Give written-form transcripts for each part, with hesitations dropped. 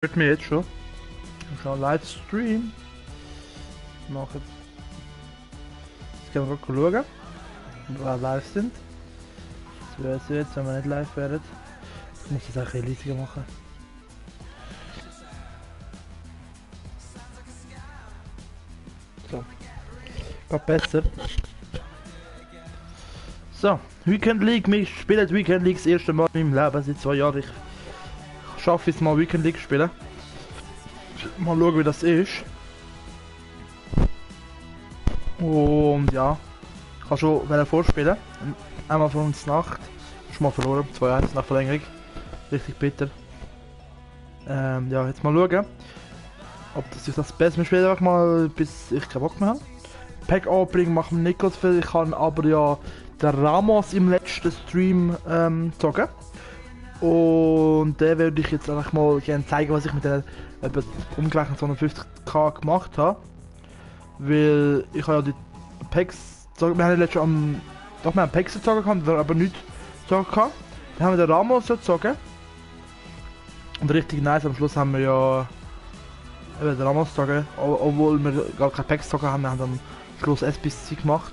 Hört mir jetzt schon. Ich habe einen Livestream. Machen. Jetzt können wir gerade schauen, ob wir live sind. Das wäre es jetzt, wenn wir nicht live wären. Ich muss das auch ein bisschen leisiger machen. So. Geht besser. So, Weekend League. Wir spielen Weekend League das erste Mal in meinem Leben seit 2 Jahren. Ich schaffe es mal Weekend League spielen. Mal schauen, wie das ist. Und ja, ich kann schon vorspielen. Einmal von uns Nacht. Schon mal verloren, 2-1 nach Verlängerung. Richtig bitter. Ja, jetzt mal schauen, ob das sich das besser spielt, einfach mal, bis ich keinen Bock mehr habe. Pack Opening machen wir nicht so viel. Ich kann aber ja den Ramos im letzten Stream zocken. Und den würde ich jetzt einfach mal gerne zeigen, was ich mit den etwa umgerechnet 250k gemacht habe. Weil ich habe ja die Packs gezogen. Wir haben ja letztes doch, wir haben Packs gezogen, aber nicht gezogen. Dann haben wir den Ramos gezogen. Und richtig nice, am Schluss haben wir ja eben den Ramos gezogen. Obwohl wir gar keine Packs gezogen haben, wir haben am Schluss SBC gemacht.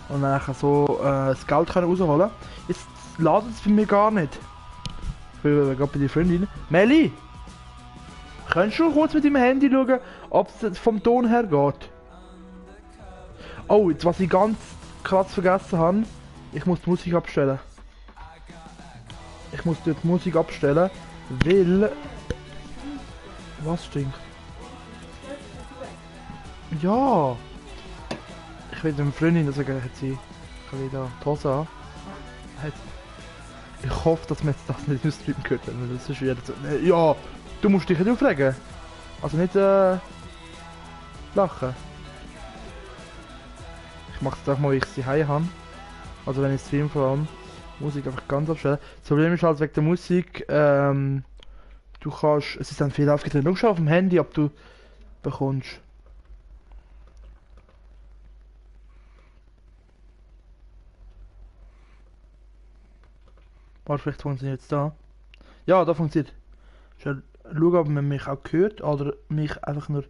Und dann so das Geld können rausholen. Jetzt ladet es für mich gar nicht. Ich bin gerade bei der Freundin. Melli! Könntest du kurz mit deinem Handy schauen, ob es vom Ton her geht? Oh, jetzt was ich ganz krass vergessen habe. Ich muss die Musik abstellen. Ich muss dort die Musik abstellen, weil... Was stinkt? Ja! Ich will dem Freundin sagen, hat sie wieder die Hose an. Ich hoffe, dass man jetzt das nicht im Stream gehört, weil das ist wieder so... Ja! Du musst dich nicht aufregen. Also nicht lachen. Ich mache es auch mal, wie ich sie heim habe. Also wenn ich stream vor allem, Musik einfach ganz abstellen. Das Problem ist halt wegen der Musik, du kannst, es ist dann viel aufgetreten. Schau schon auf dem Handy, ob du bekommst. Warte, vielleicht funktioniert es da. Ja, da funktioniert. Schau, ob man mich auch hört oder mich einfach nur...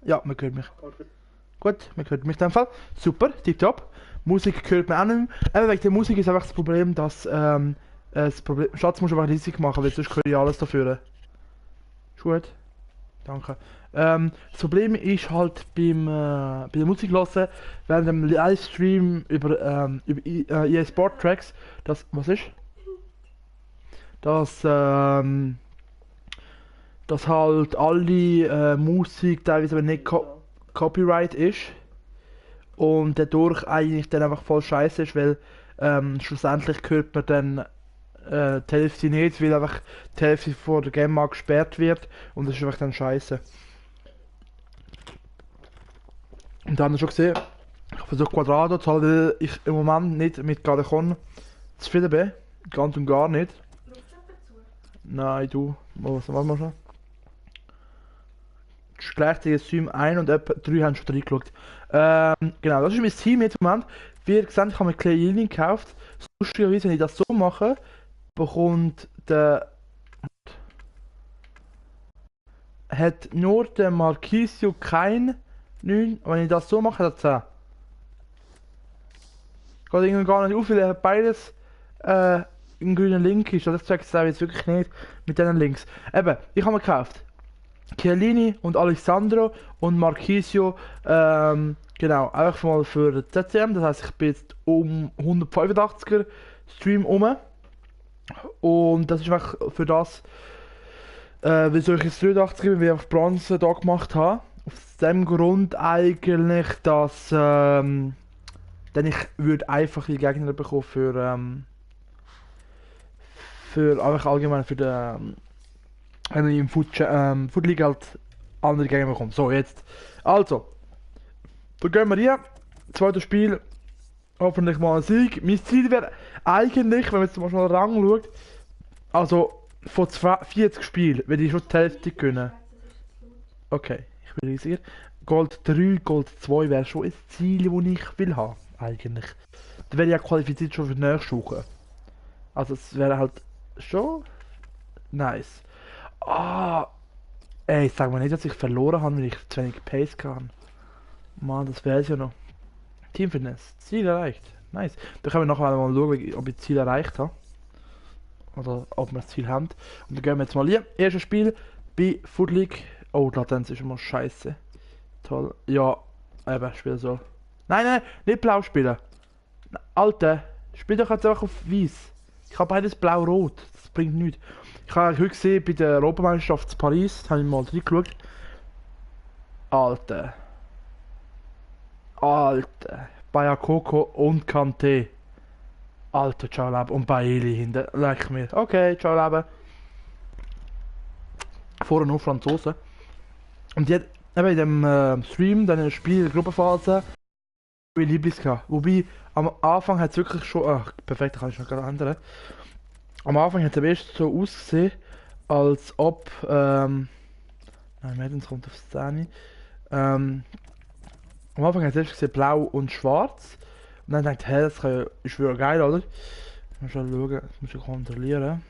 Ja, man hört mich. Gut, man hört mich in dem Fall. Super, tipptopp. Musik hört man auch nicht mehr. Eben wegen der Musik ist einfach das Problem, dass Schatz musst du einfach riesig machen, weil sonst höre ich alles dafür. Ist gut. Danke. Das Problem ist halt bei der Musik hören, während dem Livestream über EA Sport Tracks, was ist? Dass halt alle Musik teilweise nicht Copyright ist und dadurch eigentlich dann einfach voll scheiße ist, weil schlussendlich hört man dann die Hälfte nicht, weil einfach die Hälfte vor der GEMA gesperrt wird und das ist einfach dann scheiße. Und dann haben wir schon gesehen, ich versuche Quadrado zu halten, weil ich im Moment nicht mit Garacon zufrieden bin, ganz und gar nicht. Nein, du, was machen wir schon? Gleichzeitig Stream 1 und etwa 3 haben schon reingeschaut. Genau, das ist mein Team jetzt im Moment. Wie ihr gesehen, ich habe mir Kleine gekauft. Lustigerweise, wenn ich das so mache, bekommt der... Hat nur der Marquisio kein 9, wenn ich das so mache, hat er 10. Geht irgendwie gar nicht auf, weil er beides im grünen Link ist. Das zeigt es jetzt wirklich nicht mit diesen Links. Eben, ich habe mir gekauft Chiellini und Alessandro und Marquisio, genau, einfach mal für CCM, das heisst ich bin jetzt um 185er Stream um und das ist einfach für das, wieso ich jetzt 83er bin, wie ich auf Bronze da gemacht habe, aus dem Grund eigentlich, dass denn ich würde einfach die Gegner bekommen für einfach allgemein für den wenn ich im Foot League halt andere Gegner bekomme. So, jetzt. Also. Da gehen wir hier. Zweites Spiel. Hoffentlich mal ein Sieg. Mein Ziel wäre eigentlich, wenn man jetzt mal schnell Rang schaut, also von 40 Spielen würde ich schon die Hälfte gewinnen. Okay, ich bin riesiger. Gold 3, Gold 2 wäre schon ein Ziel, das ich will haben. Eigentlich. Da wäre ich ja qualifiziert schon für die nächste Woche. Also es wäre halt schon nice. Ah, ey, sag mal nicht, dass ich verloren habe, weil ich zu wenig Pace kann. Mann, das wär's ja noch. Teamfitness, Ziel erreicht. Nice. Da können wir nachher mal schauen, ob ich das Ziel erreicht habe. Oder ob wir das Ziel haben. Und dann gehen wir jetzt mal hier. Erstes Spiel bei Food League. Oh, die Latenz ist immer scheiße. Toll. Ja, eben, spiel so. Nein, nein, nicht blau spielen. Alter, spiel doch jetzt einfach auf weiß. Ich habe beides blau-rot. Das bringt nichts. Ich habe heute gesehen bei der Europameisterschaft in Paris, da habe ich mal reingeschaut. Alter. Alter. Bayakoko und Kanté. Alter, ciao Leben. Und Bailey hinten. Leck mir. Okay, ciao Leben. Vorher nur Franzosen. Und die hat eben in dem Stream, dann Spiel in der Gruppenphase, mein Lieblings gehabt. Wobei, am Anfang hat es wirklich schon. Ach, perfekt, da kann ich noch gerade ändern. Am Anfang hat es am ersten so ausgesehen, als ob. Nein, Mädels kommt auf Szene. Am Anfang hat es erst gesehen blau und schwarz. Und dann dachte ich, hä, das kann ja, ist wieder geil, oder? Ich muss schon schauen, das muss ich kontrollieren.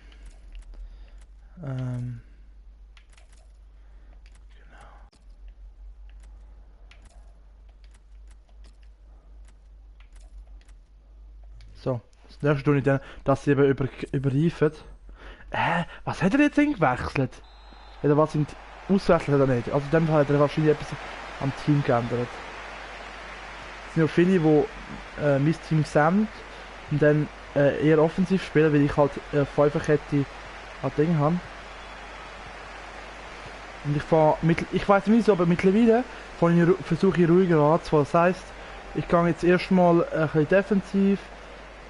So, das nächste tue ich dann, dass sie eben überreifen. Was hat er jetzt gewechselt? Oder was sind auswechselt oder nicht? Also in dem Fall hat er wahrscheinlich etwas am Team geändert. Es sind ja viele, die mein Team sind und dann eher offensiv spielen, weil ich halt Fünferkette an Ding habe. Und ich weiß nicht wieso, aber mittlerweile versuche ich ruhiger anzufahren. Das heisst, ich gehe jetzt erstmal ein bisschen defensiv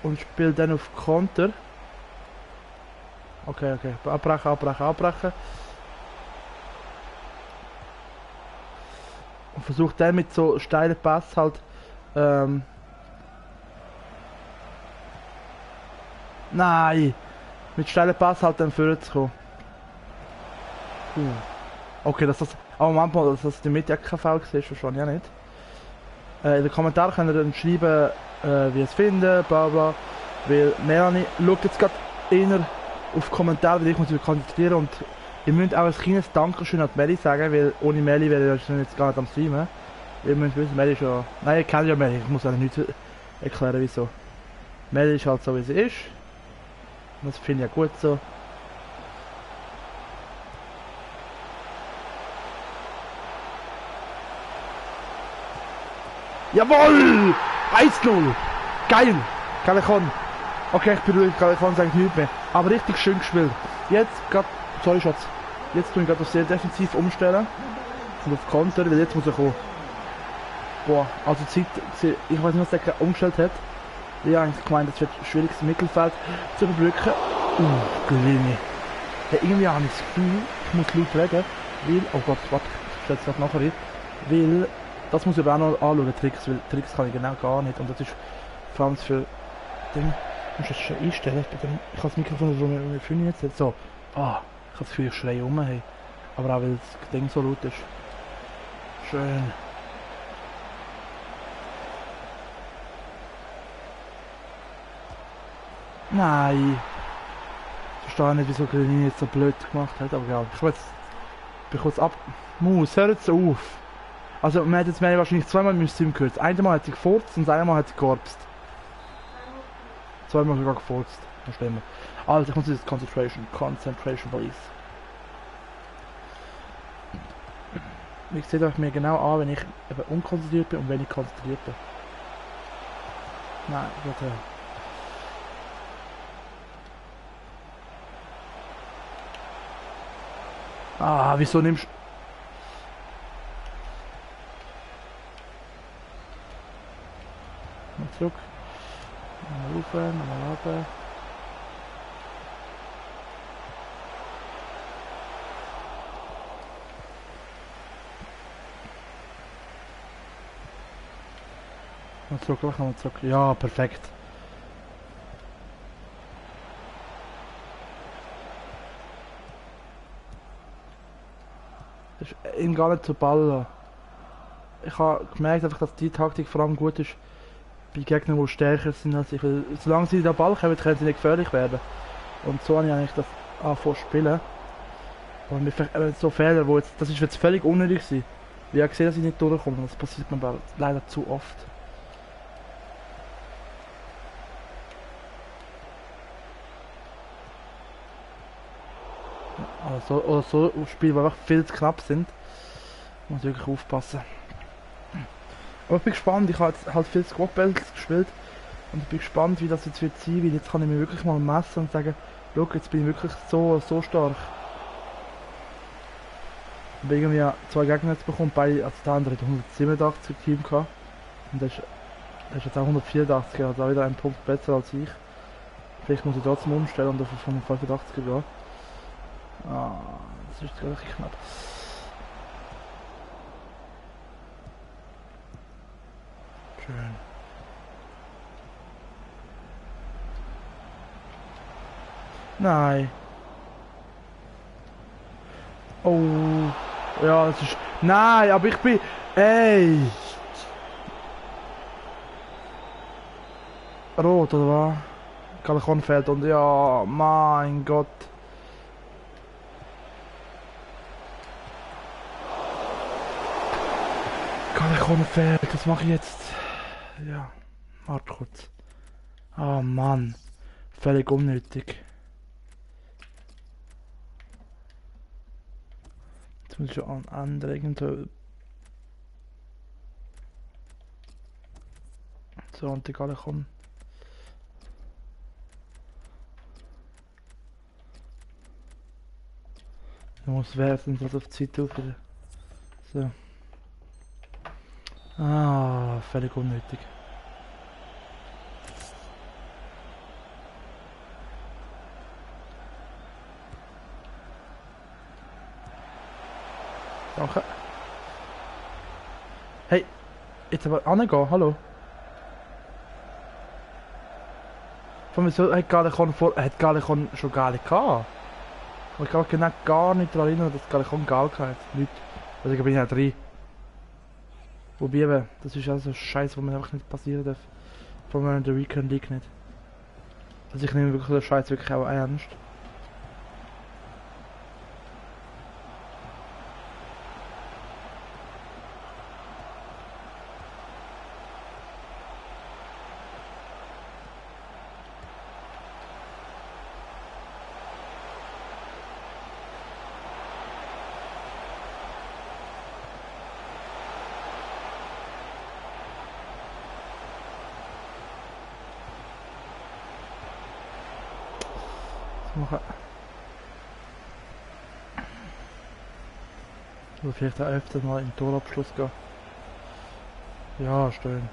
und spiele dann auf Konter. Okay, okay. Abbrechen, abbrechen, abbrechen. Und versuche dann mit so steilen Pass halt. Nein! Mit steilen Pass halt dann vorne zu kommen. Okay, aber manchmal, dass das die Mitte kein Foul war, verstehe ich auch nicht. In den Kommentaren könnt ihr dann schreiben, wie ihr es findet, bla bla. Weil Melanie schaut jetzt gerade eher auf Kommentare, weil ich muss mich konzentrieren und ihr müsst auch ein kleines Dankeschön an die Melli sagen, weil ohne Melli wäre ich jetzt gar nicht am Streamen. Ihr müsst wissen, Melli ist ja... Nein, ihr kennt ja Melli, ich muss eigentlich nicht erklären wieso. Melli ist halt so wie sie ist. Und das finde ich ja gut so. Jawohl! 1-0! Geil! Callejon! Okay, ich bin ruhig, Callejon sagt nichts mehr. Aber richtig schön gespielt. Jetzt gerade... Sorry Schatz. Jetzt tue ich gerade auf sehr defensiv umstellen. Und auf Konter, weil jetzt muss er kommen. Boah, also Zeit... Ich weiß nicht, was der umgestellt hat. Ich habe eigentlich gemeint, es wird schwierig, das Mittelfeld zu überbrücken. Die Linie. Ja, irgendwie habe ich das Gefühl, ich muss laut reden, weil... Oh Gott, warte, ich stelle es gerade nachher rein. Weil... Das muss ich aber auch noch anschauen, Tricks, weil Tricks kann ich genau gar nicht. Und das ist vor allem für Ding. Ich muss das schon einstellen. Ich habe das Mikrofon so mit 5 jetzt. So. Ah, ich habe das Gefühl, ich schreie rum. Hey. Aber auch weil das Ding so laut ist. Schön. Nein. Ich verstehe nicht, wieso Green jetzt so blöd gemacht hat. Aber ja, ich will jetzt. Ich bin kurz ab. Maus, hör jetzt auf. Also man hat jetzt wahrscheinlich zweimal im Stream gehört. Einmal hat sie gefurzt und einmal hat sie gekorpst. Zweimal sogar gefurzt. Das stimmt. Also ich muss jetzt Concentration. Concentration please. Ich sehe euch mir genau an, wenn ich eben unkonzentriert bin und wenn ich konzentriert bin. Nein, warte. Ah, wieso nimmst du... Zurück. Nochmal rauf, nochmal runter. Noch zurück, nochmal zurück. Ja, perfekt. Das ist ihm gar nicht zu ballen. Ich habe gemerkt, einfach, dass die Taktik vor allem gut ist bei Gegnern, die stärker sind als ich. Weil solange sie den Ball haben, können sie nicht gefährlich werden. Und so habe ich eigentlich das angefangen zu spielen. Aber so Fehler, wo jetzt, das ist jetzt völlig unnötig gewesen. Ich habe gesehen, dass ich nicht durchkomme, das passiert mir aber leider zu oft. Also, oder so Spiele, die einfach viel zu knapp sind, muss wirklich aufpassen. Aber ich bin gespannt, ich habe jetzt halt viel Squad Battles gespielt und ich bin gespannt, wie das jetzt wird sein, weil jetzt kann ich mir wirklich mal messen und sagen, schau, jetzt bin ich wirklich so stark. Ich habe irgendwie 2 Gegner jetzt bekommen, beide, also der andere hat 187 Team gehabt und der ist jetzt auch 184, also auch wieder einen Punkt besser als ich. Vielleicht muss ich trotzdem umstellen und auf 185 gehen. Ah, das ist gerade richtig knapp. Schön. Nein. Oh. Ja, das ist... Nein, aber ich bin... Ey. Rot, oder was? Galakon fehlt und ja, mein Gott. Galakon fehlt, was mache ich jetzt? Ja, warte kurz. Oh Mann. Völlig unnötig. Jetzt muss ich schon anregen. So, und die Galakon. Ich muss werfen, was auf die Zeit aufhören. So. Ah, völlig unnötig. Danke. Hey, jetzt aber angehen, hallo. Von mir so, hat Galakon schon Gale gehabt. Aber ich kann mich genau gar nicht daran erinnern, dass Galakon Gal hat. Nicht. Also ich bin ja 3. Wobei eben, das ist also Scheiß, wo mir einfach nicht passieren darf. Vor allem in der Weekend League nicht. Also ich nehme wirklich den Scheiß wirklich auch ernst. Machen. Oder vielleicht auch öfter mal in den Torabschluss gehen. Ja, schön.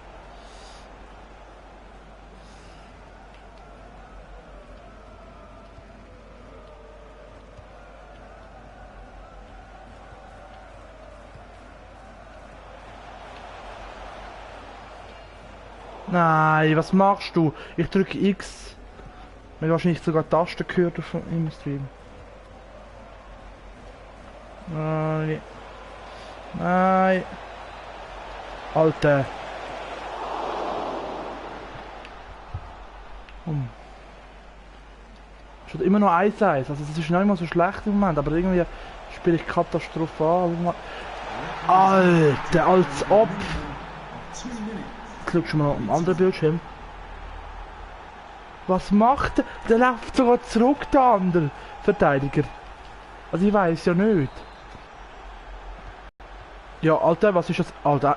Nein, was machst du? Ich drücke X. Man hat wahrscheinlich sogar Tasten gehört im Stream. Nein. Nein. Alter. Schon immer noch 1-1. Also es ist nicht immer so schlecht im Moment, aber irgendwie spiele ich katastrophal. Alter, als ob. Jetzt schaust du mal auf dem anderen Bildschirm. Was macht der? Der läuft sogar zurück, der andere Verteidiger. Also ich weiß ja nicht. Ja, Alter, was ist das? Alter.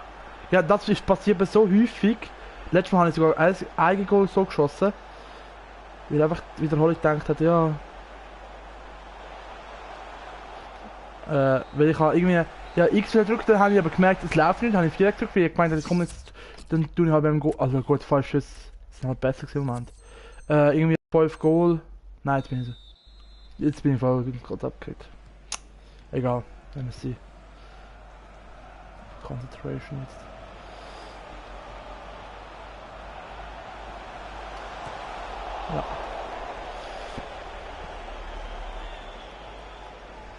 Ja, das ist passiert so häufig. Letztes Mal habe ich sogar ein Eigengoal so geschossen. Weil einfach wiederholt gedacht hat, ja. Weil ich habe irgendwie. Ja, X gedrückt, dann habe ich aber gemerkt, es läuft nicht, dann habe ich 4 gedrückt, weil ich gemeint, das kommt jetzt. Dann tue ich halt beim Goal. Also gut, falsch ist. Das ist halt besser gewesen im Moment. Irgendwie 5 Goal. Nein, jetzt bin ich so. Jetzt bin ich voll gerade abgekriegt. Egal, wenn wir sie. Concentration jetzt. Ja.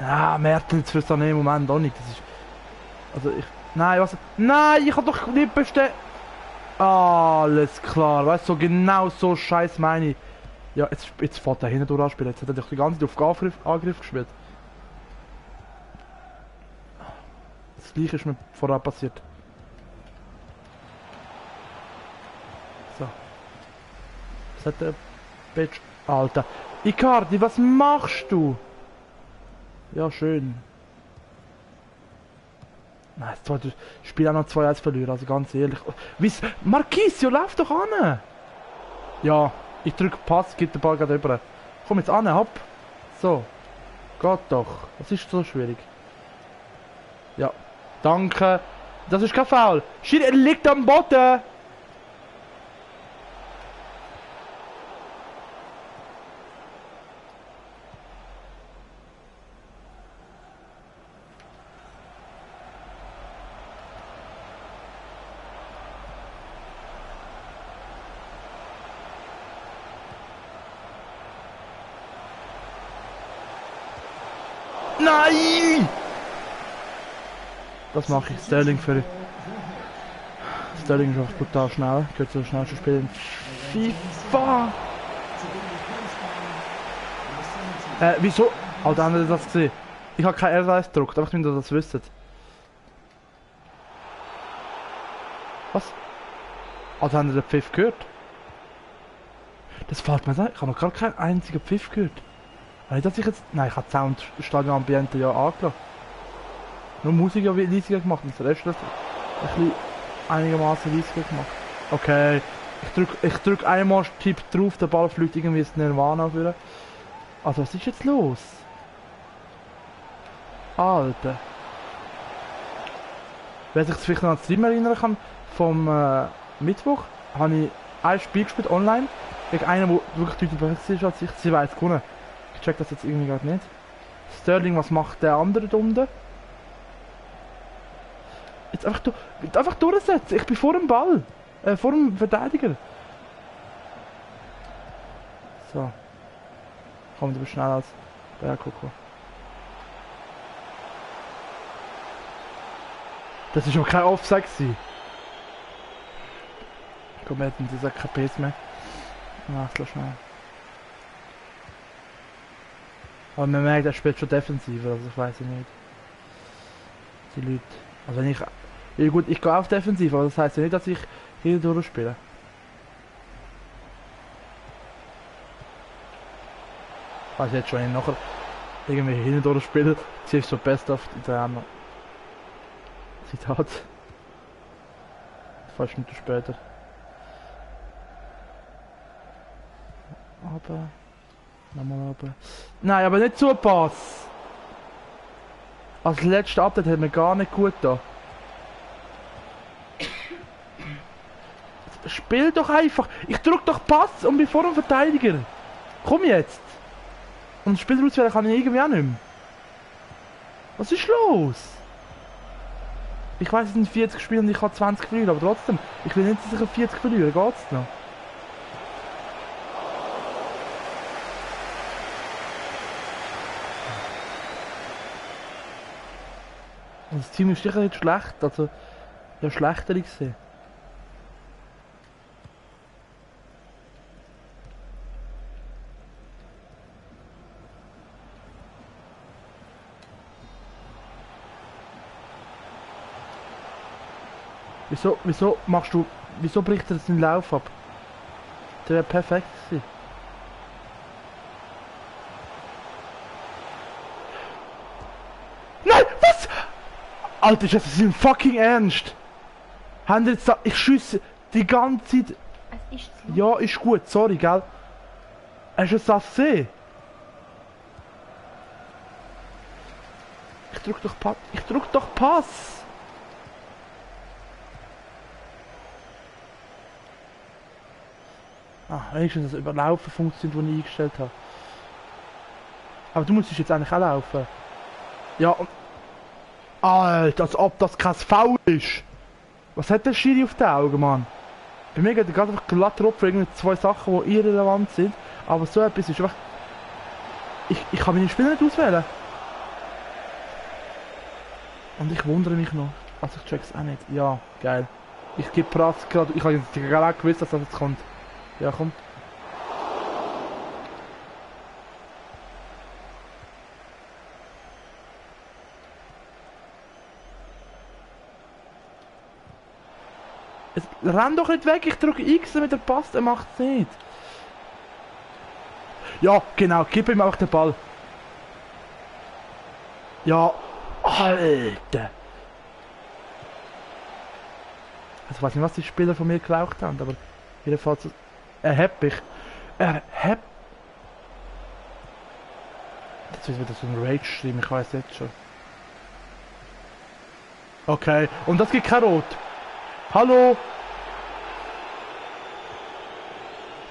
Ah, Mertens für so einen Moment auch nicht. Das ist. Also ich. Nein, was. Nein, ich hab doch nicht bestellt. Alles klar, weißt du, so genau so scheiß meine ich. Ja, jetzt fährt er hinten durch anspielen. Jetzt hat er doch die ganze Zeit auf Angriff gespielt. Das gleiche ist mir vorher passiert. So. Was hat der Bitch? Alter. Icardi, was machst du? Ja, schön. Nein, das zweite Spiel auch noch 2-1 verlieren, also ganz ehrlich. Wie's? Marquisio, lauf doch an! Ja, ich drücke Pass, gib den Ball gerade rüber. Komm jetzt an, hopp. So. Geht doch. Das ist so schwierig. Ja. Danke. Das ist kein Foul. Schiri, er liegt am Boden. Nein! Das mache ich. Sterling für... Sterling ist einfach brutal schnell. Gehört so schnell zu spielen. FIFA! Wieso? Alter, haben Sie das gesehen? Ich habe kein R1 gedruckt, einfach damit ihr das wisst. Was? Alter, haben Sie den Pfiff gehört? Das fällt mir sein. Ich habe noch gar keinen einzigen Pfiff gehört. Dass ich jetzt... Nein, ich habe Sound Stadion Ambiente ja angelassen. Nur Musik ja leisiger gemacht und das Rest ein bisschen einigermaßen leisiger gemacht. Okay. Ich drück einmal Tipp drauf, der Ball fliegt irgendwie ins Nirvana führen. Also was ist jetzt los? Alter. Wer sich vielleicht noch an den Stream erinnern kann, vom Mittwoch habe ich ein Spiel gespielt online gegen einen, der wirklich deutlich besser ist als ich. Sie weiß gewonnen. Ich check das jetzt irgendwie gerade nicht. Sterling, was macht der andere da unten? Jetzt einfach durchsetzen. Ich bin vor dem Ball. Vor dem Verteidiger. So. Komm, du bist schneller als Bergkoko. Das ist auch kein Offside gewesen. Komm, wir hätten diese KPs mehr. Mach es schnell. Aber man merkt, er spielt schon defensiver, also ich weiß ich nicht. Die Leute. Also wenn ich... Ja gut, ich gehe auf defensiv, aber das heißt ja nicht, dass ich hier durchspiele. Ich weiß jetzt schon, wenn ich nachher irgendwie hin durchspiele, ziehe ich so best auf die Trainer. Zitat. Fast Minuten später. Aber... Nochmal aber. Nein, aber nicht zu Pass. Als letzter Update hat mir gar nicht gut da. Spiel doch einfach. Ich drück doch Pass und bin vor dem Verteidiger. Komm jetzt. Und das Spiel auswählen kann ich irgendwie auch nicht mehr. Was ist los? Ich weiß, es sind 40 Spiele und ich habe 20 verlieren, aber trotzdem. Ich will nicht, dass ich auf 40 verliere. Geht's noch? Und das Team ist sicher nicht schlecht, also ja schlechter gesehen. Wieso machst du, wieso bricht er den Lauf ab? Der wäre perfekt gewesen. Nein, was? Alter, ist das im fucking Ernst? Haben jetzt da, ich schieße die ganze Zeit. Es ist zu Ja, ist gut, sorry, gell? Hast du das gesehen? Ich drück doch Pass. Ich drück doch Pass! Ah, wenigstens das Überlaufen funktioniert, das ich eingestellt habe. Aber du musst jetzt eigentlich auch laufen. Ja, und... Alter, als ob das kein Foul ist! Was hat der Schiri auf den Augen, Mann? Bei mir geht er gerade einfach glatt drauf für irgendwie zwei Sachen, die irrelevant sind. Aber so etwas ist einfach... Ich kann meine Spieler nicht auswählen. Und ich wundere mich noch. Also ich check's auch nicht. Ja, geil. Ich gebe Prass gerade... Ich habe jetzt gerade gewusst, dass das jetzt kommt. Ja, komm. Renn doch nicht weg, ich drücke X, damit er passt, er macht es nicht. Ja, genau, gib ihm auch den Ball. Ja, Alter. Also, ich weiß nicht, was die Spieler von mir geraucht haben, aber jedenfalls, er hat mich. Er hat. Jetzt ist wieder so ein Rage-Stream, ich weiß jetzt schon. Okay, und das gibt kein Rot. Hallo?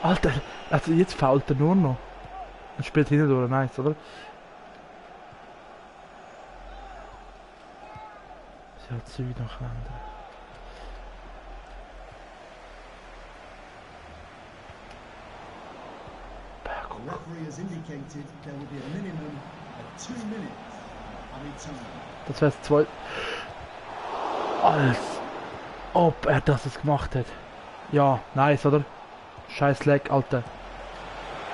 Alter, also jetzt fault er nur noch. Und spielt hinten durch, nice, oder? Sie hat Zeug nacheinander. The referee has indicated there will be a minimum of 2 minutes added time. Das wär's zwei. Als ob er das jetzt gemacht hat. Ja, nice, oder? Scheiß Leck, Alter.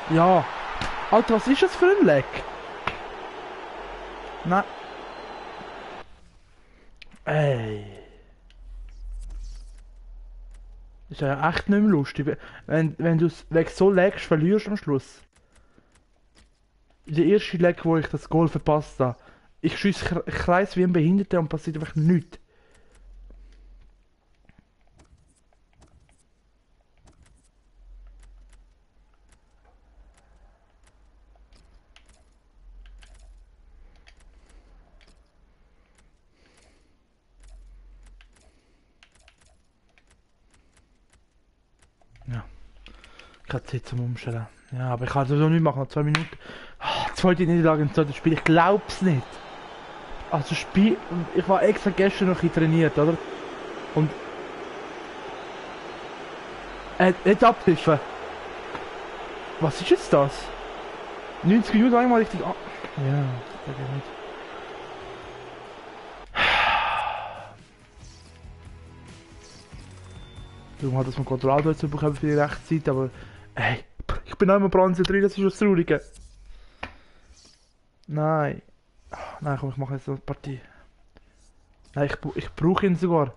Ja. Alter, was ist das für ein Leck? Nein. Ey. Ist ja echt nicht mehr lustig. Wenn du es weg so leckst, verlierst du am Schluss. Der erste Leck, wo ich das Goal verpasst habe. Ich schieße Kreis wie ein Behinderter und passiert einfach nichts. Ja. Ich habe Zeit zum Umstellen. Ja, aber ich kann sowieso nicht machen, noch 2 Minuten. Zweite Niederlage im zweiten Spiel, ich glaub's nicht. Also Spiel, ich war extra gestern noch ein bisschen trainiert, oder? Und nicht abpfiffen. Was ist jetzt das? 90 Minuten einmal richtig ab. Ja, das geht nicht. Darum hat das mein Kontrollauto jetzt bekommen für die Rechtszeit, aber ey, ich bin noch immer Bronze 3, das ist das Traurige. Nein. Nein, komm, ich mache jetzt eine Partie. Nein, ich brauche ihn sogar.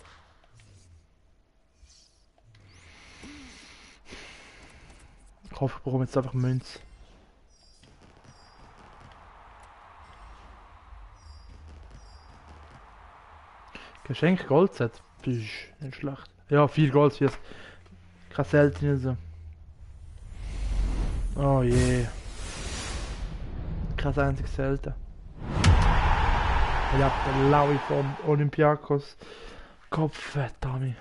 Ich hoffe, ich bekomme jetzt einfach Münz. Geschenk Goldset. Nicht schlecht. Ja, 4 Golds, jetzt. Kein seltenes. So. Oh je. Kein einziges selten. Ja, der Laui von Olympiakos. Kopf, Tommy.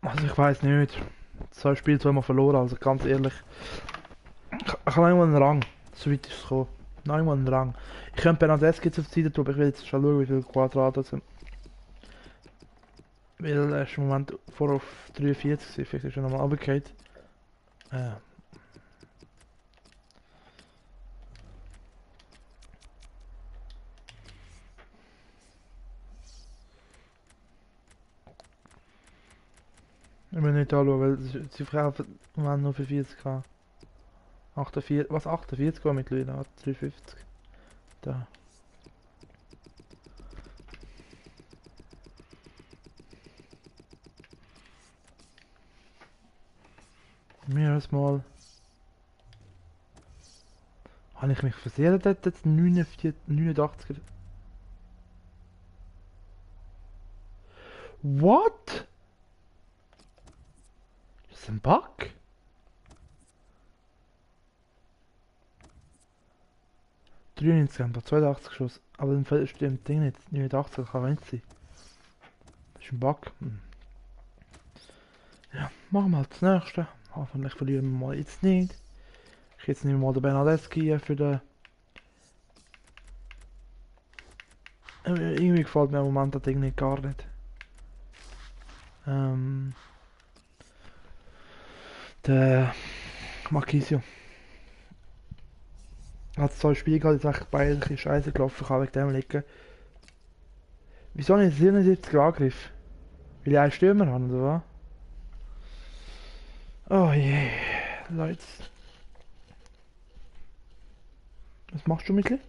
Also ich weiß nicht. 2 Spiele, 2 Mal verloren, also ganz ehrlich. Ich habe einmal einen Rang. So weit ist es gekommen. Noch einmal einen Rang. Ich könnte Bernadeschi zur Zeit tun, aber ich will jetzt schon schauen, wie viele Quadrate sind. Weil er ist im Moment vor auf 43, vielleicht ist er nochmal runtergefallen. Ja. Ich will nicht anschauen, weil sie verkaufen im Moment nur für 40k. 48, was 48 mittlerweile? 350. Da. Mir mal. Habe ich mich versehen dort jetzt 89? What? Das ist ein Bug? Insgesamt 82 Schuss. Aber im Fall stimmt Ding nicht. 89 kann nicht sein. Das ist ein Bug. Ja, machen wir halt das nächste. Hoffentlich verlieren wir mal jetzt nicht. Ich jetzt nehme mal den Bernadeschi für den. Irgendwie gefällt mir im Moment das Ding nicht gar nicht. Der Marquisio. Hat 2 Spiele gehabt, jetzt echt beide ein bisschen scheiße gelaufen, kann wegen dem liegen. Wieso nicht 77 Angriff? Weil ich einen Stürmer habe, oder was? Oh je. Leute. Was machst du, Mitli?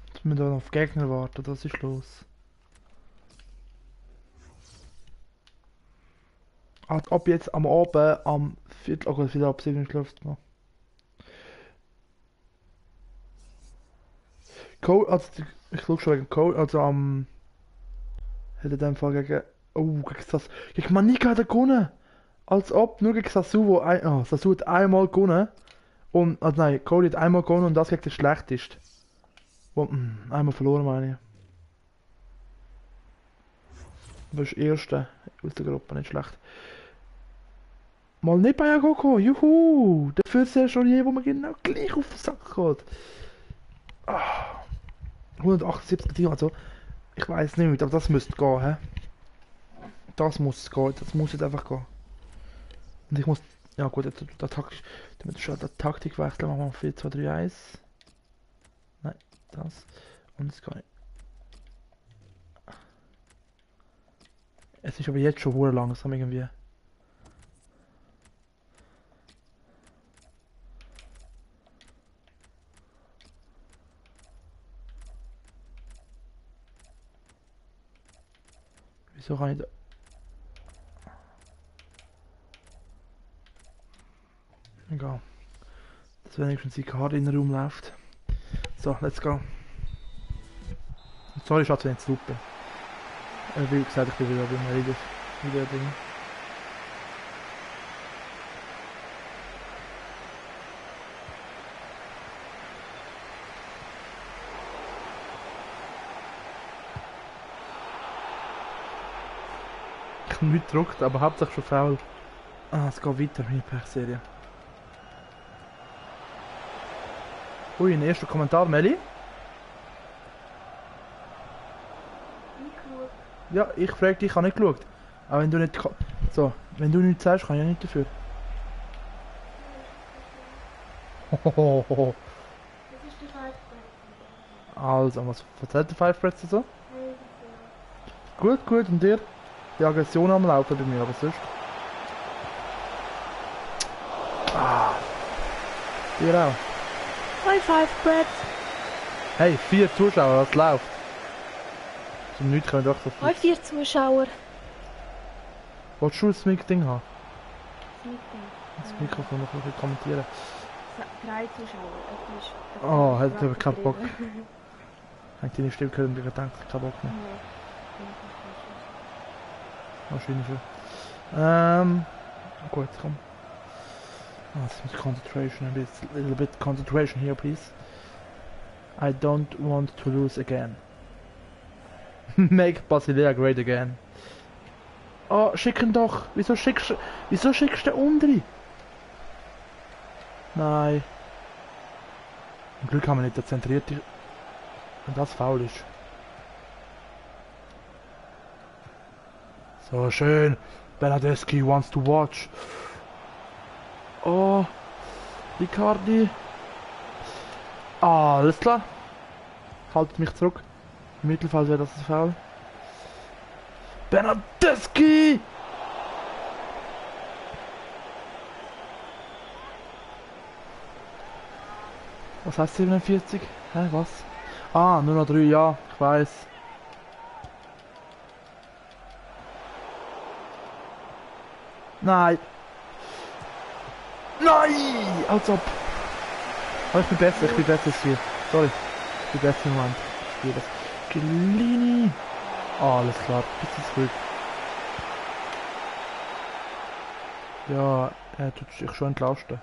Jetzt müssen wir da auf Gegner warten, das ist los. Ab jetzt am Abend, am Viertel, oh Gott, wieder ab 7 schläft noch. Cole, also ich schaue schon wegen Cole, also am... Hat er in dem Fall gegen... Oh, gegen Sasu... Gegen Manika hat er gewonnen! Als ob, nur gegen Sasu, wo Sasu hat einmal gewonnen. Und, also nein, Cole hat einmal gewonnen und das gegen den schlechteste. Wo, einmal verloren, meine ich. Aber ist Erste aus der Gruppe, nicht schlecht. Mal nicht bei Agoko, juhu! Dafür sehr schon je, wo man genau gleich auf den Sack geht. 178 Team, also ich weiß nicht, aber das müsste gehen, hä? Das muss gehen, das muss jetzt einfach gehen. Und ich muss, ja gut, jetzt der Taktik, damit schon der Taktikwechsel machen wir 4, 2, 3, 1. Nein, das. Und es geht. Es ist aber jetzt schon sehr langsam irgendwie. Wieso kann ich da... Egal. Dass wenigstens die Karte in den Raum läuft. So, let's go. Sorry, Schatz, wenn ich jetzt laut bin. Wie gesagt, ich bin wieder beim Video-Ding. Ich habe nicht gedruckt, aber hauptsächlich schon faul. Ah, es geht weiter, meine Pech-Serie. Ui, ein erster Kommentar, Melli. Ja, ich frage dich, ich habe nicht geschaut. Aber wenn du nicht... So, wenn du nichts sagst, kann ich ja nicht dafür. Hohoho. Das ist die Five Also, was erzählt der Five Breads so? Gut, gut, und dir? Die Aggression am Laufen bei mir, aber sonst... Dir auch. High Five, Brad. Hey, 4 Zuschauer, was läuft? Zum Nichts können wir doch so viel... High 4 Zuschauer. Wolltest du das Mic-Ding haben? Meeting. Das Mikrofon noch ein bisschen kommentieren. 3 Zuschauer. Oh, hat aber keinen Bock. Hat deine Stimme gehört und ich gedacht, keinen Bock mehr. Wahrscheinlich schon. Gut, komm. Let's make concentration, a little bit concentration here, please. I don't want to lose again. Make Basilea great again. Oh, schicken doch! Wieso schickst du den unten? Nein. Zum Glück haben wir nicht der zentrierte... Und das faul ist. So schön. Bernadeschi wants to watch. Oh. Riccardi. Ah, alles klar. Haltet mich zurück. Im Mittelfeld wäre das ein Foul. Bernadeschi! Was heißt 47? Hä, was? Ah, nur noch 3, ja, ich weiß. Nein! Nein! Als ob! Aber ich bin besser als hier. Sorry. Ich bin besser im Moment. Ich spiele das. Chiellini! Ah, alles klar, bisschen zurück. Ja, er tut sich schon entlasten.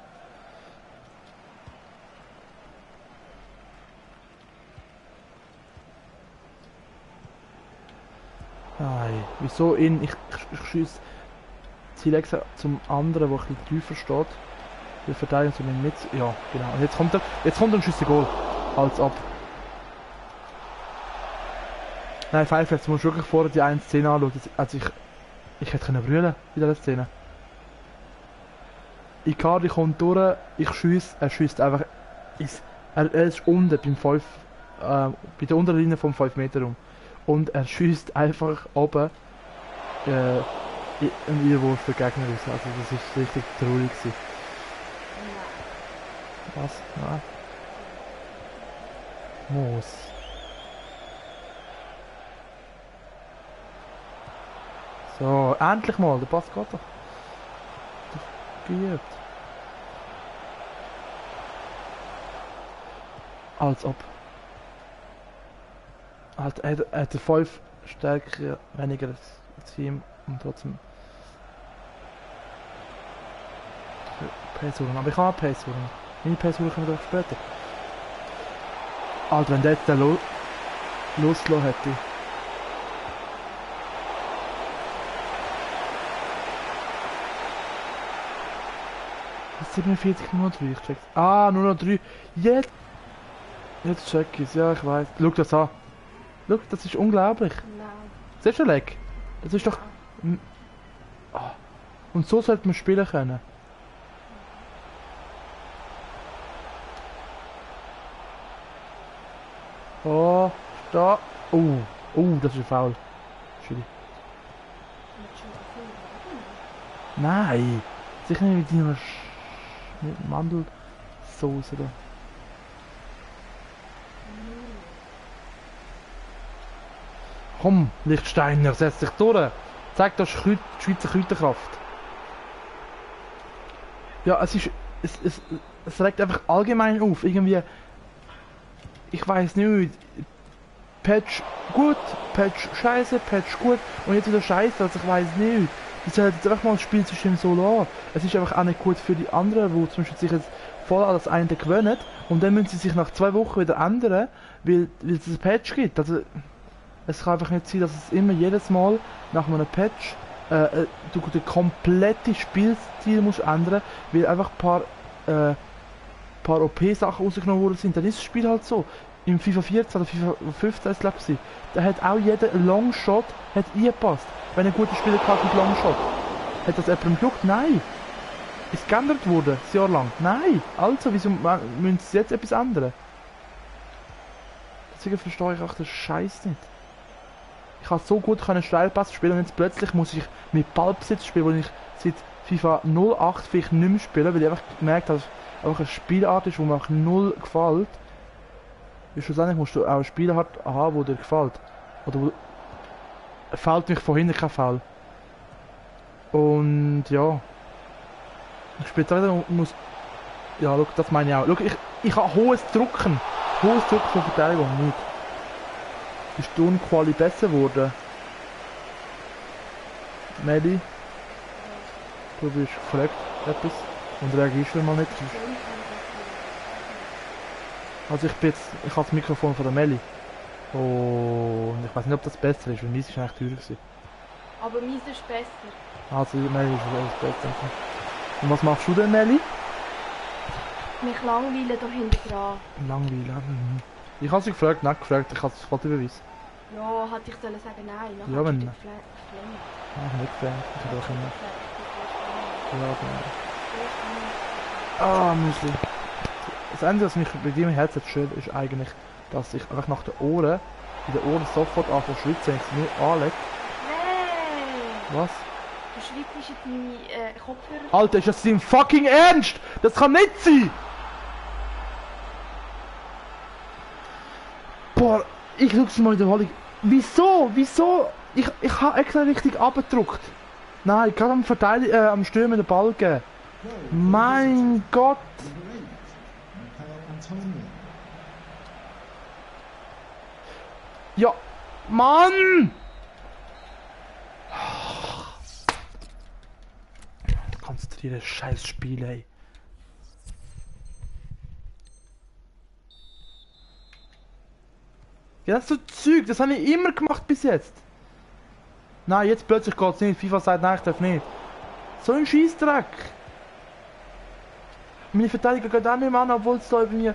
Nein, wieso ihn? Ich schieße Ziel extra zum anderen, der ein bisschen tiefer steht. Wir verteidigen zu ihm mit. Ja, genau. Und jetzt kommt er und schießt ein Goal. Als ab. Nein, Pfeife, jetzt musst du wirklich vorher die eine Szene anschauen. Also ich hätte können brüllen in dieser Szene. Icardi kommt durch, ich schiesse, er schießt einfach. Er ist unten beim 5, bei der Unterlinie vom 5 Meter rum. Und er schießt einfach oben ein Widerwurf für Gegner ist. Also das ist richtig traurig gewesen. Nein. Was? Nein. Moos. So, endlich mal, der Pass geht doch. Geübt. Als ob. Halt, er hat 5 stärker, weniger als Team und trotzdem. Pace holen, aber ich kann auch Pace holen. Meine Pace holen können wir doch später. Alter, wenn der jetzt losgelassen hätte. Das 47 nur noch 3, ich check's. Ah, nur noch 3. Jetzt check ich's, ja ich weiß. Schau das an. Schau, das ist unglaublich. Nein. Siehst du, Leck? Das ist doch... Ah. Und so sollte man spielen können. Oh, da. Oh, das ist ein Foul. Schiri. Mit schon viel Wagen. Nein! Sicher nicht mit deiner mit Mandelsoße da. Komm, Lichtsteiner, setz dich durch! Zeig das die Schweizer Kräuterkraft. Ja, es regt einfach allgemein auf. Irgendwie. Ich weiß nicht. Patch gut, Patch scheiße, Patch gut und jetzt wieder scheiße, also ich weiß nicht. Die sollen jetzt einfach mal das Spielsystem so lassen. Es ist einfach auch nicht gut für die anderen, die zum Beispiel sich jetzt voll an das eine gewöhnen und dann müssen sie sich nach 2 Wochen wieder ändern, weil es ein Patch gibt. Also es kann einfach nicht sein, dass es immer jedes Mal nach einem Patch du den kompletten Spielstil musst ändern, weil einfach ein paar OP-Sachen rausgenommen worden sind. Dann ist das Spiel halt so. Im FIFA 14 oder FIFA 15 ist es glaube ich, da hat auch jeder Longshot hat eingepasst. Wenn ein guter Spieler hat mit Longshot. Hat das jemandem gejuckt? Nein. Ist geändert worden, ein Jahr lang? Nein. Also, wieso müssen sie jetzt etwas ändern? Deswegen verstehe ich auch den Scheiß nicht. Ich kann so gut Steilpass spielen und jetzt plötzlich muss ich mit Ballbesitz spielen, wo ich seit FIFA 08 vielleicht nicht mehr spiele, weil ich einfach gemerkt habe, dass es einfach eine Spielart ist, die mir auch null gefällt. Weil schlussendlich musst du auch eine Spielart haben, die dir gefällt. Oder wo... Fällt mich von hinten kein Foul. Und ja. Ich spiele jetzt wieder und muss... Ja, schau, das meine ich auch. Schau, ich habe hohes Drucken. Hohes Drucken von Verteidigung, nicht. Ist die Unquali besser geworden? Meli? Du bist gefragt etwas und reagierst mal nicht. Also ich habe das Mikrofon von der Meli. Und ich weiß nicht, ob das besser ist, weil meins ist eigentlich teurer gewesen. Aber meins ist besser. Also Meli ist alles besser. Und was machst du denn, Meli? Mich langweilen da hinten dran. Langweilen. Ich habe sie gefragt, nicht gefragt, ich habe das Fotobeweis. Ja, hätte ich sollen sagen nein. Nachher Ja, wenn- hast du geflammt. Ah, nicht gefragt, ich habe auch immer. Ja, genau. Ah, Müsli. Das Ende, was mich bei dir im Herzen stört, ist eigentlich, dass ich einfach nach den Ohren, in den Ohren sofort anfange zu schwitzen, wenn ich es nur anlege. Nein! Was? Du schwitzt jetzt meine Kopfhörer. Alter, ist das dein fucking Ernst? Das kann nicht sein! Boah, ich schau mal in der Wiederholung. Wieso? Ich habe extra richtig abgedruckt. Nein, gerade am Stürmen den Ball geben. Mein Gott! Number 8, Michael Antonio. Ja, Mann! Konzentriere, scheiß Spiel, ey. Ja, das ist so Zeug, das habe ich immer gemacht bis jetzt. Nein, jetzt plötzlich geht's nicht. FIFA sagt, nein, ich darf nicht. So ein Scheissdreck. Meine Verteidiger geht auch nicht mehr an, obwohl es da irgendwie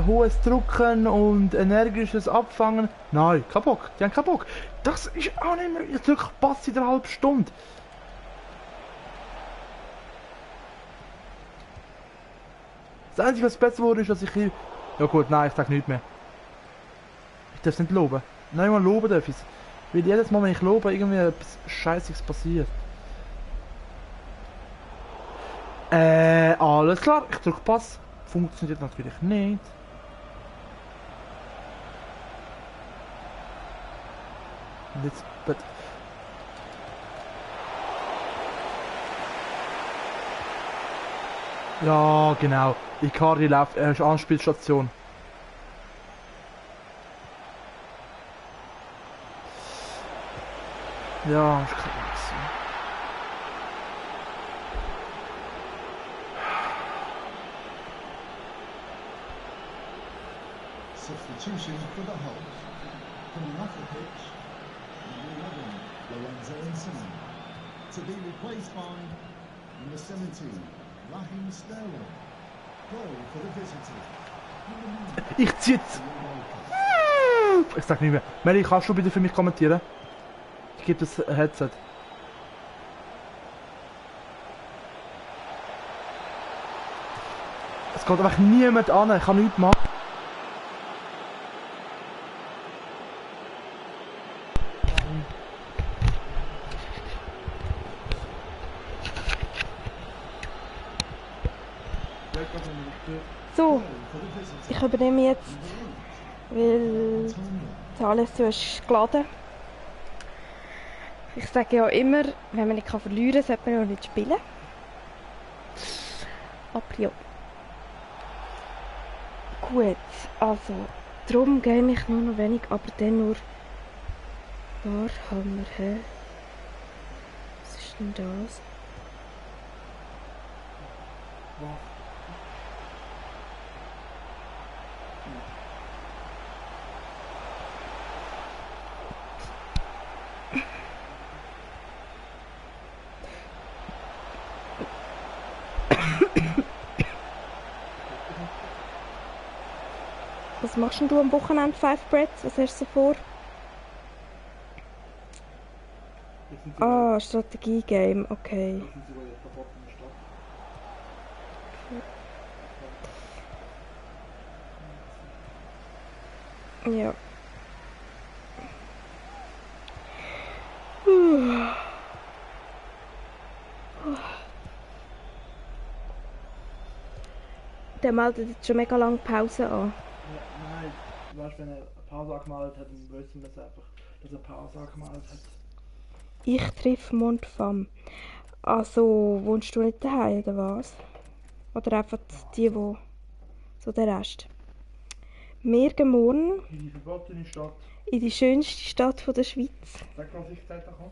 hohes Drucken und energisches Abfangen. Nein, kein Bock. Die haben keinen Bock. Das ist auch nicht mehr. Jetzt wirklich passt in einer halben Stunde. Das Einzige, was besser wurde, ist, dass ich hier... Ja gut, nein, ich sag nichts mehr. Ich darf es nicht loben. Nein, mal loben darf ich es. Weil jedes Mal, wenn ich lobe, irgendwie etwas Scheißiges passiert. Alles klar, ich drücke Pass. Funktioniert natürlich nicht. Und jetzt... Ja, genau. Icardi läuft, ist Anspielstation. Ja, ich kann nichts sehen. Substitution for the Hulk. Coming off the pitch, number 11, Lorenzo Insigne. To be replaced by number 17, Raheem Sterling. Goal for the visitors. Ich zieh jetzt... Ich sag nicht mehr. Meli, kannst du bitte für mich kommentieren? Ich gebe das Headset. Es geht einfach niemand an, ich kann nichts machen. So, ich übernehme jetzt, weil das alles so ist geladen. Ich sage ja immer, wenn man nicht verlieren kann, sollte man auch nicht spielen. Aber ja. Gut, also, darum game ich nur noch wenig, aber dann nur Warhammer, hä? Was ist denn das? Was machst denn du am Wochenende, Five Breads? Was hast du so vor? Ah, Strategie-Game, okay. Ja. Der meldet jetzt schon mega lange Pause an. Ja, nein, du weißt, wenn er eine Pause angemeldet hat, dann wissen wir es einfach, dass er Pause angemeldet hat. Ich treffe Mondfam. Also, wohnst du nicht daheim oder was? Oder einfach die, wo so der Rest? Wir gehen morgen In die verbotene Stadt. in die schönste Stadt der Schweiz, Sag, was ich gesagt habe.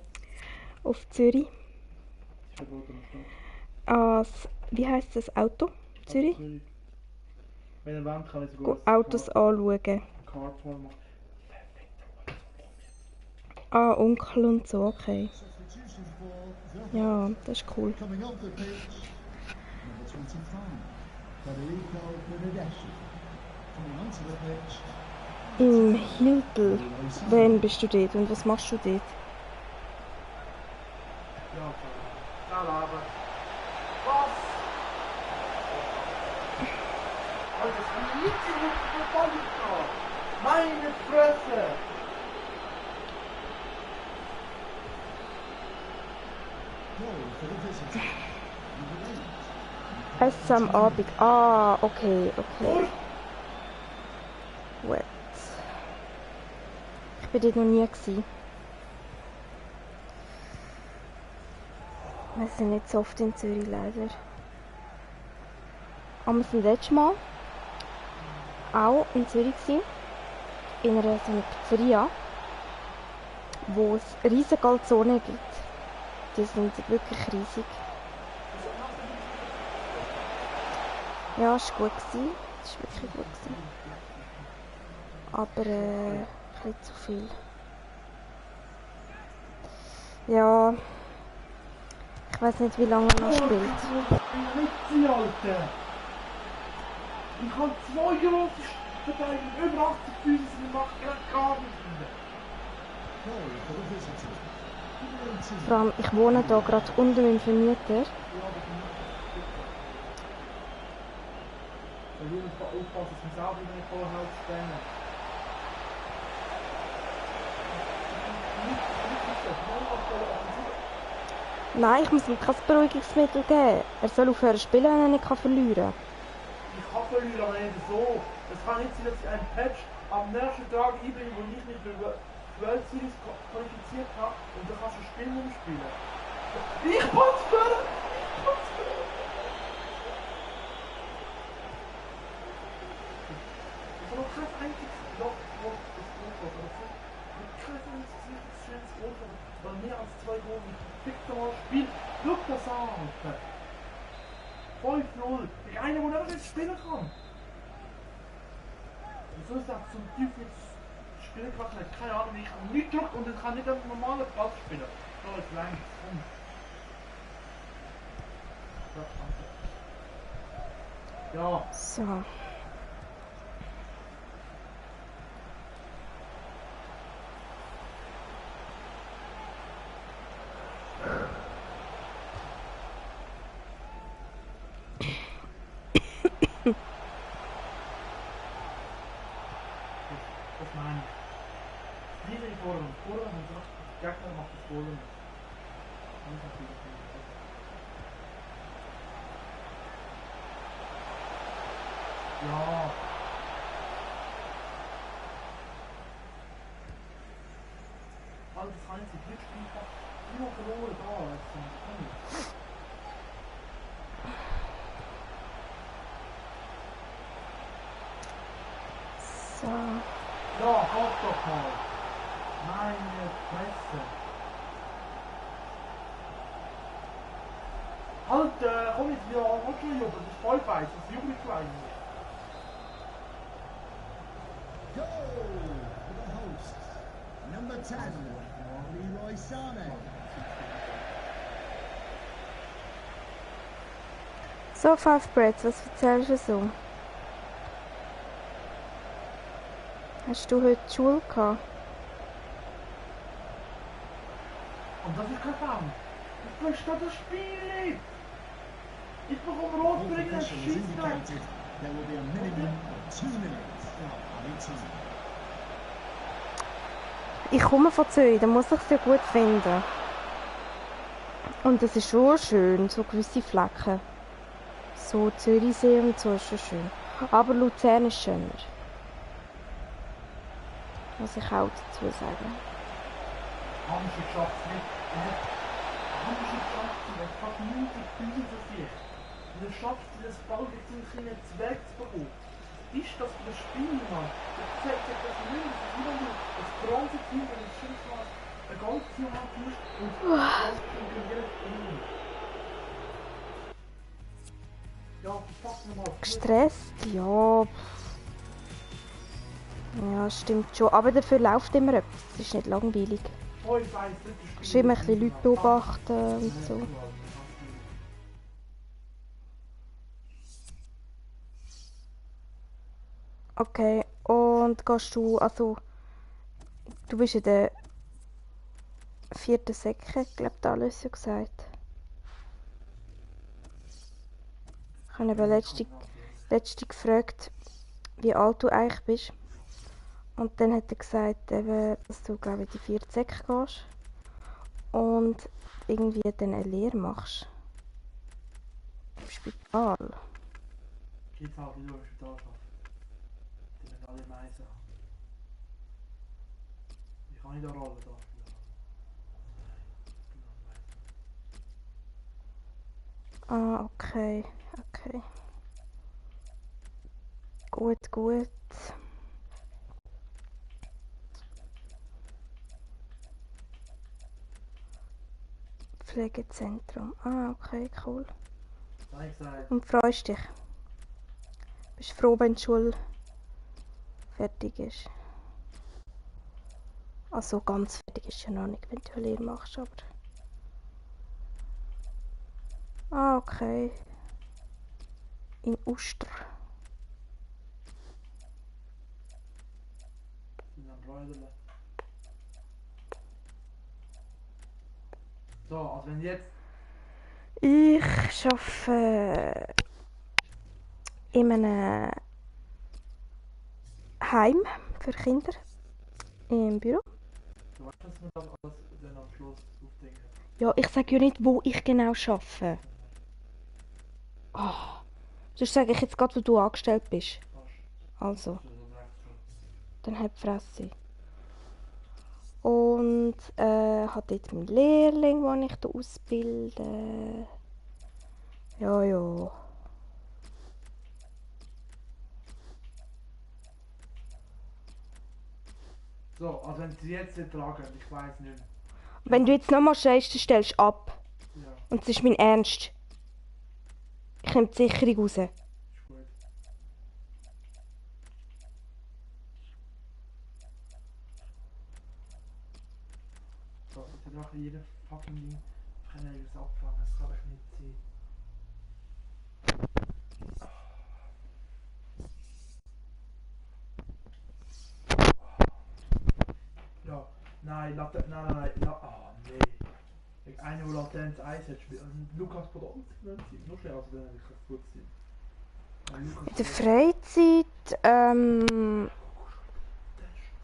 auf Zürich. Die verbotene Stadt. Wie heisst das Auto? Zürich? Zürich. Wenn ihr wollt, kann ich Go sogar Autos anschauen. Cardboard machen. Ah, Onkel und so, okay. Substitution for the Ja, das ist cool. Coming off the pitch, number 25, Federico Bernardeschi. Coming onto the pitch, Im Hiltl. Wann bist du dort und was machst du dort? Ja, klar. Aber. Was? Alter, das liegt hier mit Ball da. Meine Fresse! goal for the visitors. Number 8, Essen am Abend. Ah, okay, okay. Gut. Ich bin dort noch nie gewesen. Wir sind nicht so oft in Zürich, leider. Aber wir sind letztes Mal auch in Zürich gewesen, in einer so einer Pizzeria, wo es riesige Calzone gibt. Die sind wirklich riesig. Ja, es war gut gewesen. Es war wirklich gut gewesen. Aber ein bisschen zu viel. Ja, ich weiß nicht, wie lange er noch spielt. Witze, Alter! Ich habe 2 große Verteidiger, über 80 Füße, die macht gar nichts. goal for the visitors. Number 18, Vor allem, ich wohne hier gerade unter meinem Vermieter. Wir müssen aufpassen, dass wir selber nicht vorher zu Nein, ich muss ihm kein Beruhigungsmittel geben. Er soll aufhören zu spielen, wenn er nicht verlieren kann. Ich kann verlieren, aber nicht so. Es kann nicht sein, dass ich einen Patch am nächsten Tag einbringe, wo ich mich für World Series qualifiziert habe und dann kannst du das Spiel nicht mehr spielen. Ich muss fördern! Ich habe noch kein einziges Loch, das Rot war, aber kein einziges schönes Rot war, weil mehr als 2 Goal Victor spielt. Look das an, Alter! 5-0. Der eine, der einfach nicht spielen kann. Wieso ist das zum Teufel jetzt spielen kann? Keine Ahnung, ich habe nicht gedrückt und ich kann nicht auf dem normalen Platz spielen. So, jetzt lang. Komm. Ja, So. das meine ich. Diese Vorder und Vorder und sagt, der Gegner macht das Vorder nicht. Das ist natürlich nicht. Ja. Alles das einzige Glücksspiel hat immer verloren da. So. Ja, hopp doch mal. Meine Fresse. Halt, komm jetzt wieder an, schon jubeln. Das ist voll weiß. Das jubelt du eigentlich. Goal for the hosts. Number 10, Leroy Sané. So, Five Breads, was erzählst du so? Hast du heute Schule gehabt? Und das ist kein Foul. Ich verstehe das Spiel nicht. Ich bekomme rot Fourth bringen, official has Schießtag. indicated there will be a minimum of 2 minutes added time. Ich komme von Zürich, da muss ich es ja gut finden. Und es ist schon schön, so gewisse Flecken. So Zürichsee und so ist schon schön. Aber Luzern ist schöner. Muss ich auch dazu sagen. Hamschi geschafft es nicht. Hamschi geschafft es nicht. Fast 90.000 verfehlt. Und er schafft es, das Ball jetzt in seinen Zweig zu bekommen. Was ist das für ein Spiel, Mann? Das zeigt sich das mindestens wieder nur. Das ganze Team, wenn es schon mal ein ganzes Jahr hat und das funktioniert immer. Ja, fuck nochmal. Gestresst? Ja. Ja, stimmt schon. Aber dafür läuft immer etwas. Es ist nicht langweilig. Oh, ich weiss nicht, das Kannst immer ein bisschen Leute beobachten und so. Okay, und gehst du, also, du bist in der 4. Säcke, glaube ich, alles ja gesagt. Ich habe eben letzte gefragt, wie alt du eigentlich bist. Und dann hat er gesagt, eben, dass du, glaube ich, in die 4. Säcke gehst. Und irgendwie dann eine Lehre machst. Im Spital. Geht's auch wieder im Spital arbeiten. Die werden alle Meisen haben. Ich kann nicht eine Rolle da spielen. Ah, okay. Okay. Gut, gut. Pflegezentrum. Ah, okay, cool. Das habe ich gesagt. Und freust dich? Bist du froh, wenn die Schule fertig ist? Also ganz fertig ist ja noch nicht, wenn du eine Lehre machst, aber... Ah, okay. In Uster. In einem Bräuderle. So, also wenn jetzt... Ich arbeite in einem Heim für Kinder im Büro. Du weißt, dass wir das alles dann am Schluss aufdenken. Ja, ich sage ja nicht, wo ich genau arbeite. Ah, sonst sage ich jetzt gerade, wo du angestellt bist. Also, dann halt die Fresse. Und habe dort meinen Lehrling, den ich da ausbilde. Ja, ja. So, also wenn sie jetzt nicht tragen, ich weiß nicht. Wenn du jetzt nochmal schreist, dann stellst du ab. Ja, Und es ist mein Ernst. Ich nehme die Sicherung raus. ist gut. So, jetzt hat auch jeder fucking Ding. Ich kann irgendwas abfangen, das kann ich nicht sein. Ja, nein, nein, oh nee. Einer, der Latenz 1 hat, Lukas Podolski, nur schnell, also dann hätte ich gut sein. In der Freizeit,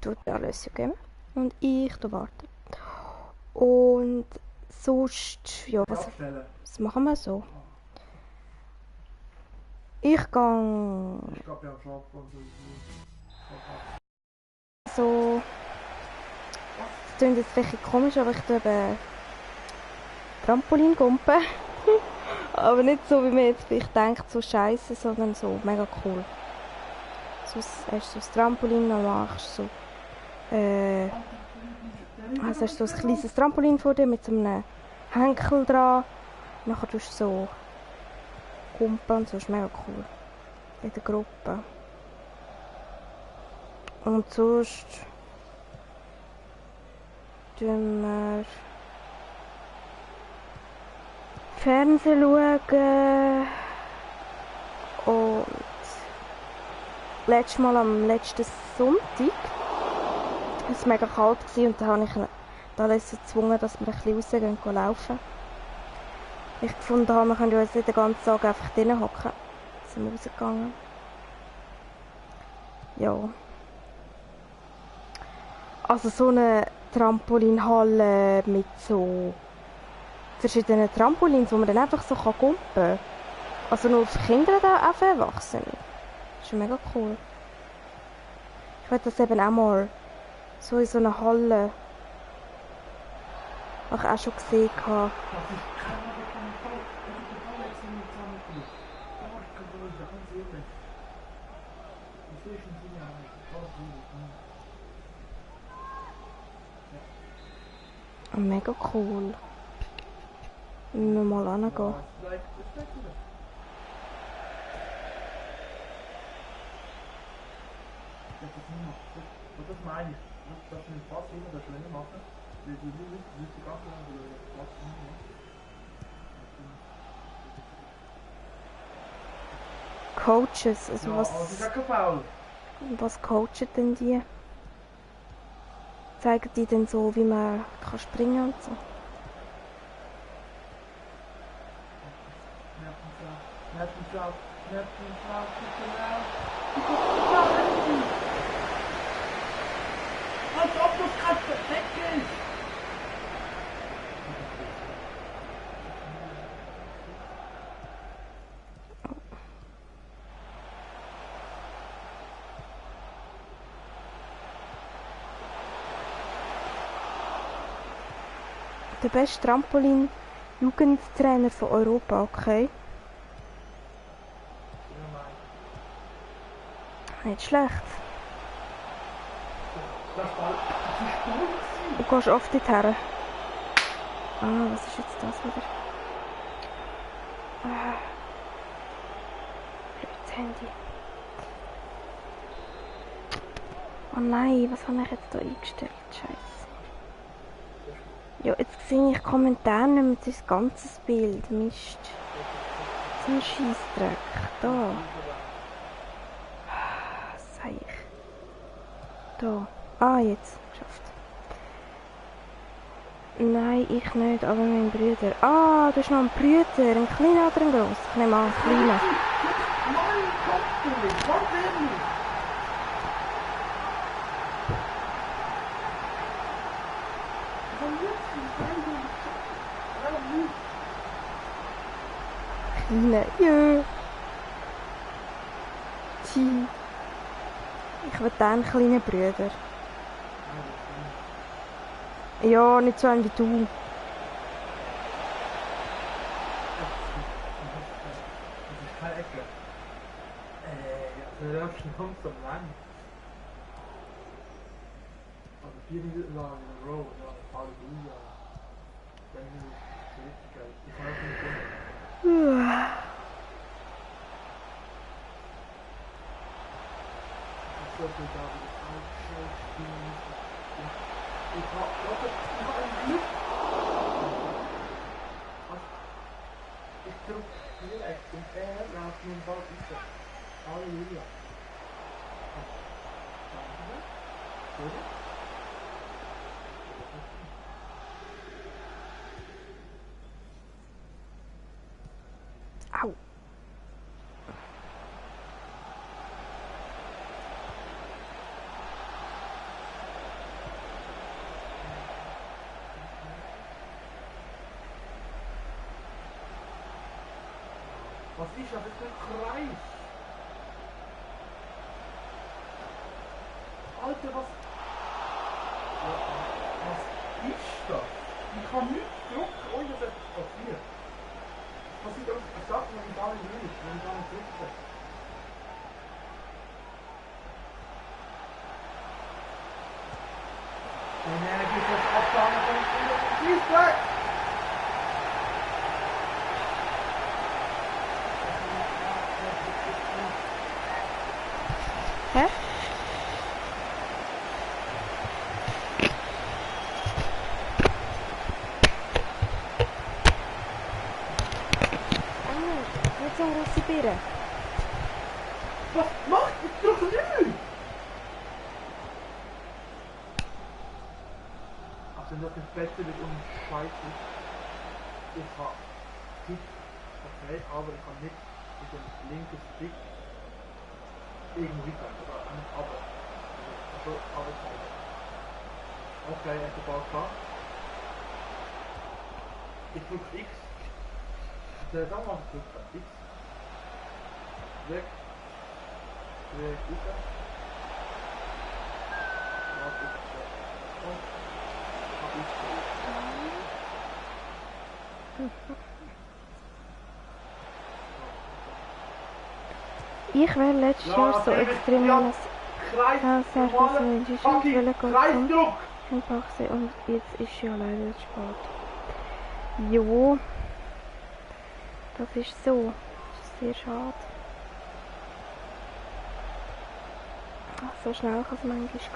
tut ja Lösung geben. Und ich da warte. Und sonst, ja, was machen wir so? Ich gehe Ich glaube, wir haben schon so. Das klingt jetzt vielleicht komisch, aber ich tue eben Trampolin gumpen. Aber nicht so, wie man jetzt vielleicht denkt, so scheiße, sondern so mega cool. Sonst hast du so das Trampolin, dann machst du so. Also hast du so ein kleines Trampolin vor dir mit so einem Henkel dran. Nachher tust du so gumpen und so, ist mega cool. In der Gruppe. Und sonst tun wir Fernsehen schauen. Und letztes Mal am letzten Sonntag war es mega kalt und da habe ich alles gezwungen, dass wir ein bisschen rausgehen und laufen. Ich gefunden habe, wir können uns nicht den ganzen Tag einfach drinnen hocken. Sind wir rausgegangen. Ja. Also so eine Trampolinhalle mit so verschiedenen Trampolins, wo man dann einfach so gumpen kann. Also nur für Kinder oder auch für Erwachsene. Das ist mega cool. Ich wollte das eben auch mal so in so einer Halle. Habe ich auch schon gesehen. Mega cool. Müssen wir mal hingehen. Das meine ich. Dass wir den Pass immer das länger machen. Die Leute ganz lange den Pass machen. Coaches, also Ja, aber das ist ja kein Foul. was coachen denn die? Zeigen die denn so, wie man kann springen und so? Als ob das gerade perfekt ist! Der beste Trampolin-Jugendtrainer von Europa, okay? Nicht schlecht. Du gehst oft dorthin. Ah, was ist jetzt das wieder? Ah. Das Handy. Oh nein, was habe ich jetzt hier eingestellt? Scheiße. Ja, jetzt sehe ich Kommentare nicht mehr das ganze Bild. Mist. So ein Scheissdreck. Da. Seich. Da. Ah, jetzt. Geschafft. Nein, ich nicht, aber mein Bruder. Ah, du hast noch einen Bruder. Ein kleiner oder ein grosser? Ich nehme an, ein kleiner. Kleine, jö. Tschü. Ich will einen kleinen Bruder. Ja, nicht so einen wie du. Das ist keine Ecke. Der läuft schon langsam lang. Also 4 Minuten lang in a row, ja, Halleluja. Dann ist es richtig geil. Ich kann auch nicht finden. Ich sollte da wieder Ausschau spielen. Ich hab ein Glück. Ich drück direkt und er läuft nun bald weiter. Halleluja. Danke. Sorry. Au. Was ist das für ein Kreis? Alter, was ist das? Ich kann nichts drücken, ohne dass etwas passiert. Was sind das für Sachen, wenn ich gar nicht will, wenn ich gar nicht drücke? Und er geht jetzt abfangen von dem Schießberg! Hä? Nicht so grosse Birne. Was macht ich doch nicht? Also noch ein Bett wird unscheißlich. Ich habe Tipp, okay, aber ich kann nicht mit dem linken Stick irgendwie rein, oder nicht aber. Also aber zeigen. Okay, er hat den Ball gehabt. Ich drücke X. Der da mal gedrückt hat. X. Weg. Weg, bitte. Warte, und hab ich Ich wäre letztes Jahr so extrem Kreis, sehr normale viel fucking Kreisdruck! einfach sein und jetzt ist ja leider zu spät. Jo, das ist so. Das ist sehr schade. Ach, so schnell kann es manchmal gehen. Ich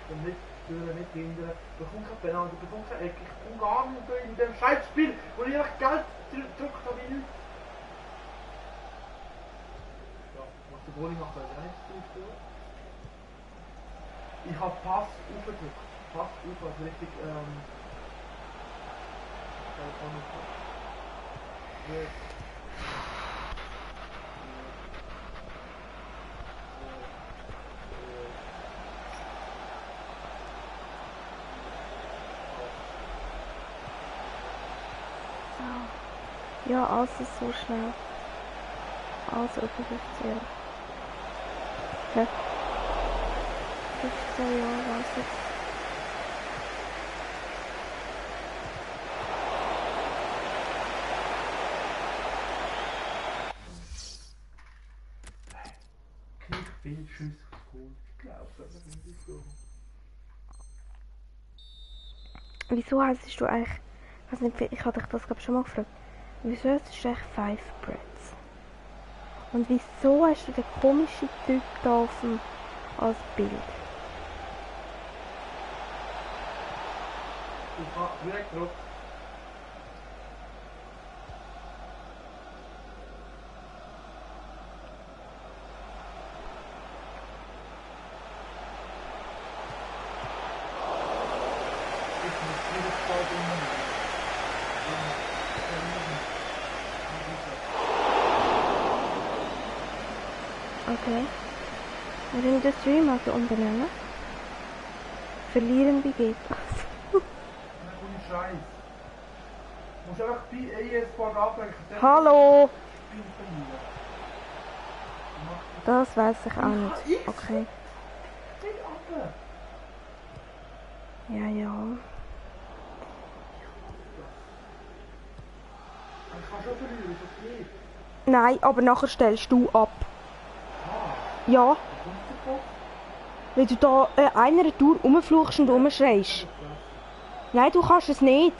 kann nicht stören, nicht hindern. Ich bekomme kein Penalty, ich bekomme keine Ecke. Ich komme gar nicht in dem Scheißspiel, wo ich echt Geld drückt habe wie nichts. Ja, was der Goalie macht, weil er nicht so. Ich habe Pass aufgedrückt. Pass auf, also richtig, So. Ja, alles ist so schnell. Alles über 15 Jahre. Hä? 15 Jahre war es jetzt. Bildschüsse geholt. Ich glaube, das ist nicht so. Wieso heisst du eigentlich, ich weiß nicht, ich hatte dich das glaube schon mal gefragt, wieso heißt du eigentlich Five Breads? Und wieso hast du den komischen Typ da auf dem, als Bild? Ich habe direkt drauf. Okay. Wir können den Stream also umbenennen. Verlieren wie geht. Ohne Scheiß. Du musst einfach bei ES-Sport abbrechen. Hallo! Das weiß ich auch nicht. Okay. Ja, ja. Ich kann schon verlieren, ist das geht? Nein, aber nachher stellst du ab. Ja. Weil du da einer Tour rumfluchst und rumschreist. Nein, du kannst es nicht.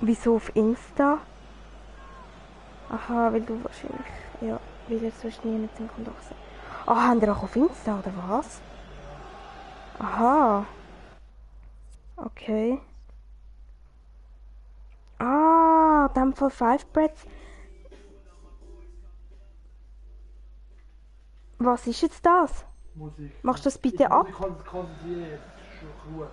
Wieso auf Insta? Aha, weil du wahrscheinlich... Ja, weil er sonst nie nicht in Kontakt sein. Ah, haben wir auch auf Insta, oder was? Aha. Okay. Ah, in dem Fall 5 Breads. Was ist jetzt das? Musik. Machst du das bitte ab? Ich kann konzentrieren, jetzt ist Ruhe.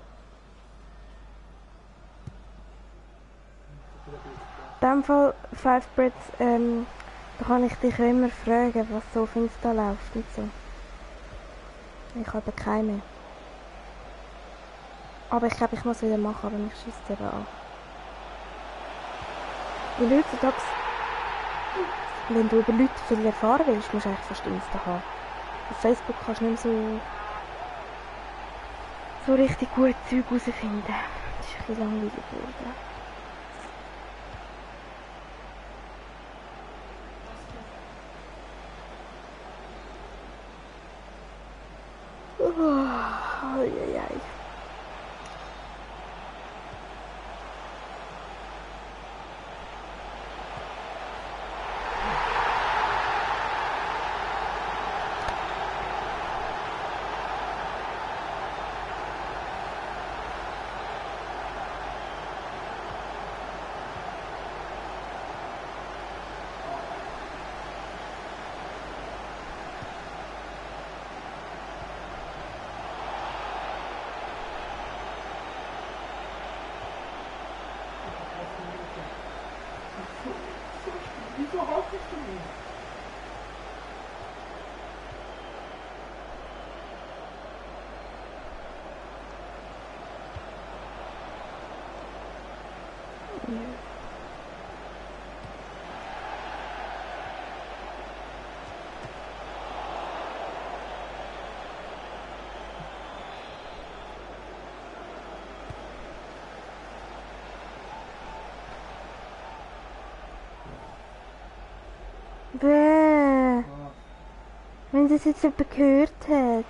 In dem Fall 5 Breads, da kann ich dich immer fragen, was so auf Insta läuft und so. Ich habe keine mehr. Aber ich glaube, ich muss wieder machen, aber mich schießt es eben an. Weil heutzutage, wenn du über Leute viel erfahren willst, musst du eigentlich fast Insta haben. Auf Facebook kannst du nicht mehr so richtig gute Zeug herausfinden. Das ist ein bisschen langweilig geworden. Oh, ei. Wieso hast du nicht? Bäh. Wenn das jetzt jemand gehört hat.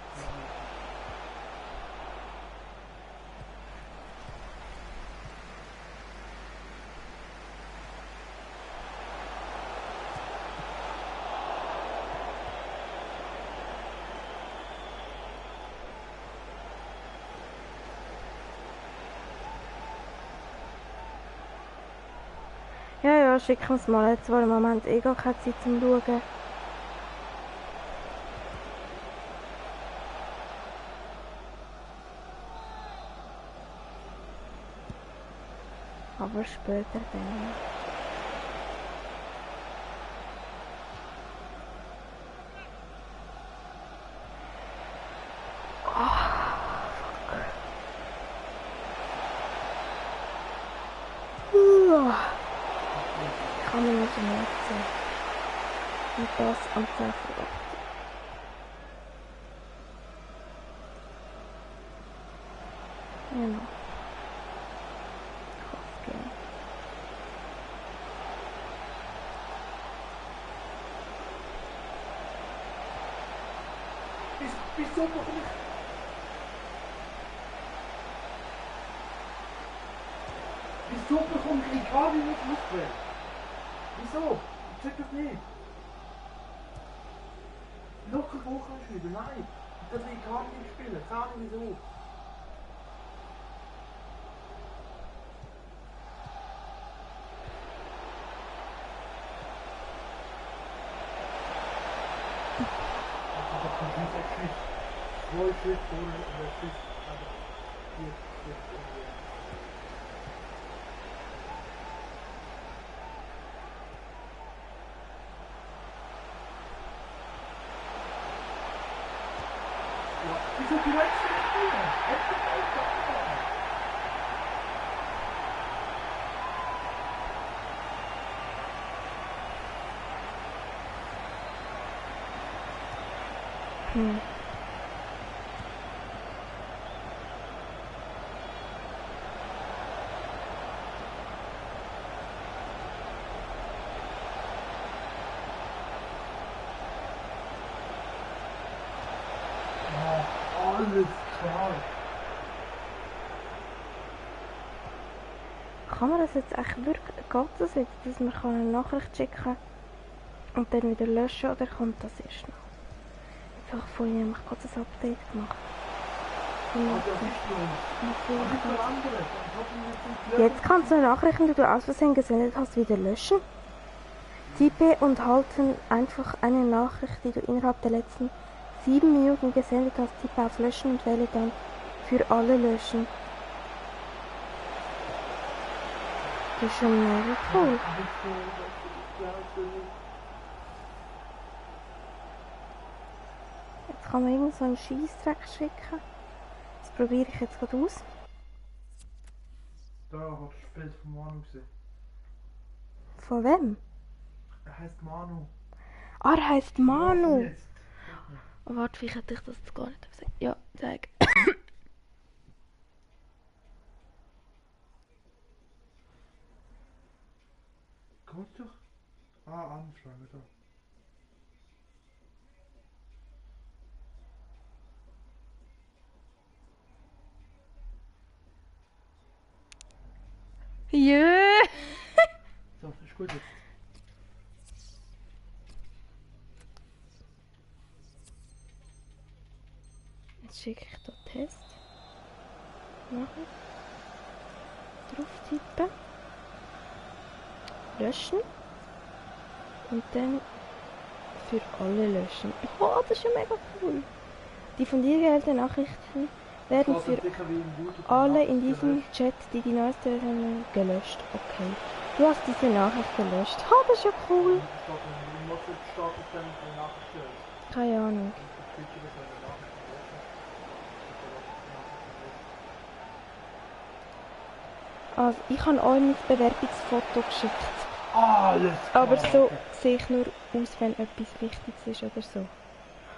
Ja, schicken wir es mal. Jetzt war im Moment eh gar keine Zeit zum Schauen. Aber später dann. Ich kann mir nicht merken. Und das am 10 Uhr. Genau. Aufgehen. Wieso bekomme ich... Wieso bekomme ich Icardi nicht ausgewählt? Wieso? Ich check das nicht. Locker Wochen wieder, nein. Das will Icardi nicht spielen, keine Ahnung wieso. Zwei Schritt vor der Schiff, aber hier irgendwie. Wieso du weißt nicht mehr? Hm. Alles klar. Kann man das jetzt echt wirklich, geht das jetzt, dass man eine Nachricht schicken kann und dann wieder löschen, oder kommt das erst noch? Ich habe vorhin nämlich gerade ein Update gemacht. Jetzt kannst du Nachrichten, die du aus Versehen gesendet hast, wieder löschen. Tippe und halten einfach eine Nachricht, die du innerhalb der letzten 7 Minuten gesendet hast, tippe auf Löschen und wähle dann für alle löschen. Das ist schon mega cool. Jetzt kann man irgend so einen Scheissdreck schicken. Das probiere ich jetzt gerade aus. Da hast du das Bild von Manu gesehen. Von wem? Er heißt Manu. Ah, er heisst Manu. Jetzt. Oh, warte, vielleicht hätte ich das jetzt gar nicht gesagt. Ja, zeig. Kommt doch. Anfrage da. Jö! So, ist gut jetzt. Jetzt schicke ich da Test. Nachher. Drauf tippen. Löschen. Und dann für alle löschen. Oh, das ist ja mega cool. Die von dir gestellten Nachrichten werden für alle in diesem Chat, die neueste Version gelöscht. Okay. Du hast diese Nachricht gelöscht. Oh, das ist ja cool. Keine Ahnung. Also, ich habe euch mein Bewerbungsfoto geschickt. Alles klar. Aber so sehe ich nur aus, wenn etwas Wichtiges ist oder so.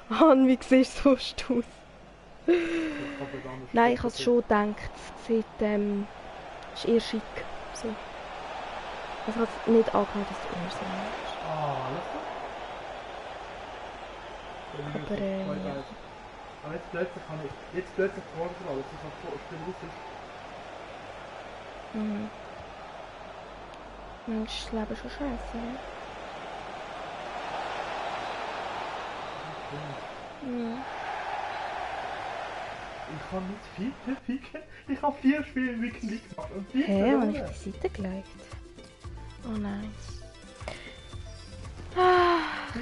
Han, wie siehst du sonst aus? Nein, ich habe es schon gedacht. Es sieht, ist eher schick. So. Also, ich habe es nicht angenommen, dass du eher so bist. Alles klar. Aber, ja. Aber jetzt plötzlich kann ich. Jetzt plötzlich fordern alles. Ich habe vor, Russisch. Mhm. Mensch, das Leben ist schon scheiße, ne? Mhm. Ich kann nicht 4 Ficken. Ich habe 4 Spiele im Weekend gemacht. Und 4 Hä, habe ich die Seite gelegt? Oh nein. Ah,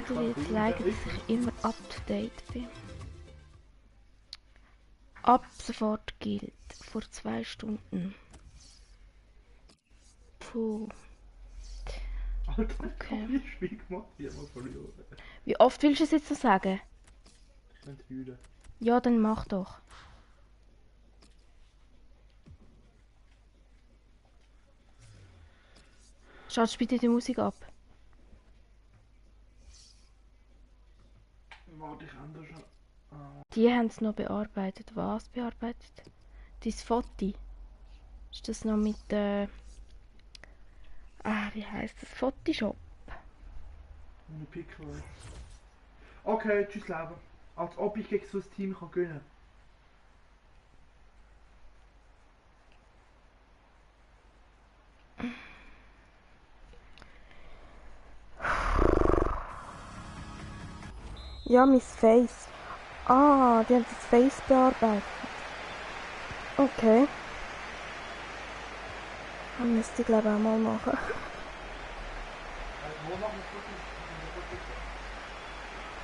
du willst liken, dass ich immer up to date bin. Ab sofort gilt. Vor 2 Stunden. Puh. Alter, ich Okay. habe 4 Spiele gemacht. 4-mal verloren. Wie oft willst du es jetzt so sagen? Ich könnte wühlen. Ja, dann mach doch. Schaltest bitte die Musik ab. Warte, ich ändere schon. Die haben es noch bearbeitet. Was bearbeitet? Dein Foto. Ist das noch mit wie heisst das? Photoshop? Ohne Pickel. Okay, tschüss Leben. Als ob ich gegen so ein Team kann gewinnen. Ja, mein Face. Ah, die haben das Face bearbeitet. Okay. Das müsste ich glaube auch mal machen.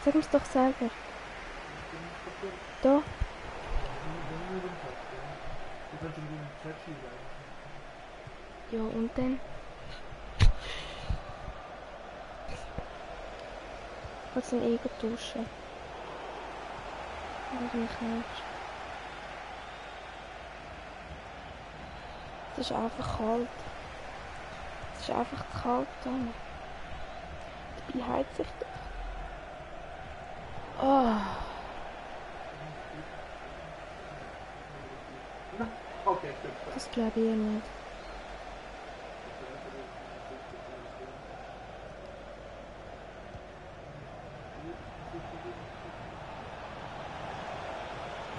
Sag mir's doch selber. Da. Ja, und dann? Kannst du ein Ego duschen? Oder mich nicht? Es ist einfach kalt. Es ist einfach zu kalt da. Dabei heizt sich doch. Oh. Das glaube ich eher nicht.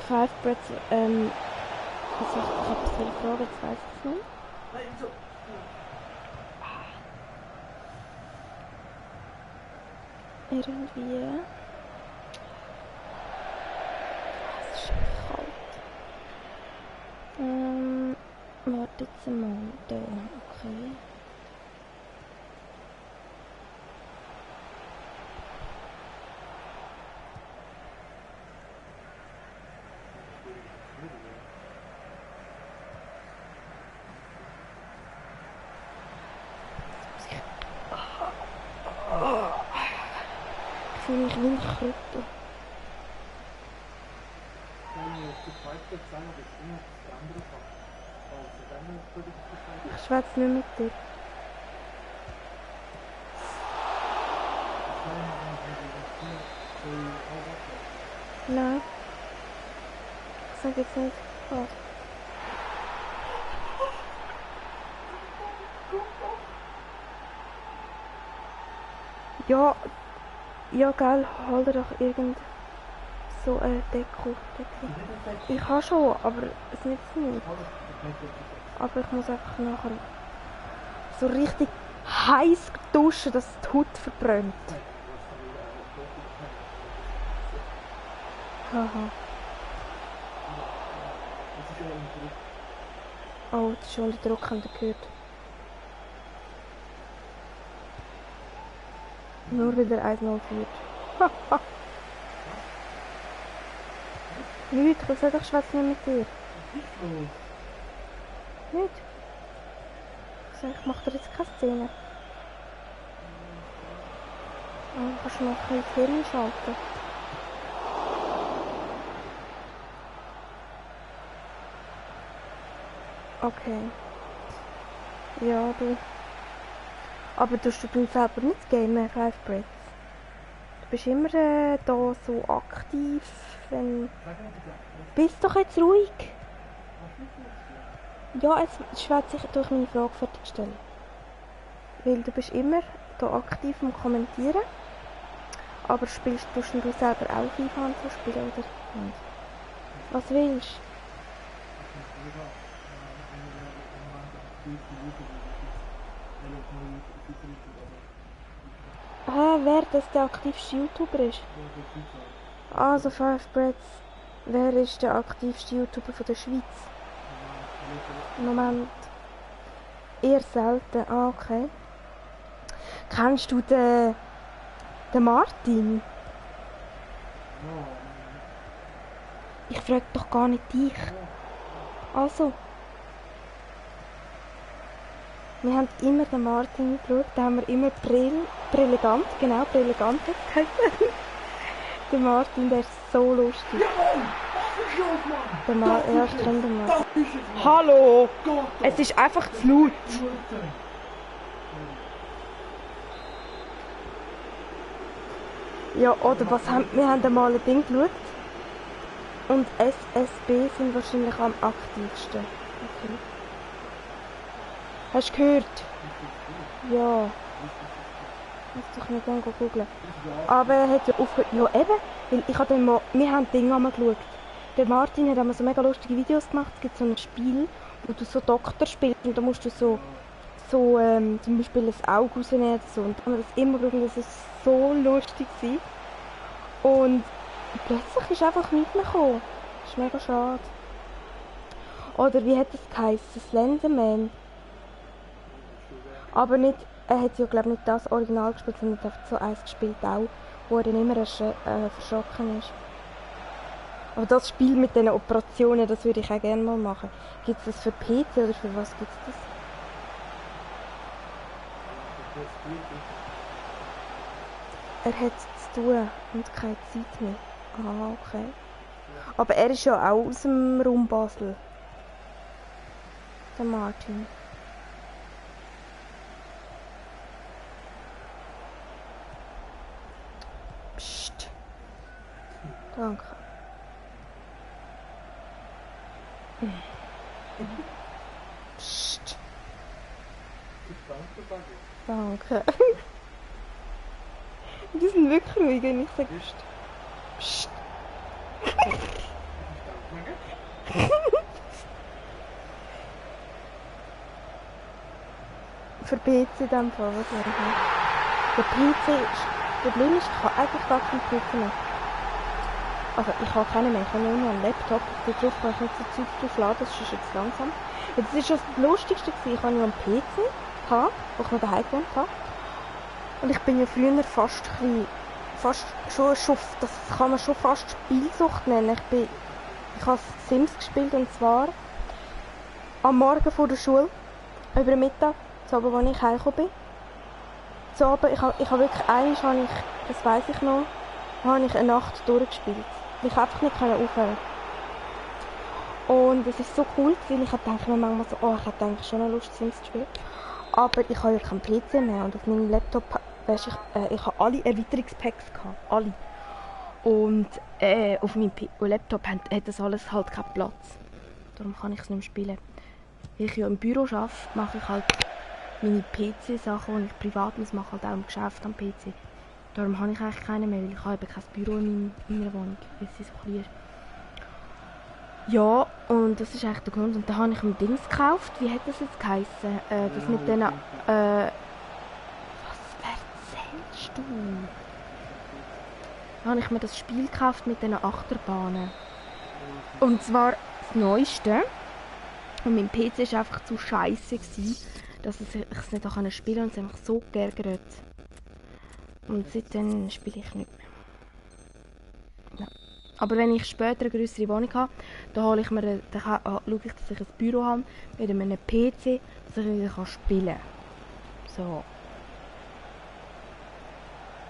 Five Breads, also ich habe etwas fragen, jetzt weiss ich es nicht. Irgendwie. Es ist kalt. Warte jetzt mal. Da, okay. Ich fühle mich wie ein Krüppel. Ich schwätze nicht mit dir. Nein. Ich sage jetzt nicht was. Ja, ja gell, hol dir doch irgend so eine Decke. Ich habe schon, aber es nützt nicht. Aber ich muss einfach nachher so richtig heiß duschen, dass die Haut verbrennt. Haha. Oh, das ist schon unter Druck, habt ihr gehört. Nur wieder 1-0 führt. Nicht, ich sag, ich schwätze nicht mit dir. Nicht? Ich sag, ich mach dir jetzt keine Szene. Oh, kannst du noch ein bisschen ins Hirn schalten? Okay. Ja, du. Aber du dann selber nicht gamen, Five Breads? Du bist immer da so aktiv, wenn... Bist doch jetzt ruhig! Ja, jetzt schwätze ich durch meine Frage fertigstellen. Weil du bist immer da aktiv am Kommentieren. Aber spielst du selber auch FIFA und so spielen, oder nicht? Was willst du? Wer das der aktivste YouTuber ist? Also Five Breads. Wer ist der aktivste YouTuber von der Schweiz? Im Moment. Eher selten. Ah, okay. Kennst du den Martin? Ich frage doch gar nicht dich. Also. Wir haben immer den Martin geschaut, da haben wir immer Brilligant, genau, Brilligant geheißen. Der Martin, der ist so lustig. Der Martin, ja, ich kenne den Martin. Hallo! Es ist einfach zu laut. Ja, oder was haben wir haben einmal ein Ding geschaut. Und SSB sind wahrscheinlich am aktivsten. Okay. Hast du gehört? Ja. Muss doch nicht gerne googeln. Aber er hat ja aufgehört. Ja eben, weil ich habe wir haben Dinge einmal geschaut. Der Martin hat einmal so mega lustige Videos gemacht. Es gibt so ein Spiel, wo du so Doktor spielst und da musst du so zum Beispiel ein Auge rausnehmen oder so. Und dann haben wir das immer geschaut und das ist so lustig gewesen. Und plötzlich ist einfach nichts mehr gekommen. Das ist mega schade. Oder wie hat das geheißen? Slenderman. Aber nicht, er hat ja glaube nicht das Original gespielt, sondern einfach so eins gespielt auch, wo er dann immer verschrocken ist. Aber das Spiel mit diesen Operationen, das würde ich auch gerne mal machen. Gibt es das für PC oder für was gibt es das? Er hat zu tun und keine Zeit mehr. Ah, okay. Aber er ist ja auch aus dem Raum Basel. der Martin. Psst. Danke. Psst. Danke. Die sind wirklich ruhig, wenn ich sage Psst. Für PC in dem Fall, was wäre ich? Der PC ist... Das Problem ist, ich habe eigentlich gar keinen PC mehr. Also ich habe keinen mehr, ich habe nur noch einen Laptop. Darauf kann ich nicht so Zeug drauf laden, das ist jetzt langsam. Jetzt ist das Lustigste gewesen, ich habe ja einen PC gehabt, wo ich noch daheim gewohnt habe. Und ich bin ja früher fast schon, das kann man schon fast Spielsucht nennen. Ich habe Sims gespielt, und zwar am Morgen vor der Schule, über den Mittag, zu Abend, als ich heimgekommen bin. Zu Abend, ich habe wirklich einmal, das weiss ich noch, habe ich eine Nacht durchgespielt. Ich konnte einfach nicht aufhören. Und es ist so cool, weil ich dachte mir manchmal so, ich hätte eigentlich schon eine Lust, Sims zu spielen. Aber ich habe ja keinen PC mehr, und auf meinem Laptop, ich habe alle Erweiterungspacks gehabt, alle. Und auf meinem Laptop hat das alles halt keinen Platz. Darum kann ich es nicht mehr spielen. Weil ich ja im Büro arbeite, mache ich halt meine PC-Sachen, die ich privat muss, mache halt auch im Geschäft am PC. Darum habe ich eigentlich keinen mehr, weil ich habe eben kein Büro in meiner Wohnung, weil sie so klein ist. Ja, und das ist eigentlich der Grund. Und dann habe ich mir Dings gekauft. Wie hat das jetzt geheissen? Das mit diesen... was erzählst du? Dann habe ich mir das Spiel gekauft mit diesen Achterbahnen. Und zwar das Neueste. Und mein PC war einfach zu scheisse, dass ich es nicht spielen konnte, und es hat mich so geärgert. Und seitdem spiele ich nicht mehr. Ja. Aber wenn ich später eine größere Wohnung habe, dann schaue ich, dass ich ein Büro habe mit einem PC, dass ich wieder spielen kann. So.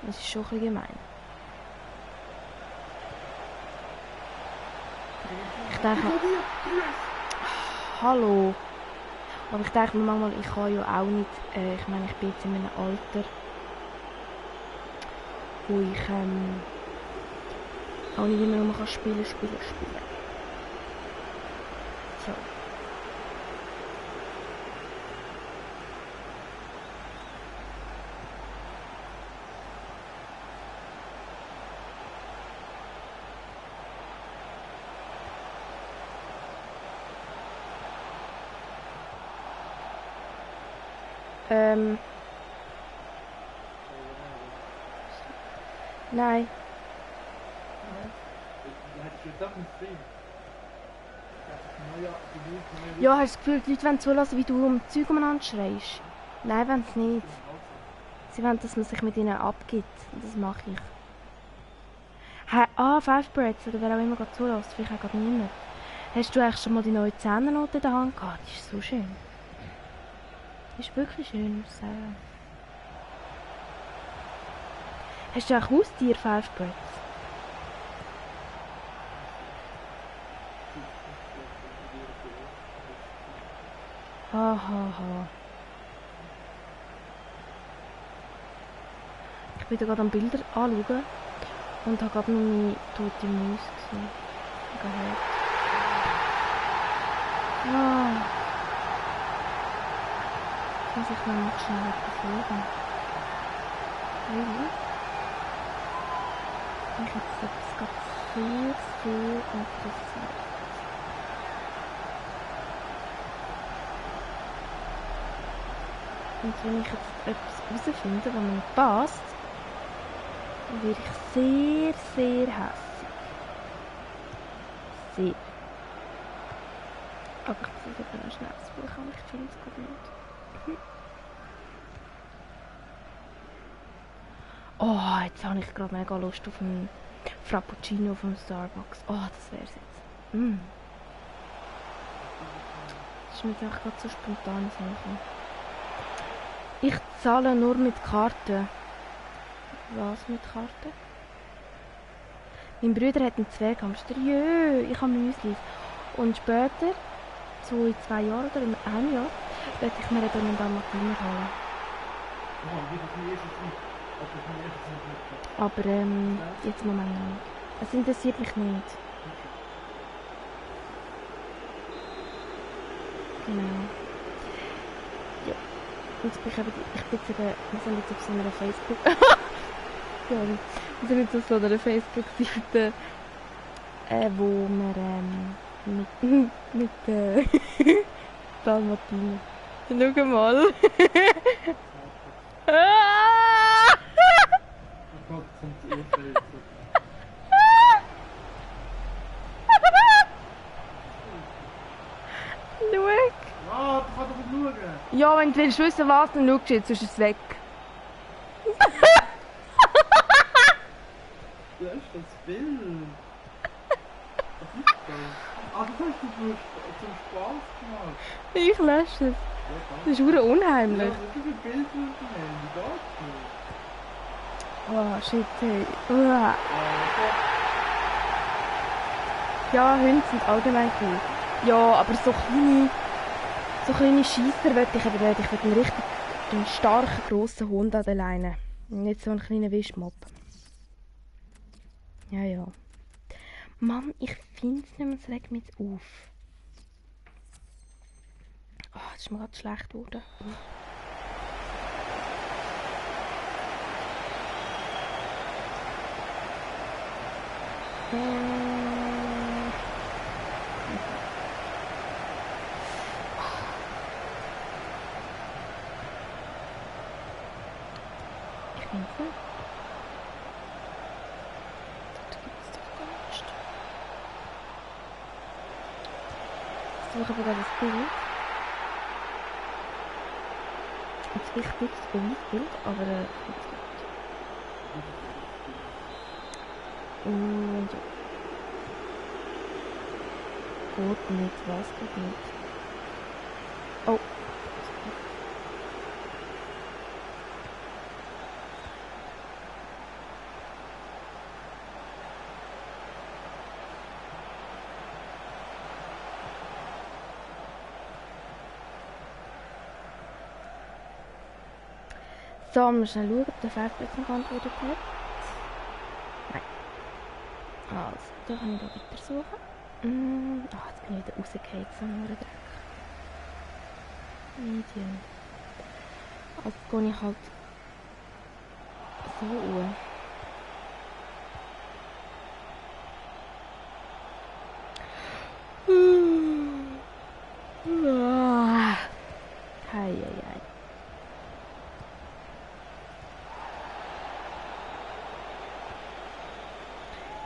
Das ist schon ein bisschen gemein. Ich denke... Hallo. Aber ich denke mir manchmal, ich kann ja auch nicht... ich meine, ich bin jetzt in einem Alter, wo ich auch nicht immer nur spielen. So. Nein. Ja, hast du das Gefühl, die Leute wollen zulassen, wie du um Zeug umeinander schreist? Nein, wollen sie nicht. Sie wollen, dass man sich mit ihnen abgibt. Und das mache ich. Five Breads, oder wer auch immer gerade zulässt, vielleicht auch gerade niemand. Hast du eigentlich schon mal die neue Zehnernote in der Hand gehabt? Die ist so schön. Die ist wirklich schön, muss ich sagen. Hast du auch Haustier, Five Breads? Hahaha. Ich bin da gerade am Bilder anschauen und habe gerade meine tote Maus gesehen. Gehört. Ah. Jetzt muss ich noch schnell etwas schauen. Ich habe jetzt gerade sehr interessant. Und wenn ich jetzt etwas herausfinde, das mir nicht passt, dann werde ich sehr hässig. Sehr. Aber ich muss eben noch schnell suchen, ich finde es gerade nicht. Oh, jetzt habe ich gerade mega Lust auf einen Frappuccino vom Starbucks. Oh, das wäre es jetzt. Das ist mir jetzt einfach gerade so spontan so. Ich zahle nur mit Karte. Was mit Karte? Mein Bruder hat einen Zwerghamster. Jö, ich habe Müsli. Und später, so in 2 Jahren oder in einem Jahr, werde ich mir eben einen Dalmatiner holen. Aber jetzt im Moment noch nicht. Es interessiert mich nicht. Genau. Ja. Und ich bin jetzt eben, wir sind jetzt auf so einer Facebook... Sorry. Wir sind jetzt auf so einer Facebook-Seite, wo wir mit Dalmatiner... Schau mal. Oh Gott, kommt die Urteil. Schau. Ah, du kannst doch nicht schauen. Ja, wenn du willst wissen, was, dann schaust du jetzt, sonst ist es weg. Lösch das Bild. Was ist das? Ah, das hast du zum Spaß gemacht. Ich lösche es. Das ist verdammt unheimlich. Ja, wie viele Bilder nehmen? Wie geht's nicht? Oh, shit, hey. Uah. Ja, Hunde sind allgemein cool. Ja, aber so kleine Scheisser will ich eben nicht. Ich will einen starken, grossen Hund an der Leine. Nicht so einen kleinen Wischmopp. Ja, ja. Mann, ich finde es nicht mehr, es regt mich jetzt auf. Oh, das ist mir gerade schlecht geworden. Ich finde es nicht. Das gibt es doch gar nicht. Ich suche aber gerade das Bild. Das wichtigste Beweisbild, aber und ja. Geht nicht, was geht nicht? Oh. So, wir schnell schauen, ob der Facebook noch geantwortet hat. Nein. Also, da kann ich da weiter suchen. Jetzt bin ich wieder rausgefallen, so ein Dreck. Medien. Also gehe ich halt so an. Hei.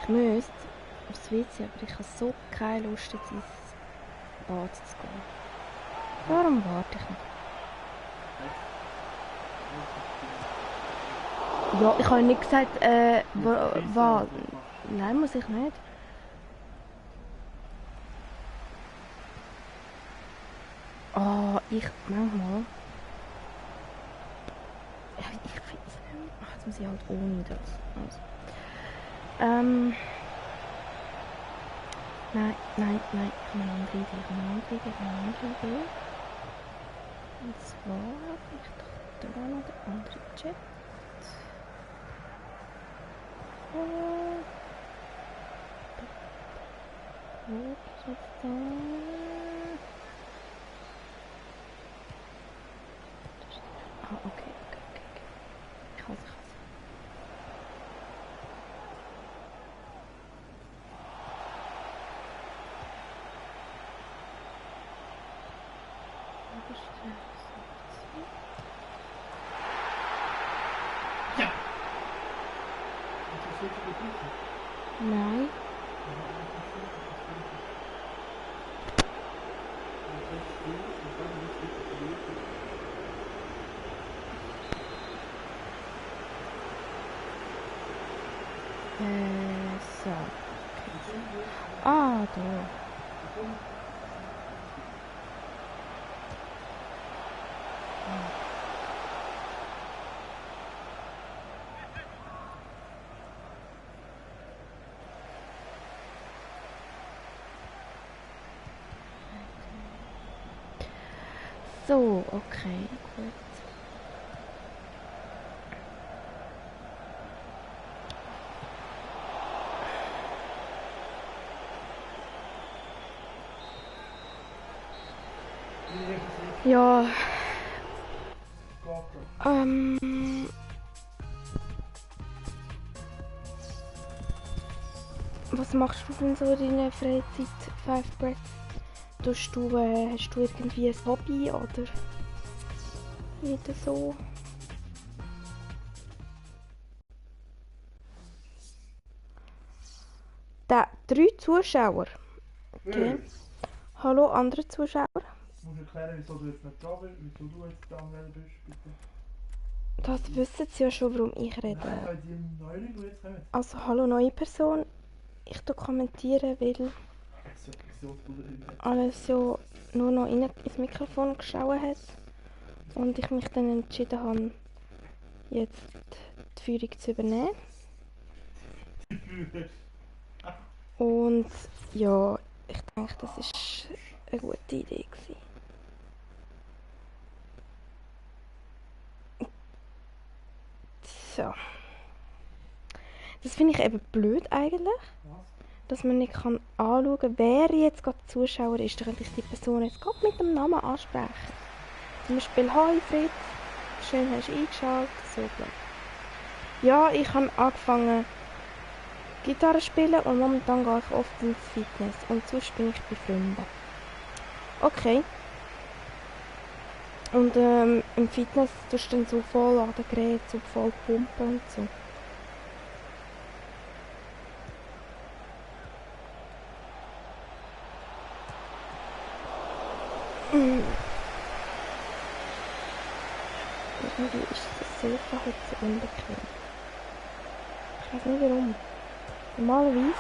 Ich müsste aufs WC, aber ich habe so keine Lust, jetzt ins Bad zu gehen. Warum warte ich noch? Ja, ich habe nicht gesagt, was. Nein, muss ich nicht. Oh, ich manchmal. Ja, ich finde es nicht. Jetzt muss ich halt ohne das. Also. Nein. Ich habe eine andere Idee. Und zwar habe ich doch da noch den anderen Chat. Wo ist jetzt da? Okay. Ich hasse. Ja! Nein. So. Ah, da. so, okay, gut. Ja. Was machst du denn so in deiner Freizeit, Five Breath? Hast du irgendwie ein Hobby oder nicht so? Da 3 Zuschauer. Okay. Hallo andere Zuschauer. Du musst erklären, wieso du jetzt nicht da bist, wieso du jetzt da anwählen bist, bitte. Das wissen sie ja schon, warum ich rede. Nein, bei die Neuling, die jetzt kommen. Also hallo neue Person. Ich dokumentiere, weil alles ja nur noch ins Mikrofon geschaut hat. Und ich mich dann entschieden habe, jetzt die Führung zu übernehmen. Und ja, ich denke, das ist eine gute Idee gewesen. So. Das finde ich eben blöd eigentlich. Dass man nicht anschauen kann, wer jetzt gerade Zuschauer ist. Dann könnte ich die Person jetzt gerade mit dem Namen ansprechen. Zum Beispiel «Hi Fritz, schön hast du eingeschaltet», so bla. Ja, ich habe angefangen Gitarre zu spielen und momentan gehe ich oft ins Fitness und sonst bin ich bei Freunden. Okay. Und im Fitness tust du dann so voll an den Geräten, so voll pumpen und so. Irgendwie ist das Sofa heute so unbequem. Ich weiß nicht warum. Normalerweise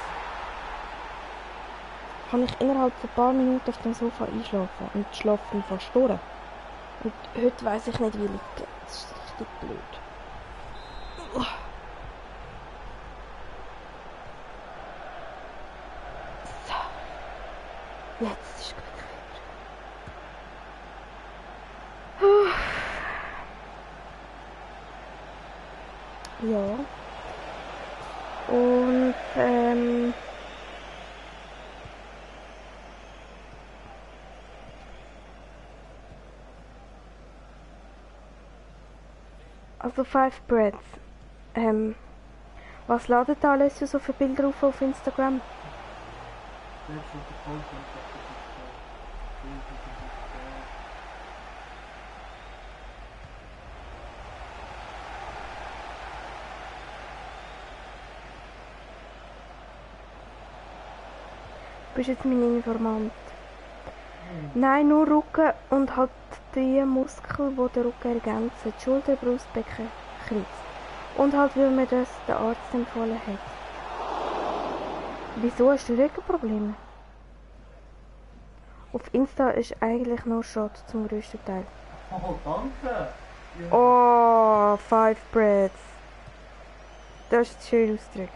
kann ich innerhalb von ein paar Minuten auf dem Sofa einschlafen und schlafe dann fast durch. Und heute weiss ich nicht, wie liegen. Das ist richtig blöd. So. Jetzt ist es gut. Ja. Und also Five Breaths. Was ladet alles so für Bilder auf Instagram? Du bist jetzt mein Informant. Nein, nur Rücken und halt die Muskeln, die den Rücken ergänzen. Die Schulter, Brust, Becken, Kreuz. Und halt, weil mir das der Arzt empfohlen hat. Wieso hast du Rückenprobleme? Auf Insta ist eigentlich nur Schrott zum grössten Teil. Oh, danke! Oh, Five Breaths. Das ist schön ausgedrückt.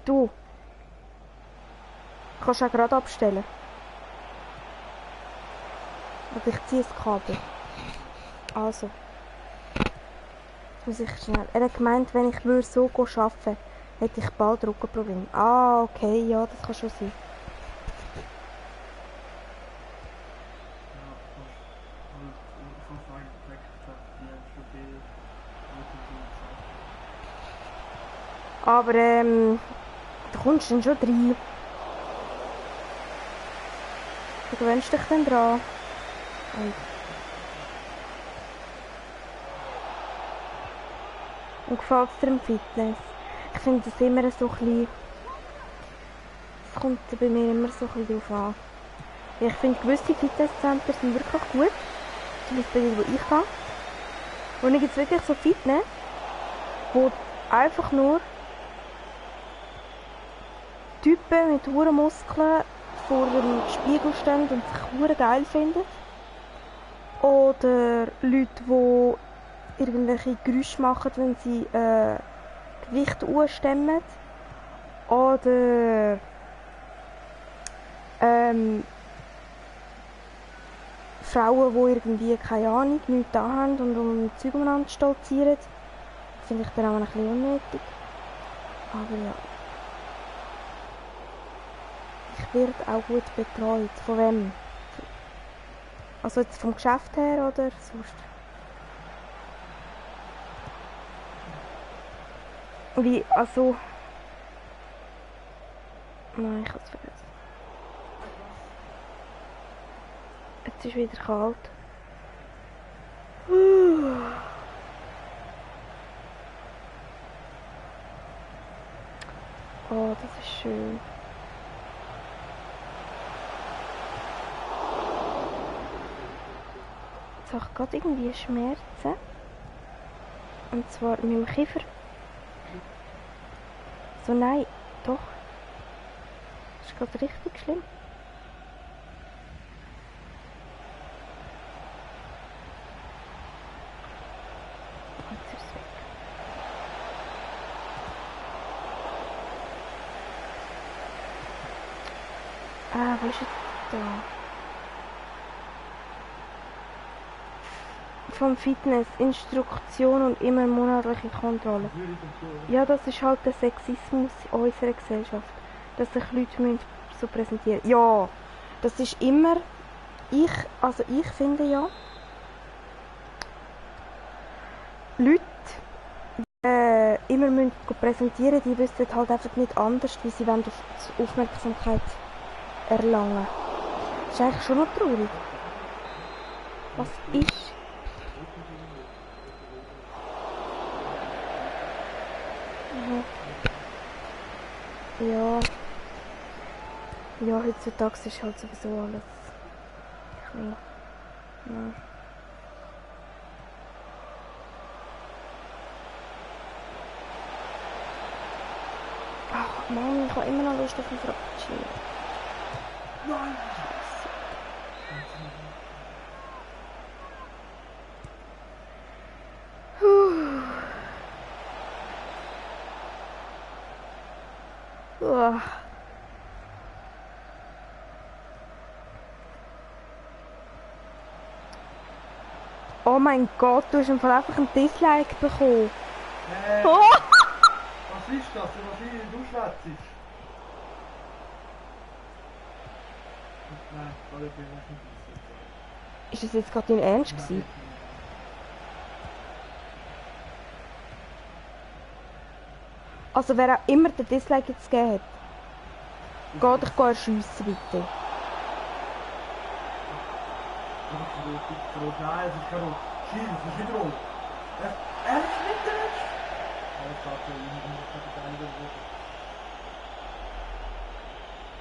Du kannst auch gerade abstellen. Aber ich ziehe das Kabel. Also. Jetzt muss ich schnell. Er hat gemeint, wenn ich würde so arbeiten würde, hätte ich bald Rückenprobleme. Ah, okay, ja, das kann schon sein. Aber da kommst du dann schon rein. Du gewöhnst dich dann dran. Und gefällt es dir im Fitness? Ich finde das immer so ein bisschen... Es kommt bei mir immer so ein bisschen drauf an. Ich finde gewisse Fitnesscenter sind wirklich gut. Zum Beispiel die, wo ich gehe. Und dann gibt es wirklich so Fitness, wo einfach nur Typen mit hohen Muskeln vor dem Spiegel stehen und sich hure geil finden. Oder Leute, die irgendwelche Geräusche machen, wenn sie Gewicht anstemmen. Oder Frauen, die irgendwie, keine Ahnung, nichts da haben und um Zeug umeinander stolzieren. Finde ich dann auch ein bisschen unnötig. Aber ja. Ich werde auch gut betreut. Von wem? Also jetzt vom Geschäft her oder sonst? Wie, also... Nein, ich habe es vergessen. Jetzt ist wieder kalt. Oh, das ist schön. Jetzt habe ich gerade irgendwie Schmerzen. Und zwar mit dem Kiefer. So, nein, doch. Das ist gerade richtig schlimm. Jetzt ist es weg. Wo ist jetzt da? Vom Fitness, Instruktion und immer monatliche Kontrolle. Ja, das ist halt der Sexismus unserer Gesellschaft. Dass sich Leute müssen so präsentieren. Ja, das ist immer... Ich finde ja... Leute, die immer müssen präsentieren, die wissen halt einfach nicht anders, wie sie wollen Aufmerksamkeit erlangen. Das ist eigentlich schon noch traurig. Was ist... Ja. Ja, heutzutage ist halt sowieso alles... Ja. Ach Mann, ich habe immer noch Lust auf einen Frappuccino. Nein! Uah. Oh mein Gott, du hast einfach ein Dislike bekommen. Oh. Was ist das? Was ist du schwätzt? Nein, alle bin ich nicht. Ist das jetzt gerade dein Ernst gewesen? Also wer auch immer den Dislike jetzt gegeben hat, geht dich erschiessen bitte. Nein, es ist kein Rot. Schiel, es ist nicht rot. Er ist nicht der Mensch.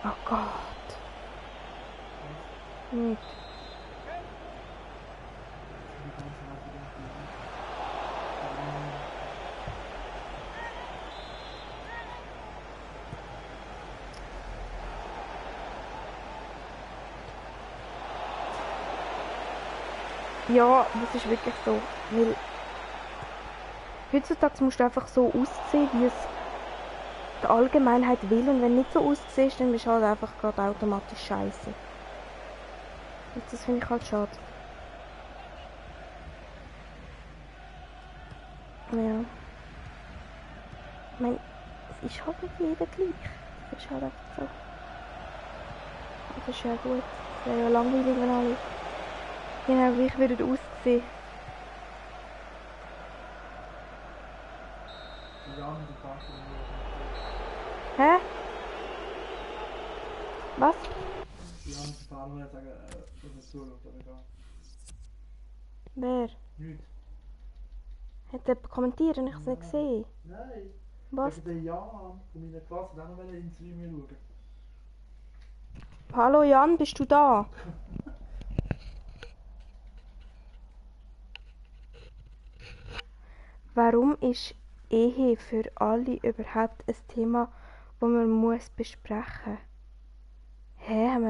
Oh Gott. Nicht. Ja, das ist wirklich so. Weil heutzutage musst du einfach so aussehen, wie es die Allgemeinheit will. Und wenn du nicht so aussiehst, dann bist du halt einfach gerade automatisch scheiße. Und das finde ich halt schade. Ja. Ich meine, es ist halt nicht jeder gleich. Das ist halt einfach so. Das ist ja gut. Das wäre ja langweilig, wenn alle genau gleich würden aussehen. Hä? Was? Die anderen Fahrer wollen sagen, dass es zuschaut, aber egal. Wer? Nicht. Hat jemand kommentiert und ich es nicht gesehen? Nein. Was? Der Jan von meiner Klasse hat auch noch in den Stream schauen. Hallo Jan, bist du da? Warum ist Ehe für alle überhaupt ein Thema, das man muss besprechen muss? Hä, haben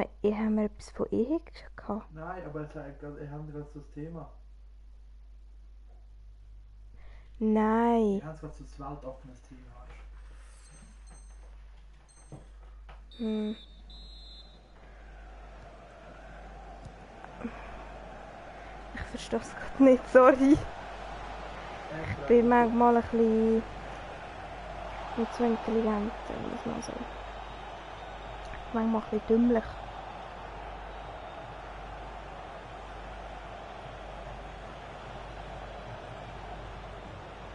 wir etwas von Ehe gehabt? Nein, aber er haben gerade so das Thema. Nein. Die haben gerade so das weltoffenes Team, weißt Hm. Ich verstehe es gerade nicht, sorry. Ich bin manchmal ein bisschen nicht so intelligent, muss man sagen. Manchmal ein bisschen dümmlich.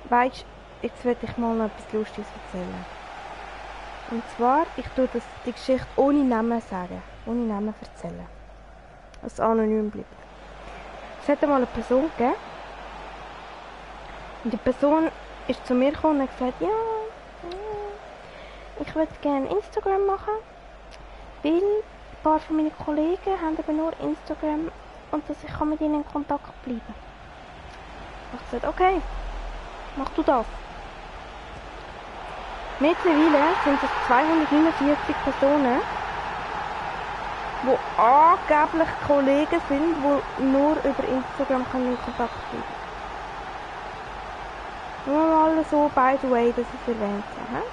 Weisst, jetzt will ich mal noch etwas Lustiges erzählen. Und zwar, ich tue die Geschichte ohne Namen sagen, ohne Namen erzählen. Dass es anonym bleibt. Es hat einmal eine Person gegeben. Und die Person ist zu mir gekommen und hat gesagt, ja, ich würde gerne Instagram machen, weil ein paar von meinen Kollegen haben aber nur Instagram und dass ich mit ihnen in Kontakt bleiben kann. Ich habe gesagt, okay, mach du das. Mittlerweile sind es 249 Personen, die angeblich Kollegen sind, die nur über Instagram in Kontakt bleiben können. Nur mal so, by the way, dass ich es erwähnt habe.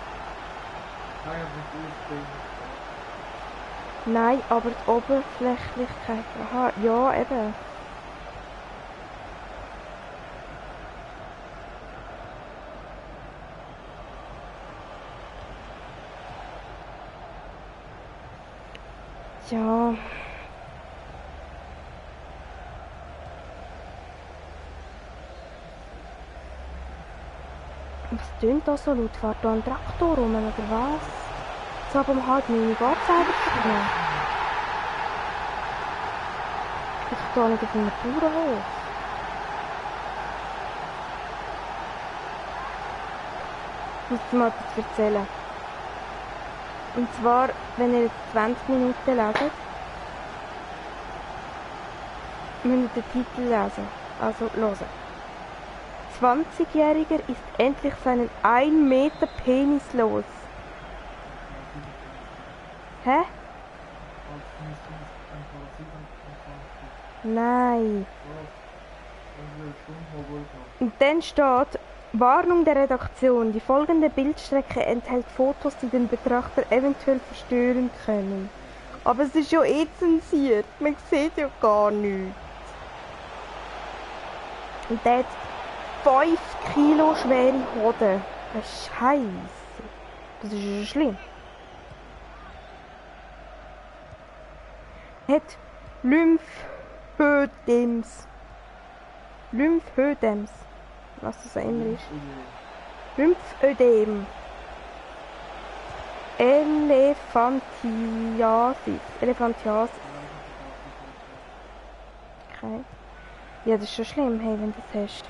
Nein, aber die Oberflächlichkeit. Aha, ja, eben. Ja. Was tönt da so laut? Fährt da ein Traktor rum oder was? So ab um 8:30 geht es eigentlich noch. Ich bin doch da nicht auf einem Bauernhof. Ich muss dir mal etwas erzählen. Und zwar, wenn ihr jetzt 20 Minuten leset, müsst ihr den Titel lesen. Also hören. 20-Jähriger ist endlich seinen 1 Meter Penis los. Hä? Nein. Und dann steht, Warnung der Redaktion. Die folgende Bildstrecke enthält Fotos, die den Betrachter eventuell verstören können. Aber es ist ja eh zensiert. Man sieht ja gar nichts. Und der hat 5 Kilo schwere Hoden. Scheiße. Das ist ja schlimm. Er hat Lymphödems. Lymphödems. Was das auch immer ist. Lymphödem. Elephantiasis. Elephantiasis. Okay. Ja, das ist schon schlimm, hey, wenn du das hast.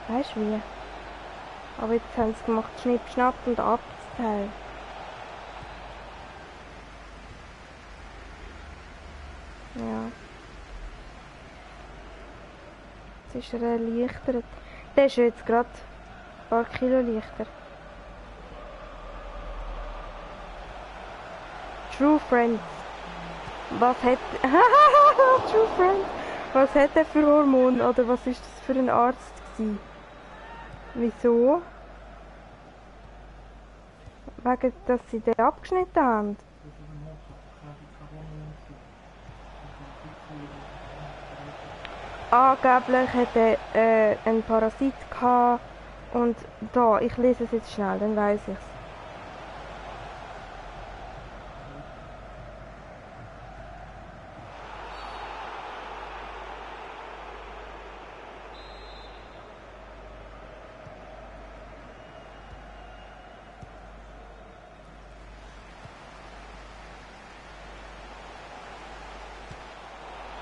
Weißt du wie? Aber jetzt haben sie gemacht, Schnipp, Schnapp und ab das Teil. Ja. Jetzt ist er erleichtert. Der ist jetzt gerade ein paar Kilo leichter. True Friends. Was hat... True Friends. Was hat er für Hormone? Oder was ist das für ein Arzt gewesen? Wieso? Wegen, dass sie den abgeschnitten haben? Angeblich hat er einen Parasit gehabt. Und da, ich lese es jetzt schnell, dann weiss ich's.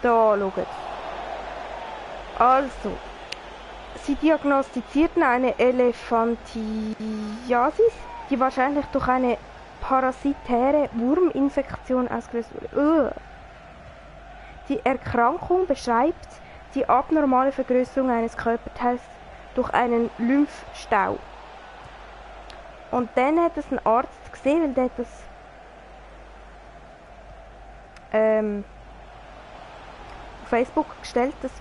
Da, schaut. Also, sie diagnostizierten eine Elephantiasis, die wahrscheinlich durch eine parasitäre Wurminfektion ausgelöst wurde. Die Erkrankung beschreibt die abnormale Vergrößerung eines Körperteils durch einen Lymphstau. Und dann hat es ein Arzt gesehen, weil der hat das auf Facebook gestellt, das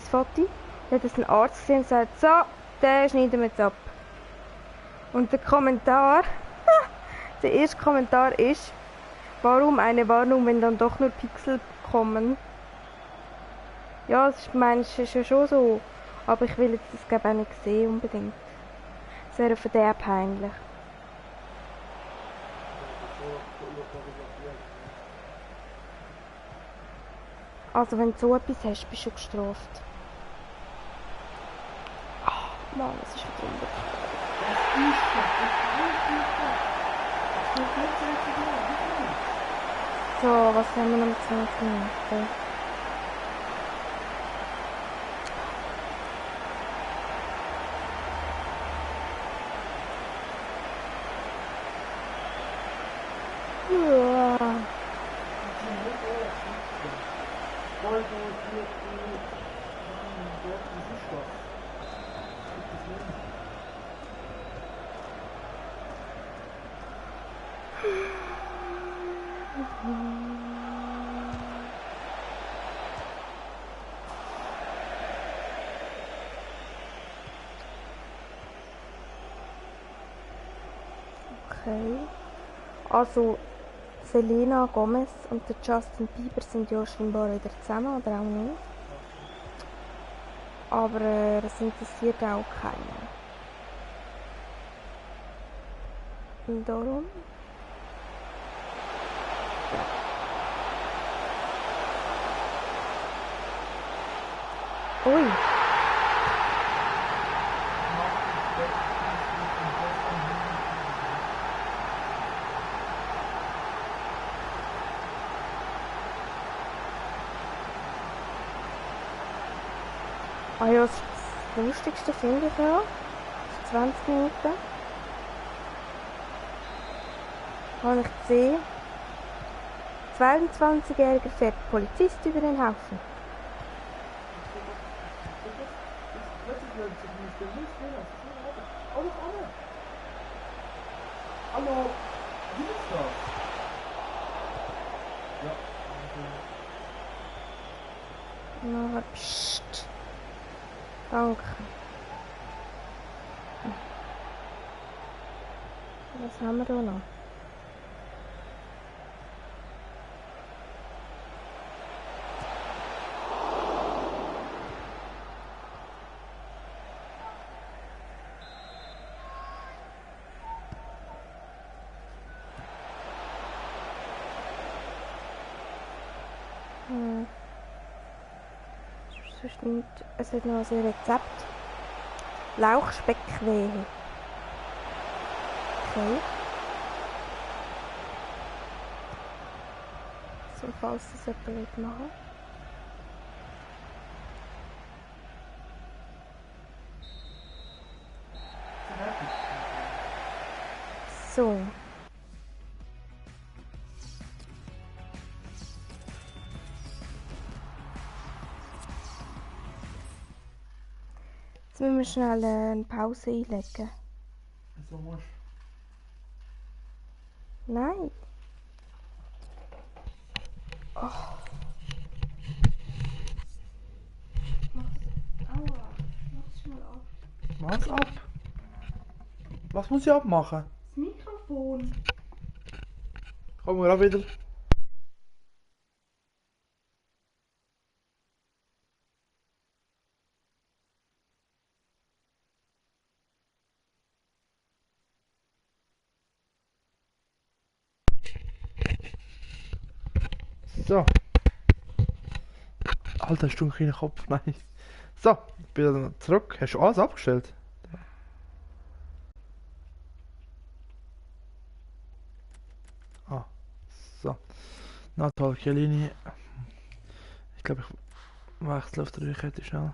Foto. Da hat es ein Arzt gesehen und sagt, so, den schneiden wir jetzt ab. Und der Kommentar, der erste Kommentar ist, warum eine Warnung, wenn dann doch nur Pixel kommen? Ja, das ist, meinst du, ist ja schon so. Aber ich will jetzt das glaube auch nicht sehen unbedingt. Das wäre für den peinlich. Also wenn du so etwas hast, bist du gestraft. Ach Mann, das ist wieder unbekannt. So, was haben wir noch mit 20 Minuten? Ja. Okay. Also Selena Gomez und der Justin Bieber sind ja scheinbar wieder zusammen, oder auch nicht. Aber es interessiert auch keinen. Und darum? Ja. Ui. Ah ja, das Lustigste finde ich ja, das ist 20 Minuten, habe ich gesehen, 22-Jähriger fährt Polizist über den Haufen. Hallo, wie ist das? Ja. Na, psst. Danke. Was haben wir da noch? Sonst nicht. Es hat noch ein Rezept. Lauchspeckwehe. Okay. So, falls das jemand machen will. So. Jetzt müssen wir schnell eine Pause einlegen. Wieso musst Nein. Oh. Aua. Mach's mal ab. Was ab? Was muss ich abmachen? Das Mikrofon. Kommen wir auch wieder. So. Alter, hast du einen kleinen Kopf? Nein. So, ich bin dann zurück. Hast du alles abgestellt? Ah, so. Natal Chiellini. Ich glaube, ich wechsle auf der Rückkette schnell.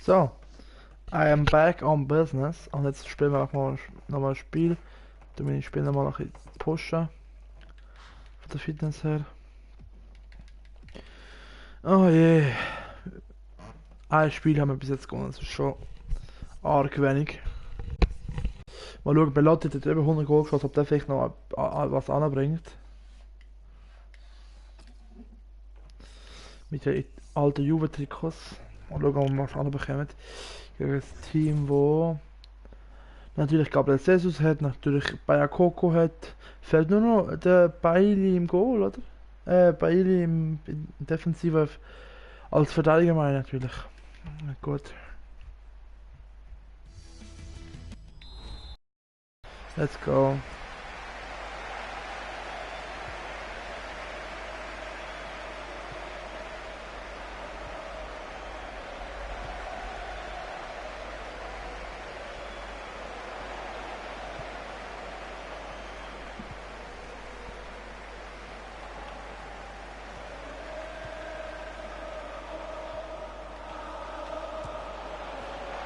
So, I am back on business. Und jetzt spielen wir auch mal nochmal ein Spiel. Da bin ich Spiel nochmal ein bisschen pushen. Von der Fitness her. Oh je. Ein Spiel haben wir bis jetzt gewonnen. Das ist schon arg wenig. Mal schauen, Belotti hat über 100 Goal geschossen, ob der vielleicht noch was anbringt. Mit den alten Juve-Trikots. Mal schauen, ob wir was anbekommen. Gegen das Team, wo natürlich Gabriel Jesus hat, natürlich Bayakoko hat. Fehlt nur noch der Bailey im Goal, oder? Bailey im Defensive als Verteidiger meine ich natürlich. Na gut. Let's go.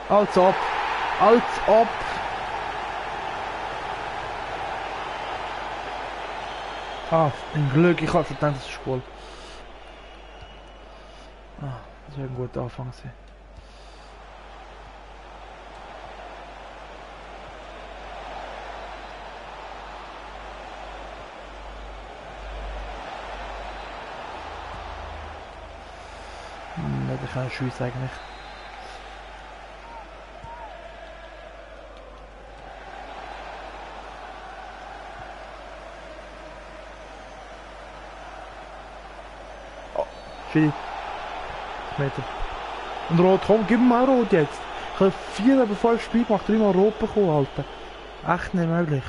Als ob. Als ob. Ah, ein Glück, ich hatte gedacht, das ist Goal. Ah, das wäre ein guter Anfang gewesen. Nicht ein Schuss eigentlich. Schiri. Meter. Und Rot, komm, gib mir mal Rot jetzt. Ich habe 4 oder 5 Spiele gemacht, 3 Mal Rot bekommen, Alter. Echt nicht möglich.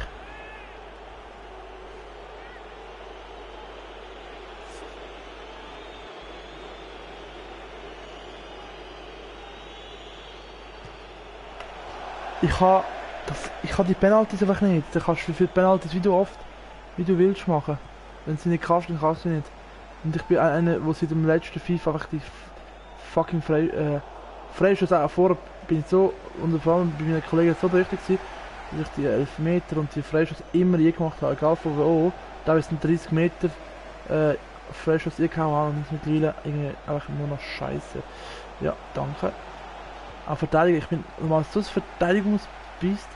Ich habe die Penalties einfach nicht. Du kannst für die Penalties wie du willst machen. Wenn du sie nicht kannst, dann kannst du sie nicht. Und ich bin einer, der seit dem letzten FIFA einfach die fucking Freischuss auch vorher bin ich so, und vor allem bei meinen Kollegen so richtig gewesen, dass ich die 11 Meter und die Freischuss immer je gemacht habe, egal von wo. Da ist ein 30 Meter Freischuss gehauen habe und mittlerweile irgendwie einfach nur noch scheiße. Ja, danke. Auch Verteidigung, ich bin normal so ein Verteidigungsbiest.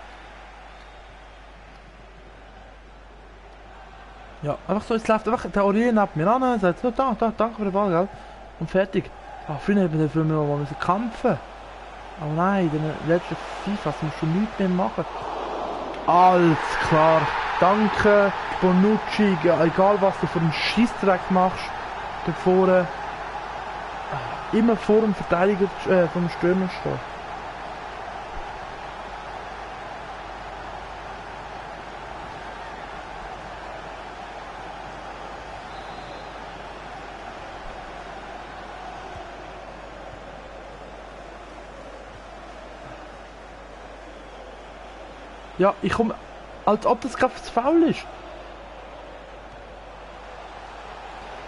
Ja, einfach so, es läuft einfach der Aurelien ab mir an und sagt, so, danke für den Ball, gell? Und fertig. Ah, früher hätten wir dafür mal müssen kämpfen. Aber nein, in den letzten FIFA musst du nichts mehr machen. Alles klar. Danke, Bonucci, egal was du für einen Scheissdreck machst, da vorne. Immer vor dem Verteidiger, vom Stürmer stehen. Ja, ich komme, als ob das gerade faul ist.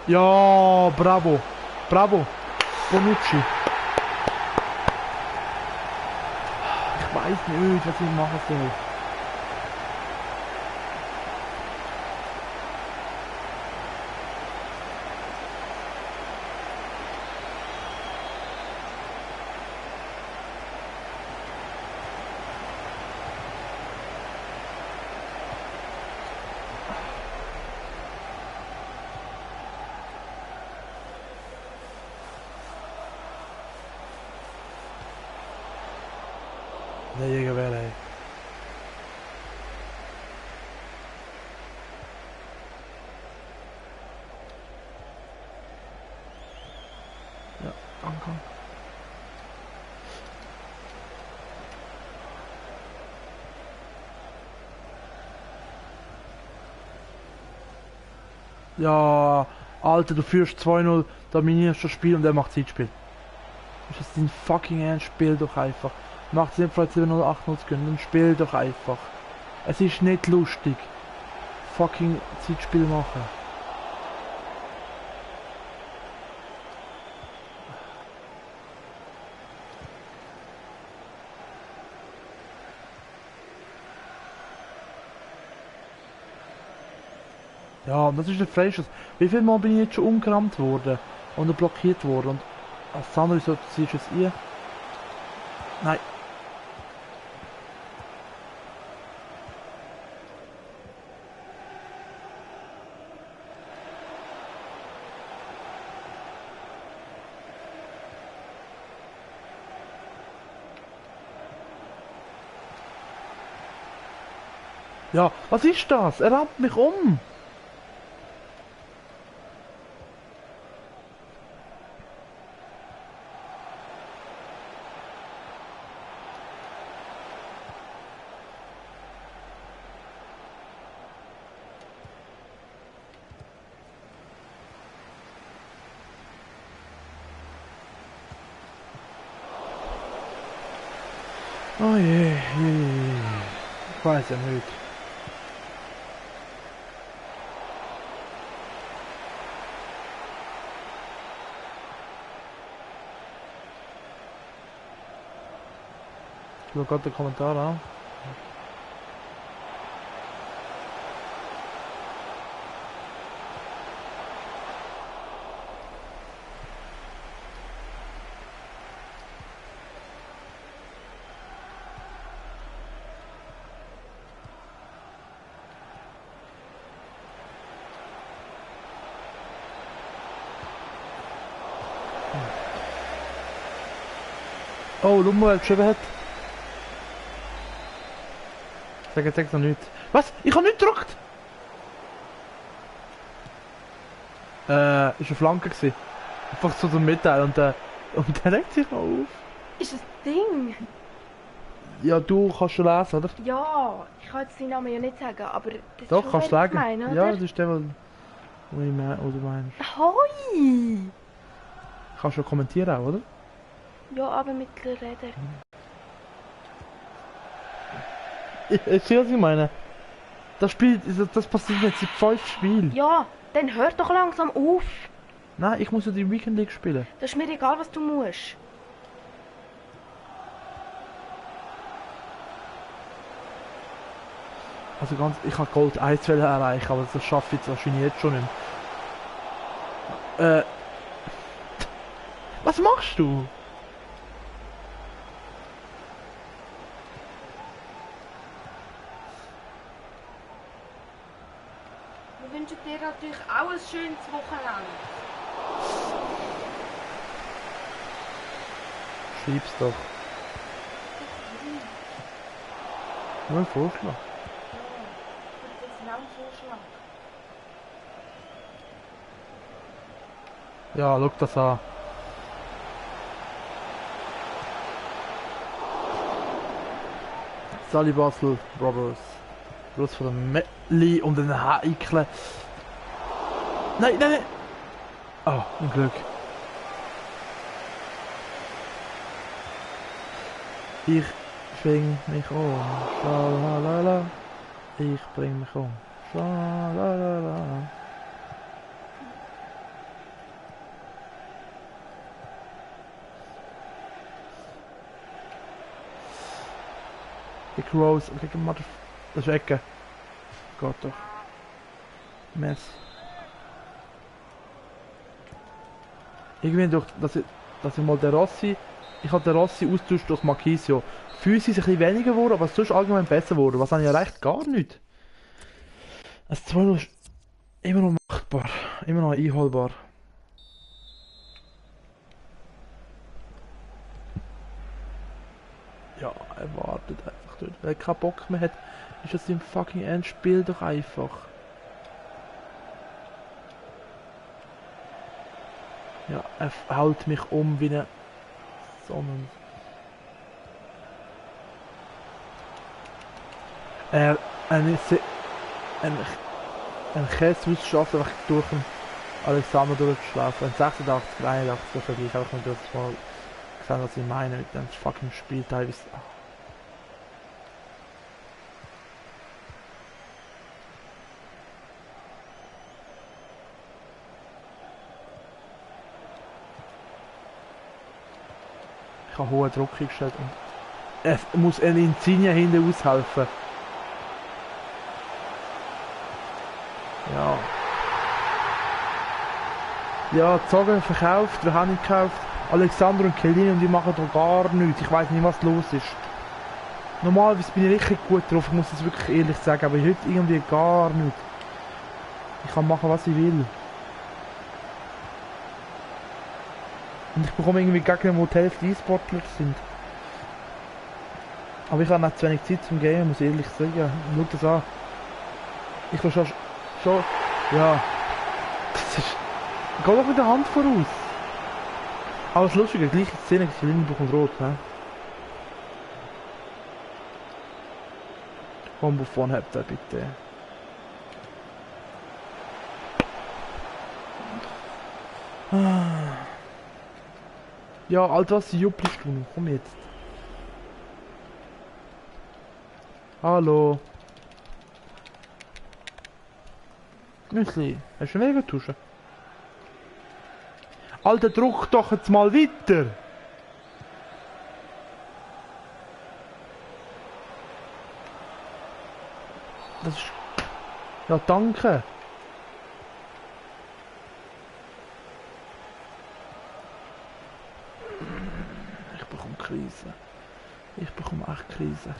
Ja, bravo. Bravo. Bonucci. Ich weiß nicht, was ich machen soll. Der Jäger wäre, ey. Ja, danke. Ja, Alter, du führst 2-0, dominierst das Spiel und er macht Zeitspiel. Ist das dein fucking Ernst? Spiel doch einfach. Macht es nicht vielleicht 7-0, 8-0 zu gönnen, dann spiel doch einfach. Es ist nicht lustig. Fucking Zeitspiel machen. Ja, und das ist der Freischuss. Wie viel Mal bin ich jetzt schon umgerammt worden und blockiert worden und als Sandro so ziehst du es ein. Nein. Ja, was ist das? Er rammt mich um. Oh je, je. Ich weiß ja nicht. Ich schaue gerade den Kommentar an. Oh, schau mal, wer geschrieben hat. Sag jetzt noch nichts. Was? Ich habe nicht gedrückt! Ist eine Flanke gewesen. Einfach so zum Mitteilen und der regt sich noch auf. Ist das Ding? Ja, du kannst schon lesen, oder? Ja, ich kann jetzt den Namen ja nicht sagen, aber das Doch, ist kannst du schon sagen. gemein, oder? Ja, das ist der, was ich meine, oder meinst. Hoi! Kannst du ja kommentieren auch, oder? Ja, aber mit der Räder. Ich sehe, was ich meine. Das Spiel, das passiert jetzt seit 5 Spielen. Ja, dann hör doch langsam auf. Nein, ich muss ja die Weekend League spielen. Das ist mir egal, was du musst. Also ganz, ich habe Gold 1 erreichen, aber das schaffe ich jetzt wahrscheinlich jetzt schon nicht mehr. Was machst du? Wir wünschen dir natürlich auch ein schönes Wochenende. Schreib's doch. Nur ein Vorschlag. Das ist ein Vorschlag. Ja, schau das an. Sally Basel Brothers. Bloß von dem Mettli und den Heiklen. Nein, nein, nein! Oh, ein Glück. Ich fing mich um. Schalalala. Ich bring mich um. Schalalala. Ich Rose. Kijk, Mother. Das ist Ecke. Geht doch. Mess. Irgendwie durch, dass ich mal den Rossi. Ich habe den Rossi austauscht durch Marquisio. Physisch ein bisschen weniger geworden, aber sonst allgemein besser geworden. Was habe ich erreicht? Gar nicht. Das 2-0 ist immer noch machbar. Immer noch einholbar. Ja, er wartet einfach dort. Weil er keinen Bock mehr hat, ist das im fucking Endspiel doch einfach. Ja, er haut mich um wie eine Sonnen. Ein Käsewissenschaftler einfach durch den Alexander durchgeschlafen. Ein 86, 81 Vergleich, einfach nur das mal gesehen, was ich meine mit dem fucking Spiel teilweise. Ich habe hohen Druck gestellt und es muss ein Insignia hinten aushelfen. Ja. Ja, Zogen verkauft, wir haben nicht gekauft. Alexander und Chiellini und die machen da gar nichts. Ich weiß nicht, was los ist. Normalerweise bin ich richtig gut drauf, ich muss das wirklich ehrlich sagen, aber heute irgendwie gar nicht. Ich kann machen, was ich will. Und ich bekomme irgendwie Gegner, wo die Hälfte E-Sportler sind. Aber ich habe nicht zu wenig Zeit zum Game, muss ich ehrlich sagen. Schau das an. Ich will schon... Ja. Das ist... Geh doch mit der Hand voraus. Aber das Lustige, gleiche Szene, die Linie bekommt rot, ne? Komm, wovon habt ihr bitte? Ja, Alter, was juppelst du noch? Komm jetzt. Hallo. Müsli, hast du eine Wegetusche? Alter, druck doch jetzt mal weiter! Das ist... Ja, danke! Ich bekomme Krise. Ich bekomme echt Krise.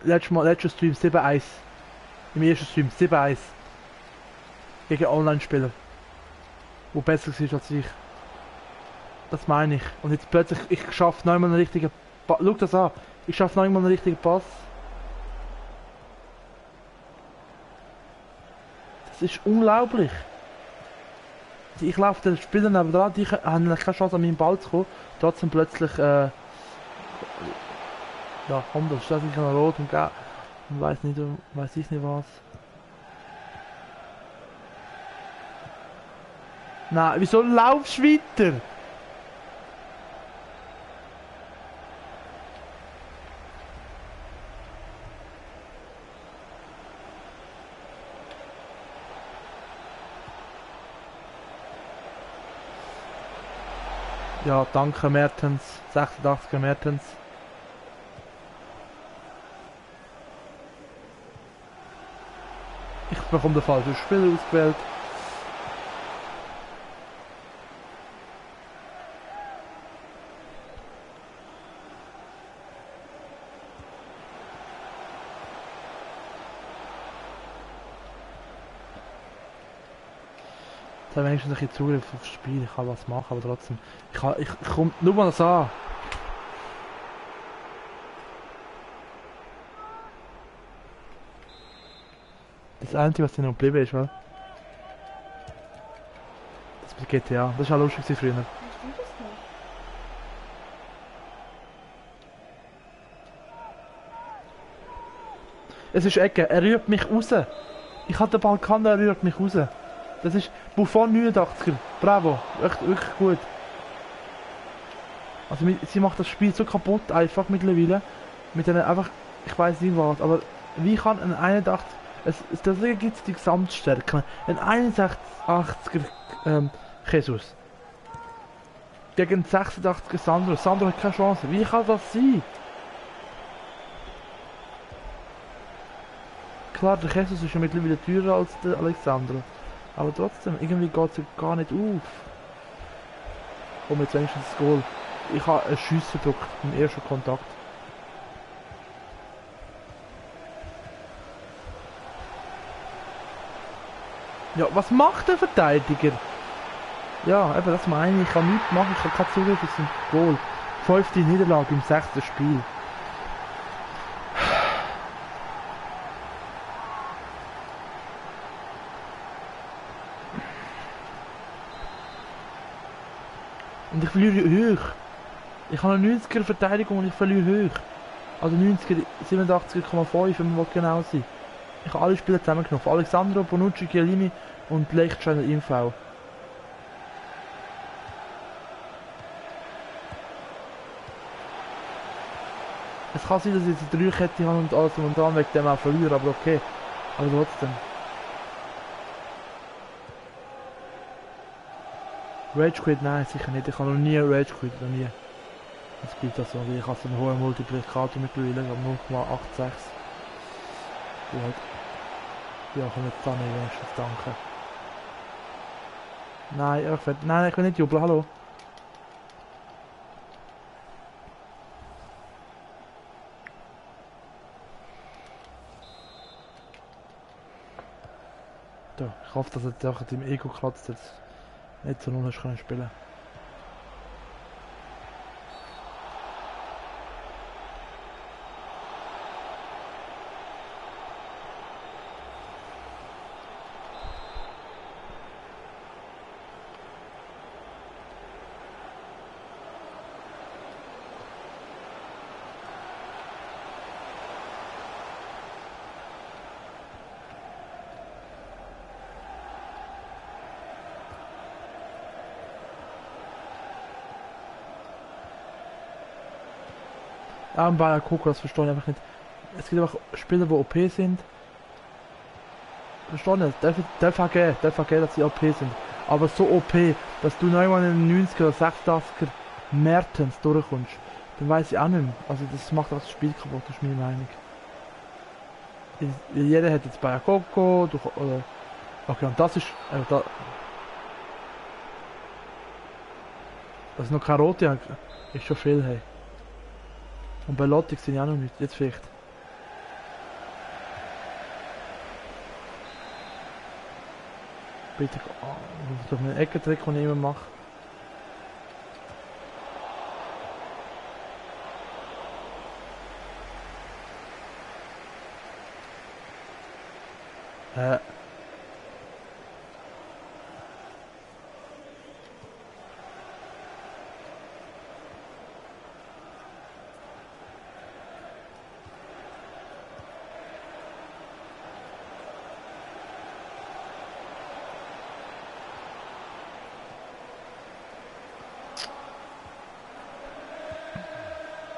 Letztes Stream 7-1. Im ersten Stream 7-1. Gegen Online-Spieler. Wo besser ist als ich. Das meine ich. Und jetzt plötzlich, ich schaffe noch einmal einen richtigen Pass. Schau das an. Ich schaffe noch einmal einen richtigen Pass. Das ist unglaublich. Ich laufe den Spielern neben dran, die haben keine Chance an meinen Ball zu kommen. Trotzdem plötzlich, ja, komm, das ist das sicher noch rot und gelb. Und weiß ich nicht was. Nein, wieso laufst du weiter? Ja, danke Mertens, 86er Mertens. Ich bekomme den falschen Spieler ausgewählt. Ich habe wenigstens ein bisschen Zugriff aufs Spiel, ich kann was machen, aber trotzdem. Ich komm, nur mal das an. Das Einzige, was dir noch geblieben ist, oder? Das mit GTA, das war auch lustig früher. Es ist Ecke, er rührt mich raus. Ich hatte den Balkan, er rührt mich raus. Das ist Buffon 89er. Bravo, echt wirklich gut. Also sie macht das Spiel so kaputt einfach mittlerweile. Mit einer einfach, ich weiß nicht was, aber wie kann ein 81... Deswegen gibt es die Gesamtstärke. Ein 81er Jesus. Gegen 86er Sandro. Sandro hat keine Chance. Wie kann das sein? Klar, der Jesus ist ja mittlerweile teurer als der Alexandro. Aber trotzdem, irgendwie geht es gar nicht auf. Komm, jetzt wenigstens das Goal. Ich habe einen Schuss verdrückt im ersten Kontakt. Ja, was macht der Verteidiger? Ja, eben das meine ich. Ich kann nichts machen, ich habe keinen Zugriff auf ein Goal. 5. Niederlage im 6. Spiel. Und ich verliere hoch. Ich habe eine 90er Verteidigung und ich verliere hoch. Also 90er, 87,5 wenn man genau sein. Ich habe alle Spieler zusammengenommen. Alexandro, Bonucci, Chiellini und Lichtsteiner IV. Es kann sein, dass ich jetzt eine Dreikette habe und alles und dann wegen dem auch verliere, aber okay. Aber trotzdem. Rage Quit, nein, sicher nicht. Ich habe noch nie Rage Quit, noch nie. Es gibt das so, ich habe so einen hohen Multiplikator mittlerweile, ich habe 0,86. Gut. Ja, komm jetzt da nicht wenigstens, danke. Nein, nein, ich will nicht jubeln, hallo. Da, ich hoffe, dass jetzt auch deinem Ego kratzt, jetzt nicht so null können spielen. Ah, bei Coco, das verstehe ich einfach nicht. Es gibt einfach Spieler, die OP sind. Verstehe nicht, darf vergeben, dass sie OP sind. Aber so OP, dass du irgendwann in den 90er oder 86er Mertens durchkommst, dann weiß ich auch nicht mehr. Also das macht auch das Spiel kaputt, das ist meine Meinung. Jeder hat jetzt bei Coco, oder... Okay, und das ist... dass noch keine rote haben, ist schon viel, hey. Und bei Lottig sind ja auch noch nicht, jetzt vielleicht. Bitte, durch einen Eckentrick, den ich immer mache.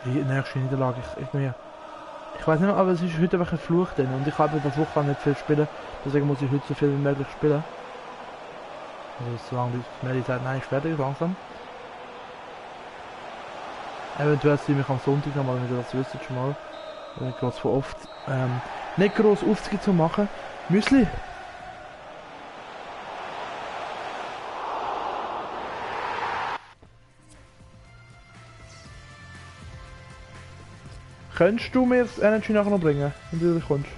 Die nächste Niederlage, ich weiß nicht mehr, aber es ist heute einfach ein Fluch drin und ich habe das Wochenende nicht viel spielen, deswegen muss ich heute so viel wie möglich spielen. Also solange die Meli sagt, nein, ich fertig, langsam. Eventuell sehe ich mich am Sonntag nochmal, wenn ihr das wisst schon mal. Ich gehe von oft nicht gross Aufzüge zu machen. Müsli! Könntest du mir das Energy nachher noch bringen, wenn du wieder kommst?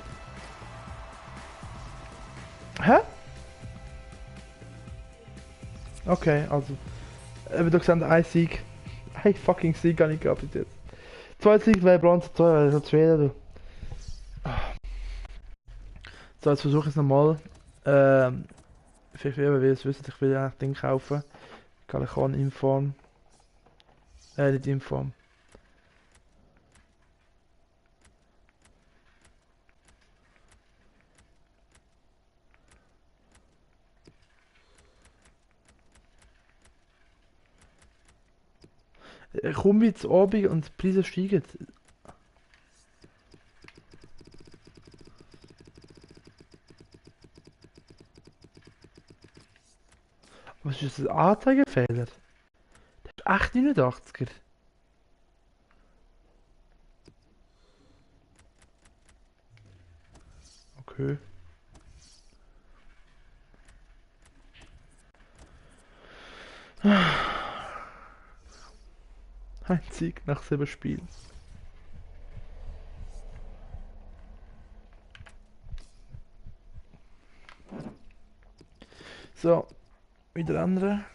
Hä? Okay, also. Eben, du gesagt, ein Sieg. Ein fucking Sieg habe ich gehabt jetzt. Zwei Sieg wäre Bronze 2, weil das schwer, du. So, jetzt versuche ich es nochmal. Vielleicht will es wissen, ich will ja ein Ding kaufen. Galacon Inform. Nicht Inform. Komm jetzt oben und die Preise steigen. Was ist das? Ein Anzeigefehler? Das ist 889er. Okay. Ein Sieg nach 7 Spielen. So, wieder andere.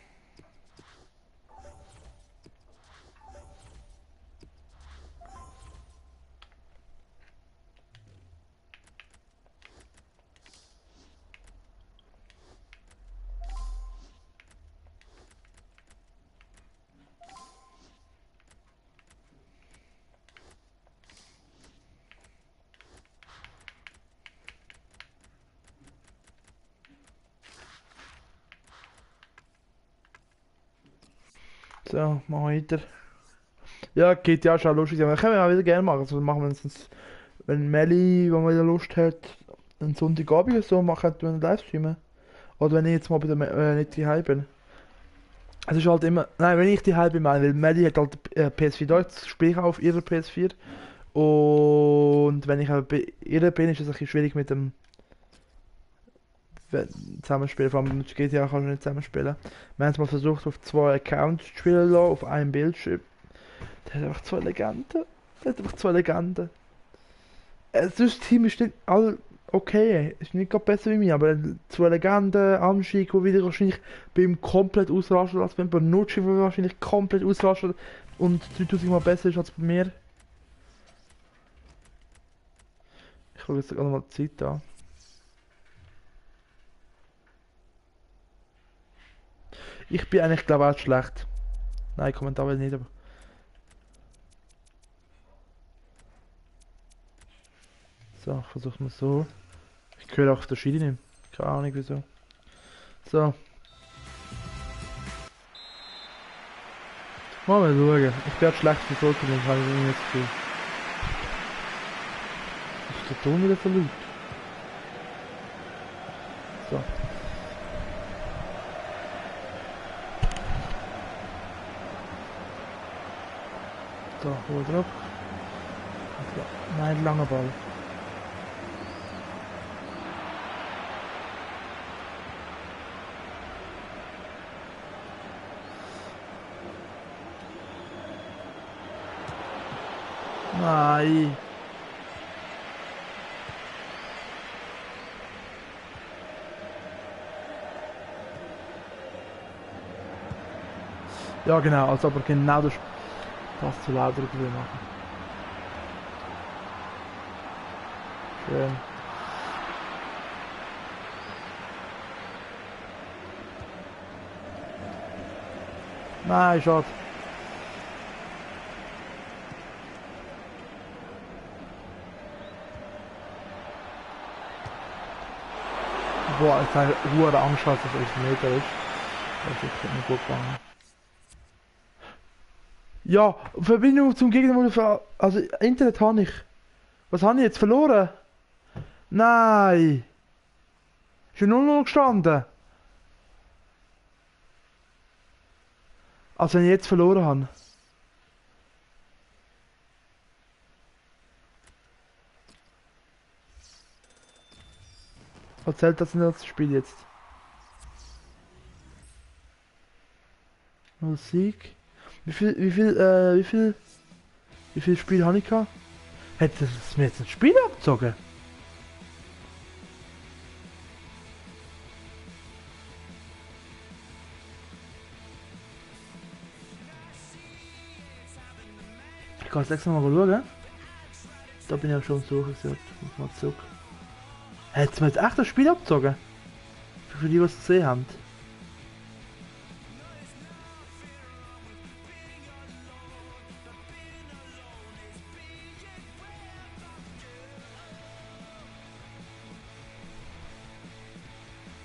So, machen wir weiter. Ja, geht ja schon lustig. Aber können wir auch wieder gerne machen. Also machen wir uns, wenn Melli, wenn man wieder Lust hat, einen Sonntagabend oder so machen, wir einen Livestreamen. Oder wenn ich jetzt mal bei der nicht daheim bin. Es ist halt immer, nein, wenn ich daheim bin, weil Melli hat halt PS4 da, jetzt spiele ich auch auf ihrer PS4. Und wenn ich aber bei ihr bin, ist es ein bisschen schwierig mit dem zusammenspielen. Vor allem mit GTA kannst du nicht zusammenspielen. Wir haben es mal versucht, auf 2 Accounts zu spielen lassen, auf einem Bildschirm. Der hat einfach 2 Legenden. Der hat einfach 2 Legenden. Das Team ist nicht all okay. Ist nicht gerade besser wie mir, aber 2 Legenden, Anstieg, wo wieder wahrscheinlich beim komplett ausrasten als wenn Bonucci wahrscheinlich komplett ausrastet und 3000 Mal besser ist als bei mir. Ich schaue jetzt gerade mal die Zeit an. Ich bin eigentlich, glaube ich, auch schlecht. Nein, Kommentar will nicht, aber. So, ich versuche mal so. Ich höre auch der Schiene nicht. Keine Ahnung wieso. So. Mal schauen. Ich werde schlecht verfolgt, dann habe ich irgendwie das Gefühl. Ist der Ton wieder so laut? So. So, hol drauf. Nein, langer Ball. Nein. Ja genau, als ob er genau das zu laut drüber machen. Schön. Nein, schade. Boah, jetzt habe ich hohe Angst, dass es 11 Meter ist. Das ist nicht gut gegangen. Ja, Verbindung zum Gegner wurde also Internet habe ich. Was habe ich jetzt verloren? Nein! Ist ja nur noch gestanden. Also wenn ich jetzt verloren habe. Was zählt das in das Spiel jetzt? Musik. Wie viel Spiel habe ich gehabt? Hätte es mir jetzt ein Spiel abgezogen? Ich kann es extra mal schauen. Da bin ich ja schon suchen, ich muss mal zurück. Hätte es mir jetzt echt ein Spiel abgezogen? Für die, was es gesehen haben.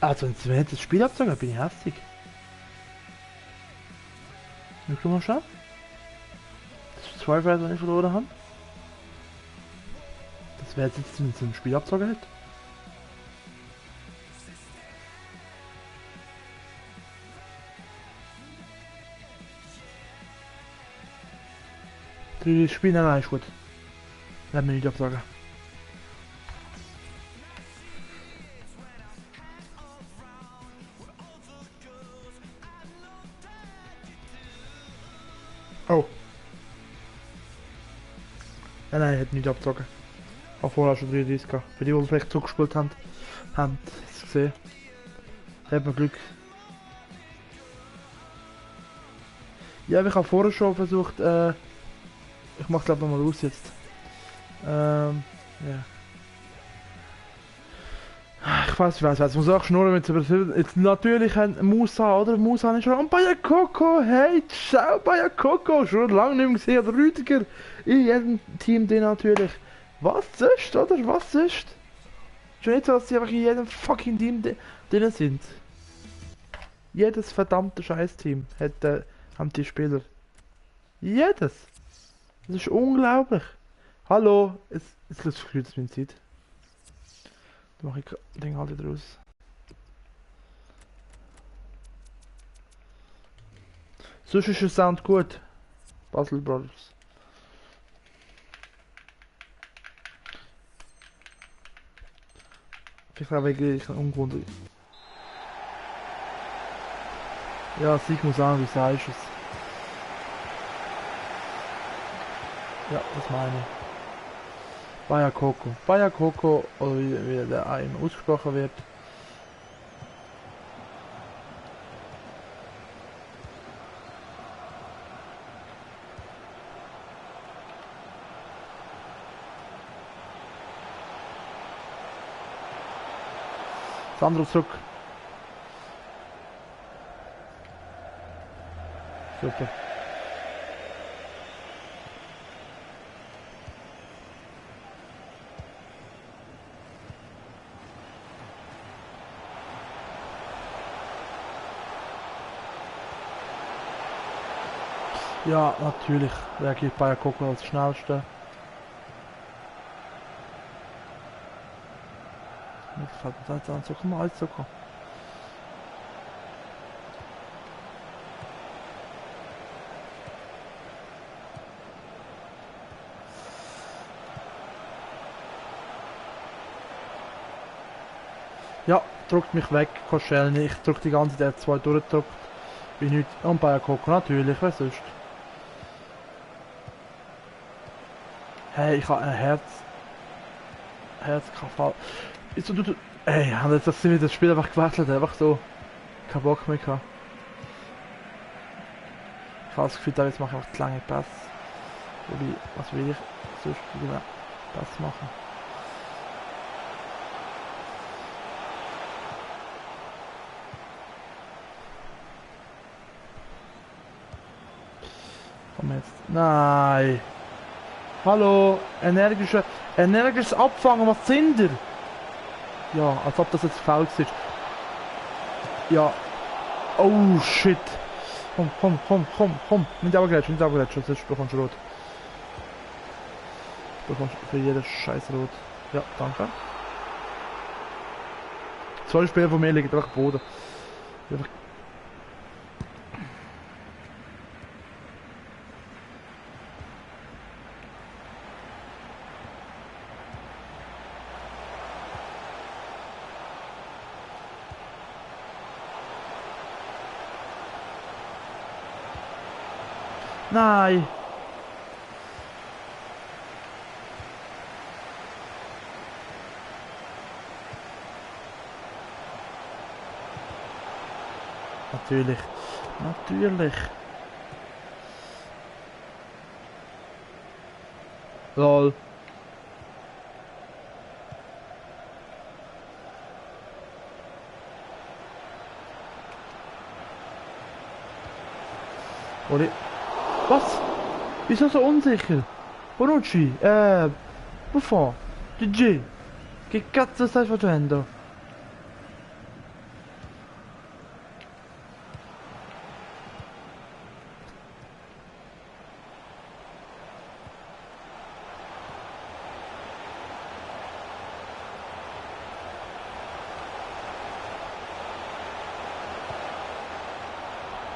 Also wenn es mir jetzt das Spiel abgezogen, bin ich hässlich. Wir können mal schauen. Das ist 2 Freiheit, wenn ich verloren habe. Das wäre jetzt, wenn es ein Spiel abgezogen hätte. Das Spiel, nein, ist gut. Werden wir nicht absagen. Oh. Nein, ich hätte nicht abgezogen. Auch vorher schon 33 gehabt. Für die, die vielleicht zurückgespielt haben es gesehen. Hat man Glück. Ja, ich habe vorher schon versucht, ich mach glaube nochmal aus jetzt. Ja. Ich weiß. Ich muss auch schnurren mit jetzt natürlich ein Musa oder Musa nicht schon. Und Bakayoko, hey, ciao Bakayoko, schon lange nicht mehr gesehen, der Rüdiger. In jedem Team den natürlich. Was ist, oder? Was ist? Schon nicht so, dass sie einfach in jedem fucking Team drin sind. Jedes verdammte Scheiß-Team haben die Spieler. Jedes. Das ist unglaublich. Hallo, jetzt lässt sich jetzt meine Zeit. Da mache ich den halt wieder raus. Sonst ist der Sound gut. Basel Brothers. Vielleicht auch wegen ungrund Ja, Sieg muss sagen, wie sagst du es? Ja, das meine ich. Bayakoko. Bayakoko, oder wie der einem ausgesprochen wird. Sandro zurück. Super. Ja, natürlich reagiert Bayakoko als schnellste. Jetzt fällt mir das an, so komm mal, alles so komm. Ja, drückt mich weg, Koscielny. Ich drück die ganze Zeit 2 durchgedrückt. Wie nicht. Und Bayakoko natürlich, was sonst? Hey, ich habe ein Herzkafall. Wieso du. Ey, haben jetzt das wieder das Spiel einfach gewechselt, einfach so. Kein Bock mehr gehabt. Ich habe das Gefühl, da jetzt mache ich einfach zu lange Pass. Wobei, was will ich sonst wieder Pass machen? Komm jetzt. Nein. Hallo, energisches Abfangen, was sind ihr? Ja, als ob das jetzt falsch ist. Ja. Oh shit. Komm. Nicht abgrätschen, sonst bekommst du rot. Du bekommst für jedes scheiß rot. Ja, danke. 2 Spieler von mir liegen einfach am Boden. Einfach. Nein! Natürlich. Lol. Oli. Was? Wieso so unsicher? Bonucci, Buffon, GG. Che cazzo stai facendo?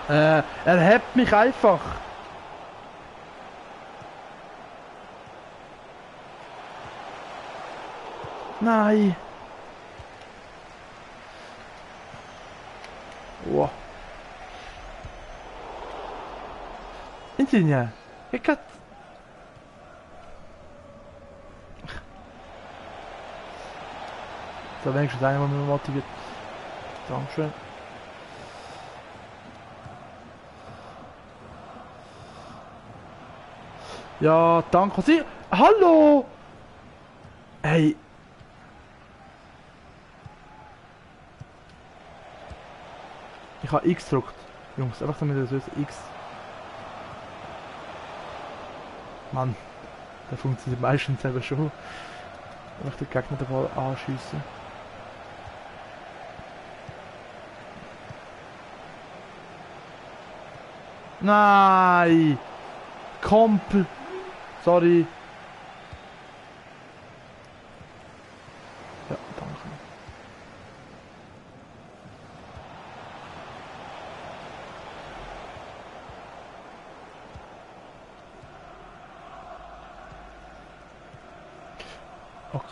Er hebt mich einfach. Nein. Wow. Insigne. Che cazzo? So wenigstens einer, der mich motiviert. Dankeschön. Ja, danke. Sie. Hallo! Hey. Ich habe X gedrückt. Jungs, einfach damit ihr das wisst. X. Mann. Der funktioniert meistens selber schon. Einfach den Gegner den Ball anschiessen. Nein! Kompl. Sorry. Ja, danke. Okay.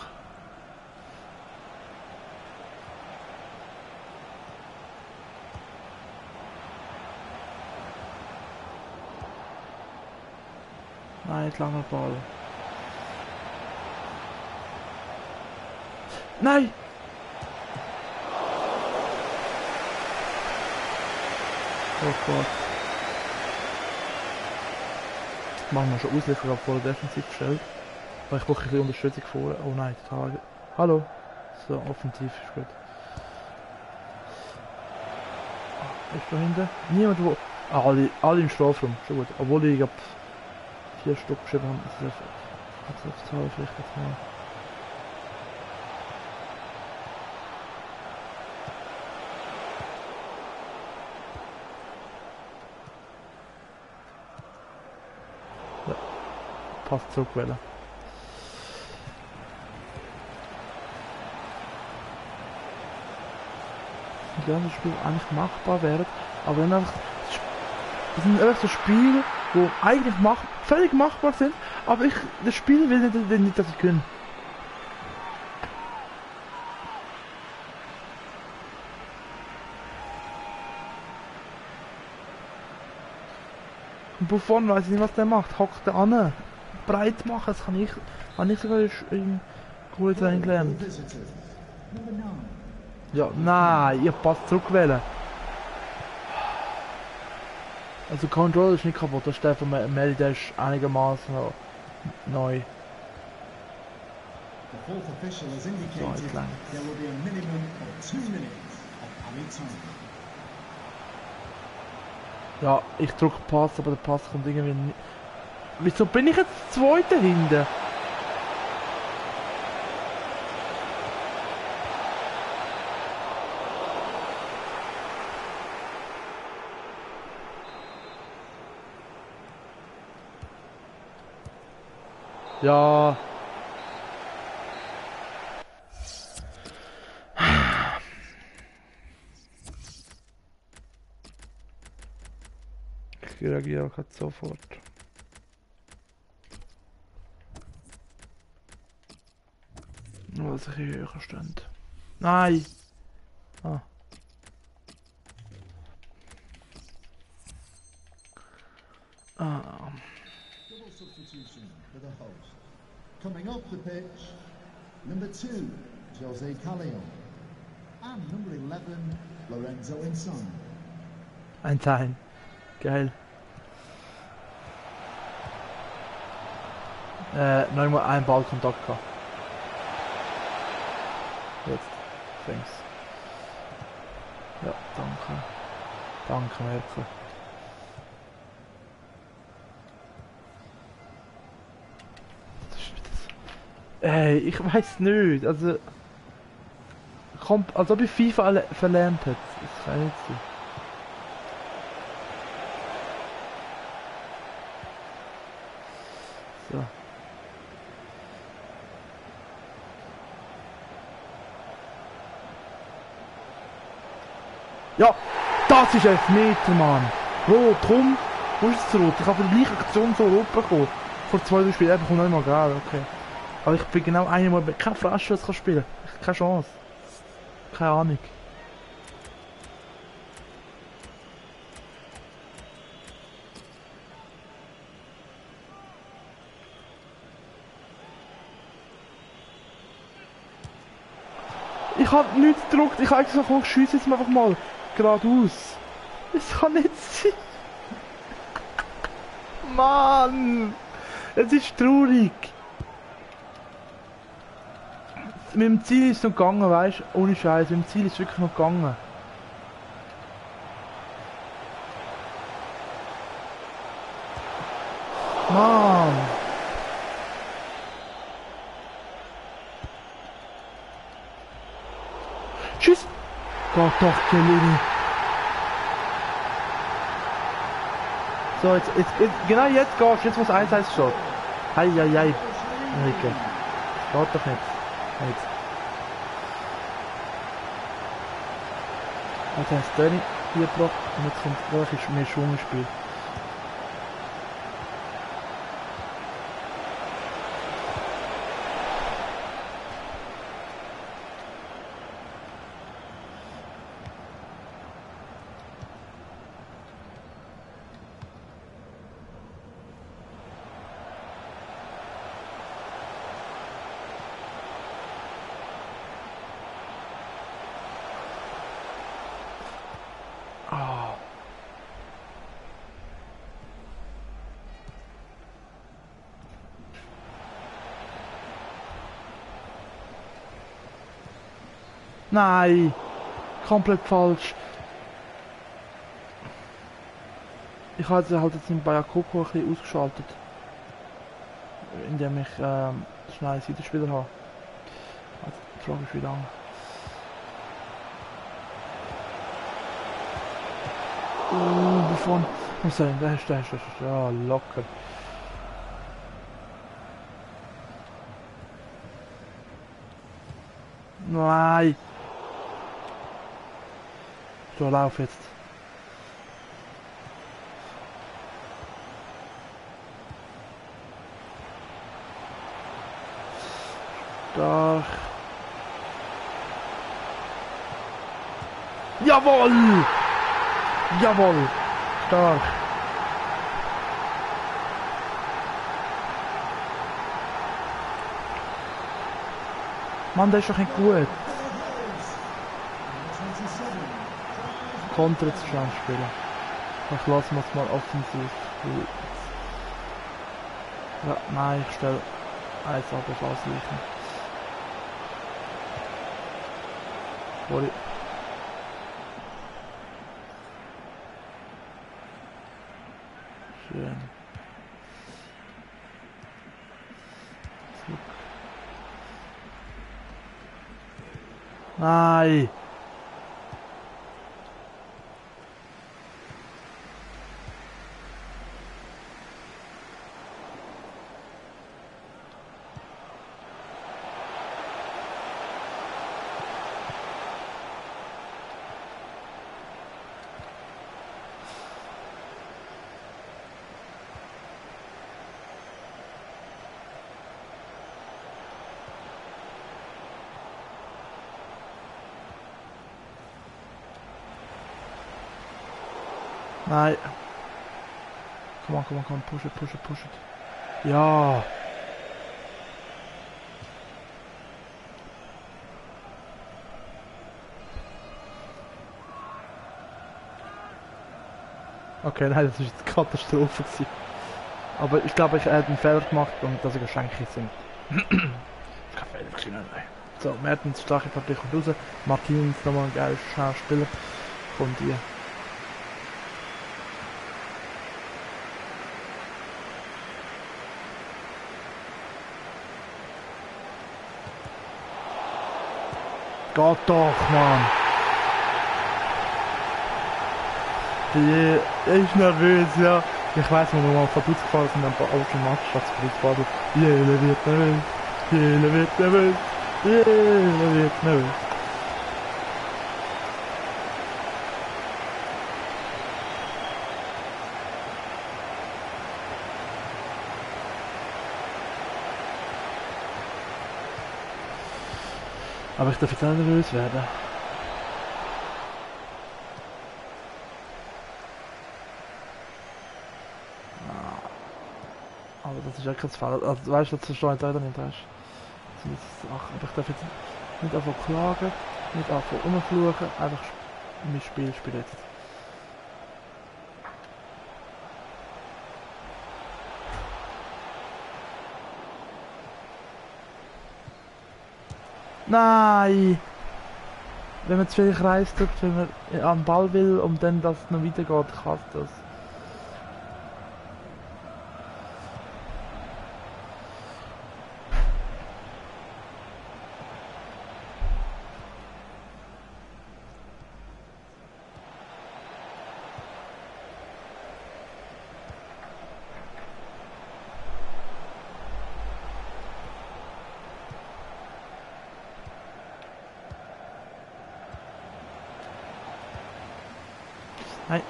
Nein, nicht langer Ball. Nein! Oh Gott. Machen wir schon Auslieferung, obwohl er defensiv stellt. Aber ich brauche ein bisschen Unterstützung vorne. Oh nein, total. Hallo. So, offensiv ist gut. Ist da hinten? Niemand wo. Ah, alle im Strafraum. Schon gut. Obwohl ich ab 4 Stück geschrieben habe. Das ist auf Zahl vielleicht jetzt mal. Ja. Passt zurückwählen. Ja, das Spiel eigentlich machbar wäre, aber dann einfach, das sind einfach so Spiele, wo eigentlich völlig machbar sind, aber das Spiel will nicht, dass ich kann. Und Buffon weiß ich nicht, was der macht, hockt der an, breit machen, das kann ich sogar in Goal sein gelernt. Number 9. Ja, nein, ihr passt zurückwählen. Also Control ist nicht kaputt, das ist der von Meli, der ist einigermaßen neu. The fourth official has indicated Right, lang. there will be a minimum of 2 minutes of added time. Ja, ich drücke Pass, aber der Pass kommt irgendwie nicht. Wieso bin ich jetzt Zweiter hinten? Ja. Ich reagiere auch jetzt sofort. Nur, dass ich hier höher stand. Nein! Ah. Ah. Double substitution for the host. Coming off the pitch, number 2, Jose Callejon. And number 11, Lorenzo Insigne. Ein Teil. Geil. Noch mal einen Ballkontakt gehabt. Jetzt. Thanks. Ja, danke. Danke, Merkel. Ey, ich weiß nicht. Also. Kommt, als ob ich FIFA verlernt hätte. Das kann nicht sein. So. Ja, das ist Elfmeter, Mann. Rot, komm. Wo ist das Rot? Ich habe die gleiche Aktion so rot bekommen. Vor 2-3 Spielen, er bekommt nicht mal gelb, okay. Aber ich bin genau einmal kein Flaschenschuss kann spielen. Keine Chance. Keine Ahnung. Ich hab nichts gedruckt, ich hab gesagt, komm, schiess jetzt einfach mal geradeaus. Das kann nicht sein. Mann! Es ist traurig. Mit dem Ziel ist es noch gegangen, weißt du? Ohne Scheiß, mit dem Ziel ist es wirklich noch gegangen. Mann! Tschüss! Gott doch, Chiellini. So, jetzt, genau jetzt gehst du, jetzt muss 1-1 stehen. Heieiei. Enrique. Geht doch nicht. Jetzt. Jetzt haben sie Döni hier gebracht und jetzt kommt wirklich mehr Schwung ins Spiel. Nein! Komplett falsch. Ich habe halt jetzt in Bayakoko ein bisschen ausgeschaltet. Indem ich schnell einen Seitenspieler habe. Also, die Frage ist wie lange. Wovon? Was soll denn? Der ist ja locker. Nein! So, lauf jetzt. Stark. Jawohl! Jawohl! Stark. Mann, der ist doch nicht gut. Konter zu schnell spielen. Ich lasse mir mal offensiv. Ja, nein, ich stelle eins ab auf Ausweichen. Sorry. Schön. Zurück. Nein! Nein. Komm on, push it. Ja. Okay, nein, das ist eine Katastrophe gewesen. Aber ich glaube, ich hätte einen Fehler gemacht und dass ich ein Schenke sind. Kein Fehler gewesen, nein. So, Mertens starke Partie kommt raus. Martins nochmal ein geiler Spieler. Kommt hier. Geht doch, Mann! Er ist nervös, ja. Ich weiss, wenn wir mal von Bus gefahren sind, ein paar alte Matchplatz gefahren. Jeder wird nervös. Jeder wird nervös. Jeder wird nervös. Aber ich darf jetzt auch nervös werden. Aber das ist ja kein Fall. Also, weißt du, das verstehe ich leider nicht. Weißt. Aber ich darf jetzt nicht einfach klagen, nicht einfach rumfluchen, einfach mein Spiel spielen jetzt. Nein! Wenn man zu viel Kreis tut, wenn man an den Ball will und dann das noch weitergeht, kann das. Nein.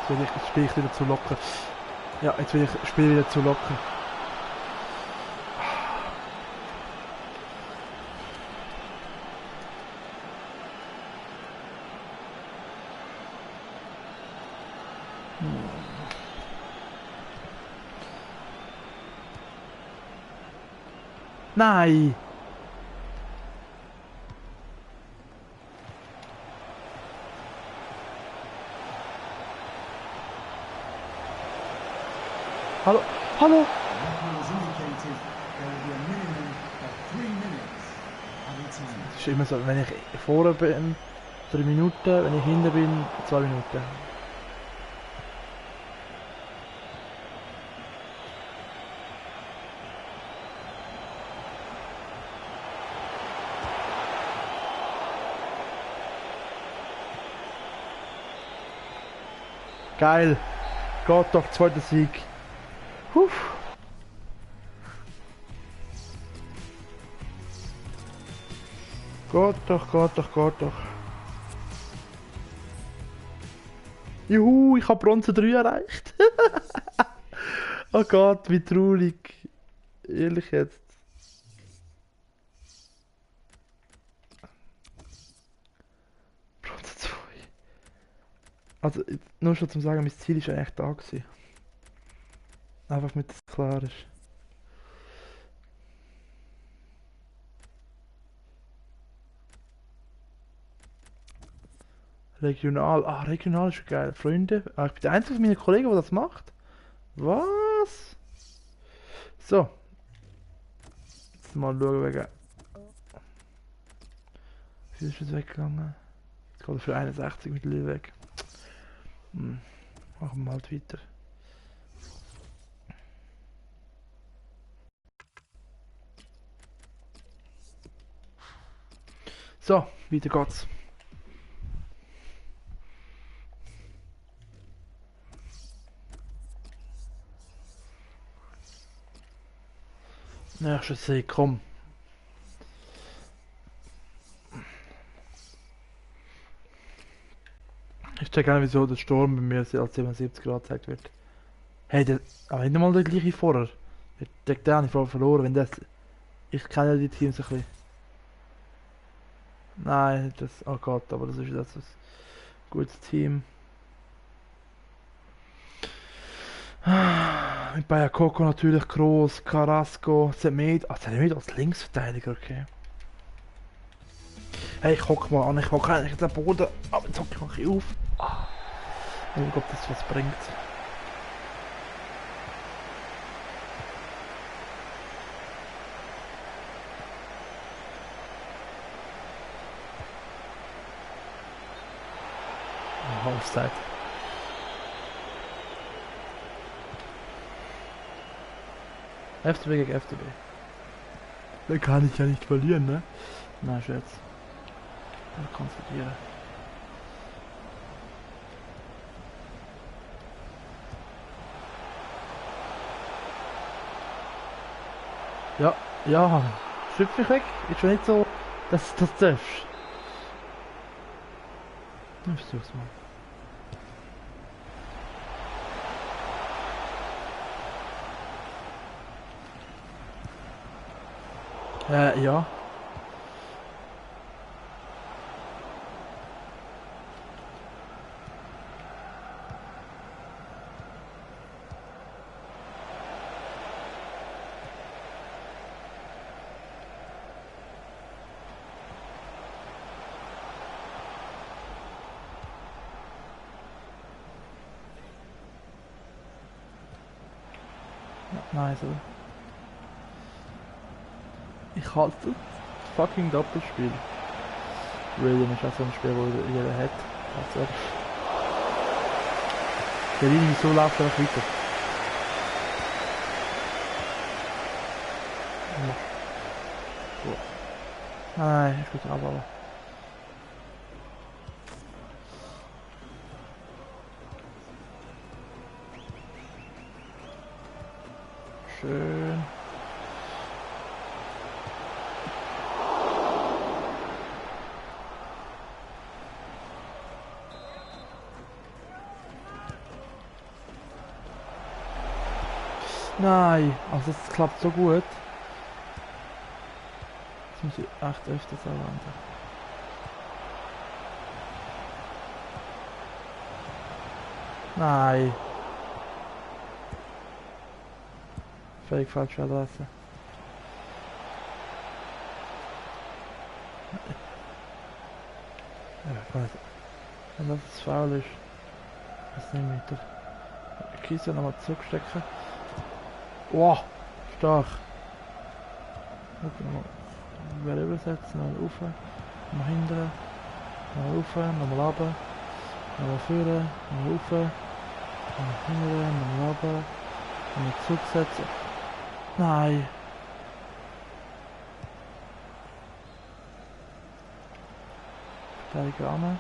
Jetzt spiele ich wieder zu locker. Ja, jetzt will ich spiele wieder zu locker. Nein! Hallo, hallo! The referee has indicated there will be a minimum of 3 minutes added ist immer so, wenn ich vorne bin, 3 Minuten, wenn ich hinten bin, 2 Minuten. Geil. Geht doch, zweiter Sieg. Puh. Geht doch, geht doch, geht doch. Juhu, ich habe Bronze 3 erreicht. Oh Gott, wie traurig. Ehrlich jetzt. Bronze 2. Also, nur schon zum sagen, mein Ziel ist eigentlich da gewesen. Einfach damit das klar ist. Regional. Ah, regional ist schon geil. Freunde. Ah, ich bin der einzige von meinen Kollegen, der das macht. Was? So. Jetzt mal schauen wegen. Wie ist jetzt weggegangen? Jetzt geht er für 61 mittlerweile weg. Machen wir halt weiter. So, weiter geht's. Nächstes See, komm. Ich check gerne, wieso der Sturm bei mir als 77 Grad gezeigt wird. Hey, der. Aber nicht mal der gleiche vorher. Der habe ich vorher verloren, wenn das. Ich kenne ja die Teams ein bisschen. Nein, das. Oh Gott, aber das ist das ein gutes Team. Mit Bayakoko natürlich groß, Carrasco, Semedo. Ah, Semedo als Linksverteidiger, okay. Hey, ich hock mal an, ich hock eigentlich den Boden, aber jetzt hock ich mal ein bisschen auf. Ah. Oh Gott, das was bringt. Offside. FCB gegen FCB. Da kann ich ja nicht verlieren, ne? Na, Scherz. Konzentrieren. Ja, ja. Schüpf mich weg. Ist schon nicht so, dass das darfst. Ich versuch's mal. Ja. Nice, oder? Ich halte das fucking Doppelspiel. William ist auch so ein Spiel, das jeder hat. Also, der Linie so läuft er noch weiter. So. Nein, ich will aber. Schön. Nein, also es klappt so gut. Das muss ich echt öfters anwenden. Nein. Völlig falsche Adresse. Ja, ich weiß. Wenn das faul ist, das nicht mit der Kiste nochmal zurückstecken. Wow, stark. Okay, mal übersetzen und rauf. Nach hinten. Nochmal rauf, nochmal runter. Nochmal vorne, nochmal rauf. Nach hinten, nochmal runter. Nochmal zurücksetzen. Nein. Verteidiger an.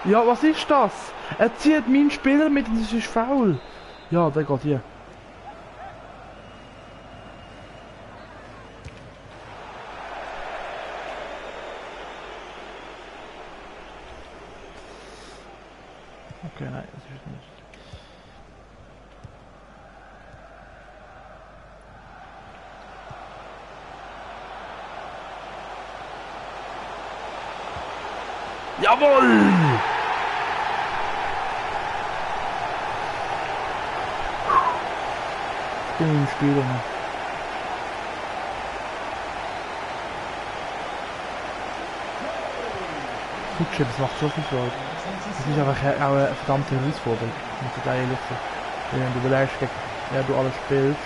Ja, was ist das? Er zieht meinen Spieler mit und das ist faul. Ja, der geht hier. Okay, nein, das ist nicht. Jawohl! Ich bin im Spiel, ne? Suche, das macht so viel Freude. Das ist einfach auch eine verdammte Herausforderung, muss ich ehrlich sagen. Wenn du überlegst, gegen wer du alles spielst.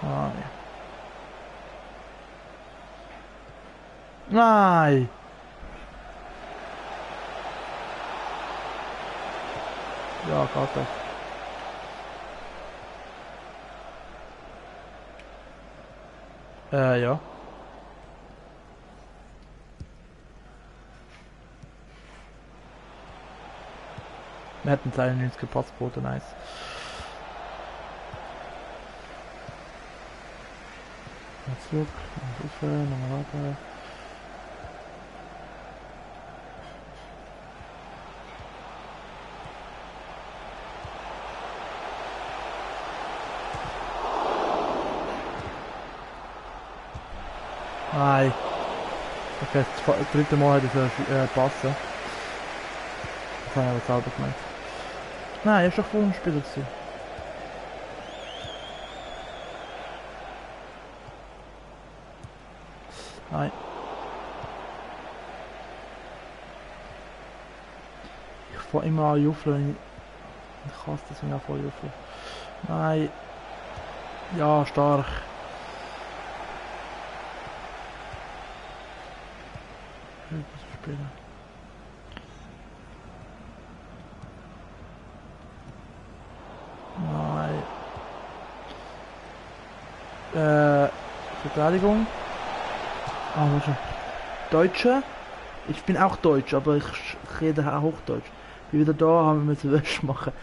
Nein. Nein! Ja, geht doch. Ja. Wir hätten es eigentlich nicht gepasst, Bote, nice. Zurück, nochmal weiter. Nein. Okay, das dritte Mal hat er passen. Das habe ich aber selber gemeint. Nein, er ist doch vor dem Spieler gewesen. Nein. Ich fahre immer an Juffel, wenn ich hasse das, wenn ich vor Juffel. Nein. Ja, stark. Spielen. Nein. Verteidigung. Ah, warte. Deutsche. Ich bin auch Deutsch, aber ich rede auch Hochdeutsch. Wie wieder da haben wir müssen Wäsche machen.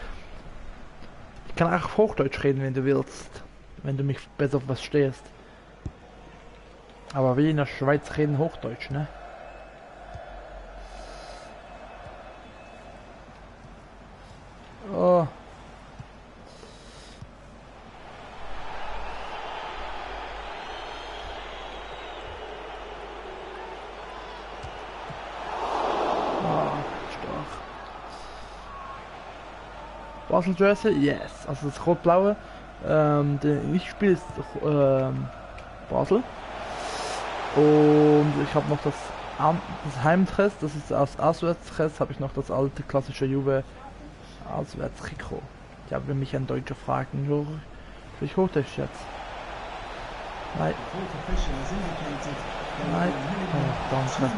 Ich kann auch auf Hochdeutsch reden, wenn du willst. Wenn du mich besser verstehst. Aber wir in der Schweiz reden Hochdeutsch, ne? Oh. Basel Jersey, yes. Also das rot-blaue. Ich spiele ist Basel. Und ich habe noch das Heimdress, das ist als Auswärtsdress, habe ich noch das alte klassische Juve Auswärtstrikot. Ich habe mich ein Deutscher fragen, wie hoch das ist jetzt? Nein. Nein. Oh, danke.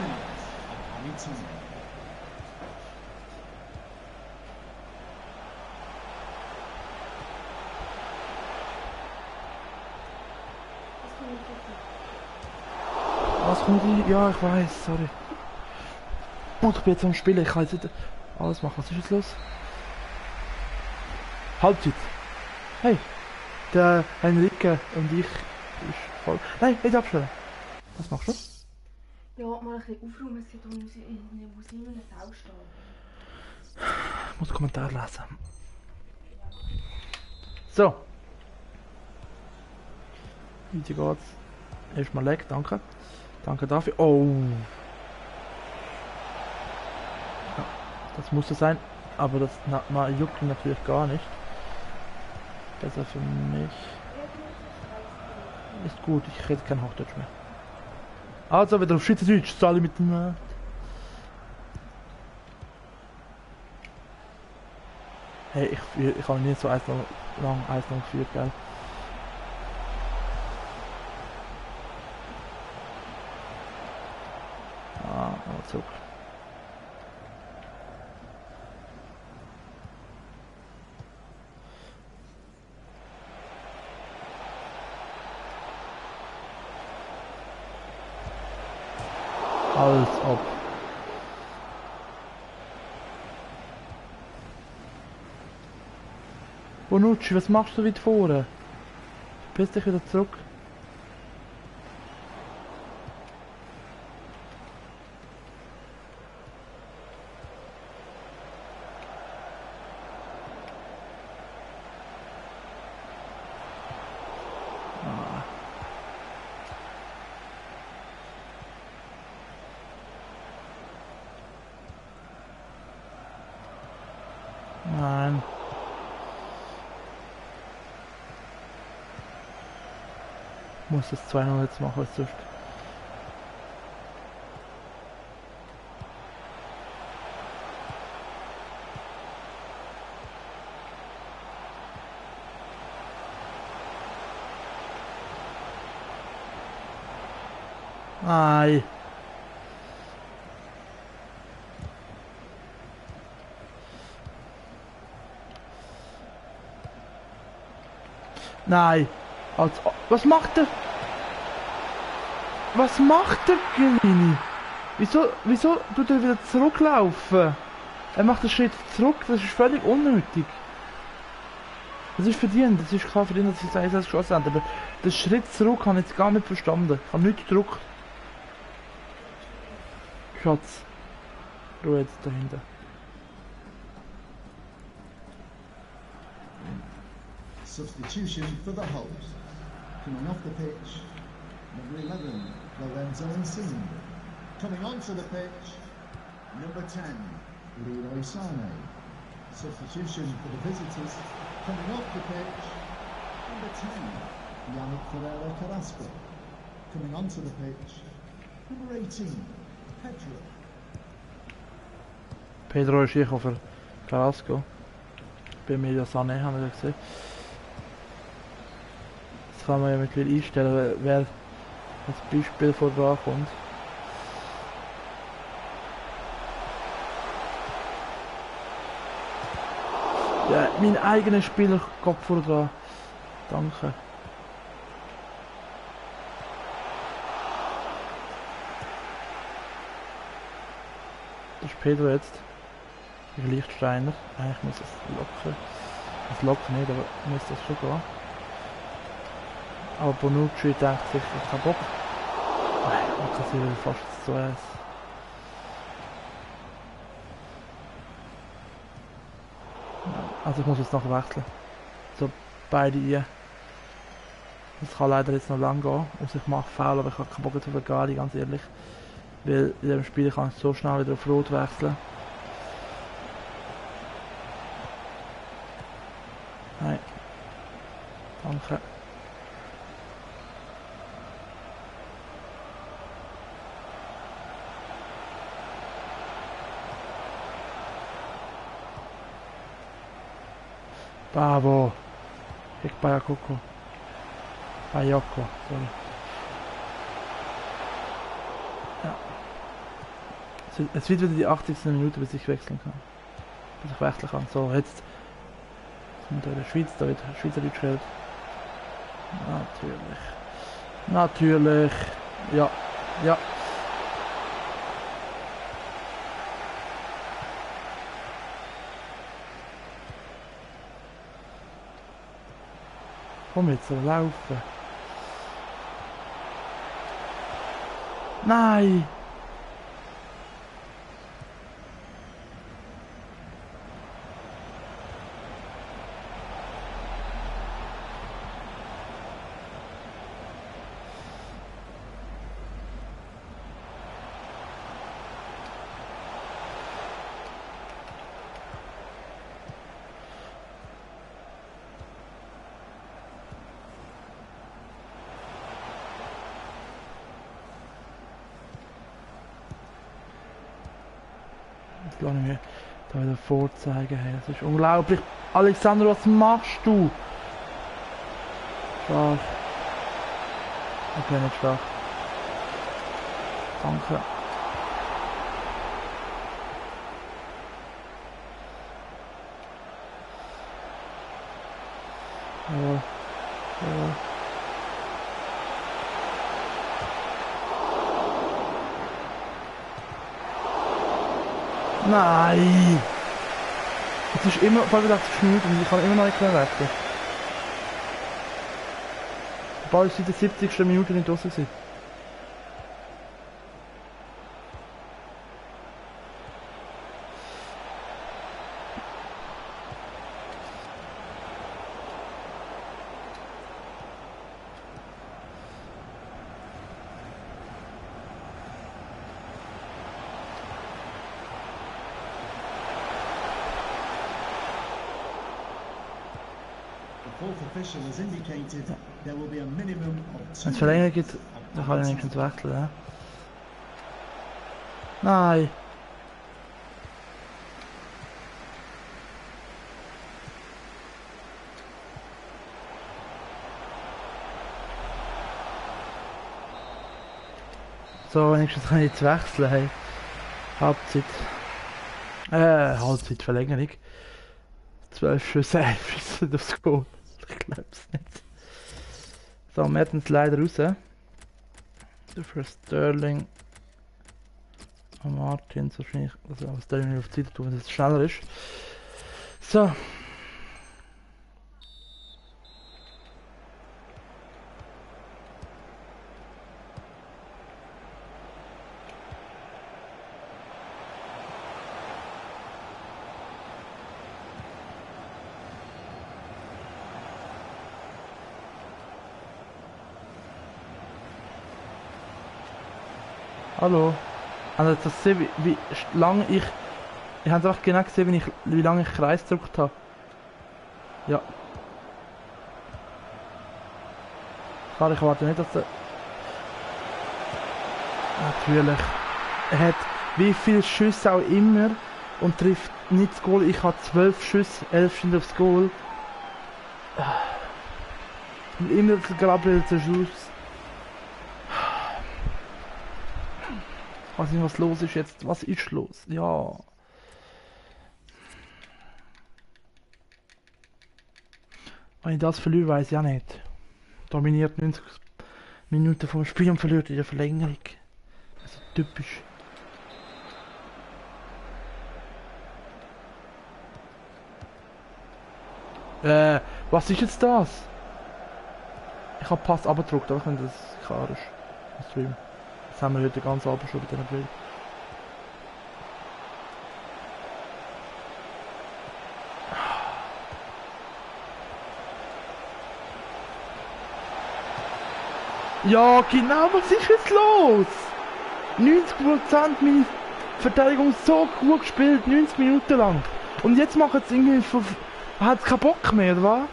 Was kommt die? Ja, ich weiß, sorry. Und ich bin jetzt am Spielen, ich kann jetzt nicht alles machen. Was ist jetzt los? Halbzeit. Hey, der Henrike und ich ist voll. Nein, nicht abstellen. Was machst du? Ja, mal ein bisschen aufräumen, es geht um muss immer eine Sau stehen. Ich muss den Kommentar lesen. So. Wie geht's? Erstmal Leck, danke. Danke dafür. Oh. Ja, das musste sein. Aber das juckt ihn natürlich gar nicht. Besser für mich. Ist gut, ich rede kein Hochdeutsch mehr. Also wieder auf Schweizerdeutsch, alle mit dem... Hey, ich habe nie so lang 1-0 geführt, gell? Ah, mal zurück. Als ob. Bonucci, was machst du weit vorne? Verpiss dich wieder zurück. Ah. Nein. Ich muss das 2-0 jetzt machen, was sonst. Nein. Nein. Was macht er? Was macht der Gellini? Wieso tut er wieder zurücklaufen? Er macht einen Schritt zurück, das ist völlig unnötig. Das ist verdient, das ist klar verdient, dass sie das 1 geschossen haben, aber den Schritt zurück habe ich jetzt gar nicht verstanden. Ich habe nichts gedrückt. Schatz. Ruhe jetzt dahinter. Substitution for the Hulks. Coming off the pitch, number 11, Lorenzo Insigne. Coming onto the pitch, number 10, Leroy Sané. Substitution for the visitors. Coming off the pitch, number 10, Yannick Ferreira Carrasco. Coming onto the pitch, number 18, Pedro. Pedro ist hier für Carrasco. Bei Leroy Sané haben wir gesehen. Das kann man ja mittlerweile einstellen, wer als Beispiel vor dran kommt. Ja, mein eigener Spieler geht vor dran. Danke. Das ist Pedro jetzt. Der Lichtsteiner. Eigentlich muss es locken. Es lockt nicht, aber muss das schon gehen. Aber Bonucci denkt sich, ich hab Bock. Man kassiert fast 2-1. Also ich muss jetzt noch wechseln. So beide ein. Das kann leider jetzt noch lang gehen. Und ich mache faul, aber ich habe keinen Bock auf Gali, ganz ehrlich. Weil in diesem Spiel kann ich so schnell wieder auf Rot wechseln. Nein. Danke. Bravo. Ich Bayakoko. Bayoko, sorry. Ja. Es wird wieder die 80. Minute, bis ich wechseln kann. Bis ich wechseln kann. So, jetzt kommt der Schweiz, da wird Schweizerdeutsch geredet. Natürlich. Natürlich. Ja. Ja. Komm jetzt, laufen. Nein! Jetzt lasse ich mir da wieder vorzeigen. Hey, das ist unglaublich. Alexander, was machst du? Stark. Okay, nicht stark. Danke. Ja. Ja. Nein! Es ist immer 85 Minuten und ich kann immer noch nicht mehr retten. Der Ball ist seit der 70. Minute nicht draussen gewesen. Official has indicated there will be a minimum of 2 Wenn es Verlängerung gibt, dann kann ich wenigstens wechseln. Ja? Nein! So, wenigstens kann ich jetzt wechseln. Hey. Halbzeit. Halbzeit Verlängerung. 12 Schüsse, 11 Schüsse aufs Goal. Ich glaub's nicht. So, wir hätten es leider raus. Für Sterling. Und Martins wahrscheinlich. Also Sterling auf die Zeit tun, wenn es schneller ist. So. Hallo. Also das gesehen, wie lange ich... Ich habe einfach genau gesehen, wie lange ich Kreis gedrückt habe. Ja. Klar, ich warte nicht, dass der... Natürlich. Er hat wie viele Schüsse auch immer und trifft nicht das Goal. Ich habe 12 Schüsse, 11 sind aufs Goal. Und immer der Gabriel zum Schluss. Ich weiß nicht, was los ist jetzt. Was ist los? Ja. Wenn ich das verliere, weiß ich auch nicht. Dominiert 90 Minuten vom Spiel und verliert in der Verlängerung. Also typisch. Was ist jetzt das? Ich habe Pass abgedruckt, auch wenn das klar ist. Im Stream. Das haben wir heute ganz Abend schon bei diesen Bild. Ja, genau, was ist jetzt los? 90% meine Verteidigung so gut gespielt, 90 Minuten lang. Und jetzt machen es irgendwie... Hat keinen Bock mehr, oder was?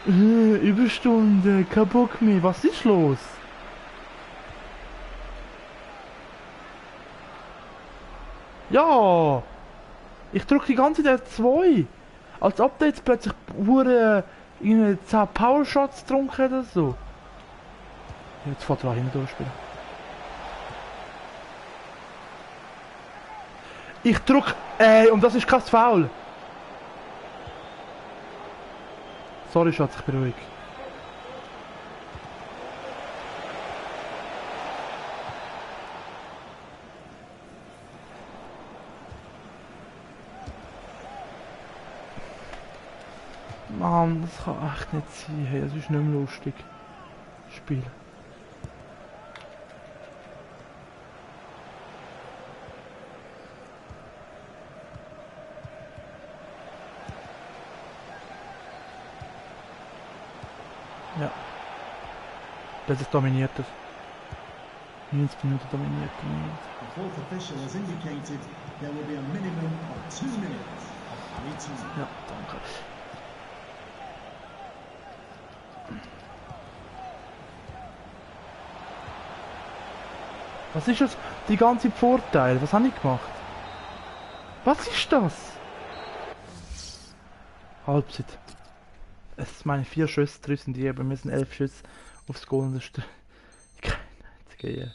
Überstunde, kein Bock mehr, was ist los? Ja! Ich drücke die ganze Zeit F2. Als ob der jetzt plötzlich wurde 10 Powershots getrunken oder so. Jetzt fährt er hin durchspielen. Ich drück. Und das ist kein Foul. Sorry, Schatz, ich bin ruhig. Mann, das kann echt nicht sein. Hey, das ist nicht mehr lustig. Spiel. Ja. Das ist dominiert. 90 Minuten dominiert. The fourth official has indicated there will be a minimum of 2 minutes of free time. Ja, danke. Was ist das? Die ganze Vorteil? Was habe ich gemacht? Was ist das? Halbzeit. Es ist meine 4 Schüsse, 3 sind die, aber wir sind 11 Schüsse aufs Goal und das ist keine einzige.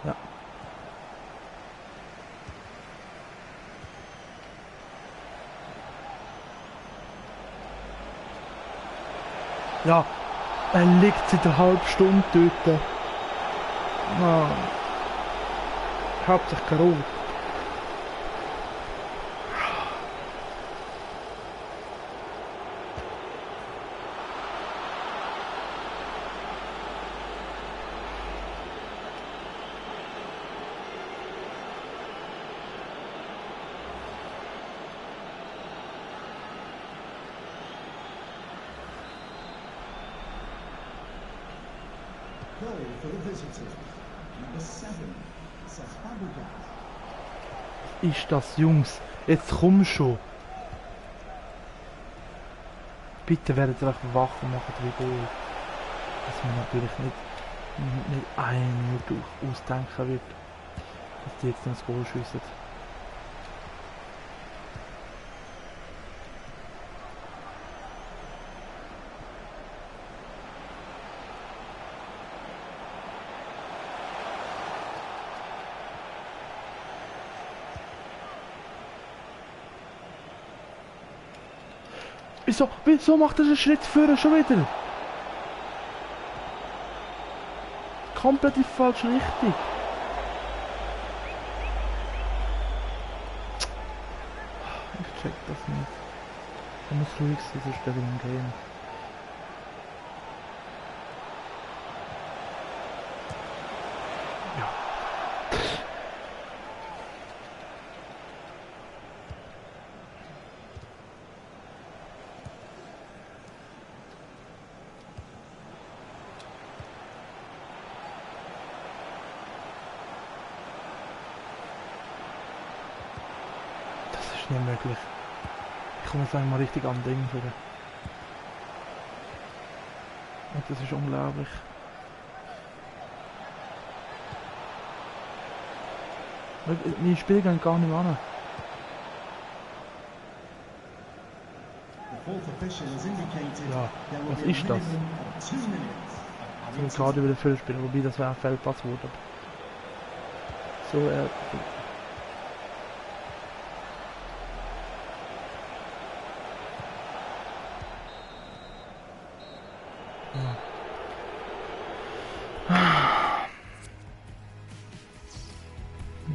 Ja. Ja, er liegt seit einer halben Stunde dort. Mann. Hauptsächlich Karol. Goal for the visitors. Number 7, Seth Fabregas. Ist das, Jungs? Jetzt komm schon. Bitte werdet ihr euch wach und macht 3 Goal. Dass man natürlich nicht eine Minute ausdenken wird, dass die jetzt noch das Goal schiessen. Wieso macht er einen Schritt vorher schon wieder? Komplett in die falsche Richtung. Ich check das nicht. Er muss ruhig sein, sonst der im Game. Ja. Nicht möglich. Ich komme jetzt einmal richtig an Ding für den. Und das ist unglaublich. Meine Spiele gehen gar nicht an. The fourth official has indicated Ja, there will was be a ist das? minimum of 2 minutes of Ich added gerade über den Füller spielen, wobei das wäre ein Feldpass geworden. So,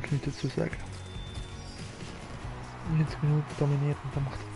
ich nicht dazu sagen. 90 Minuten dominiert und dann macht er.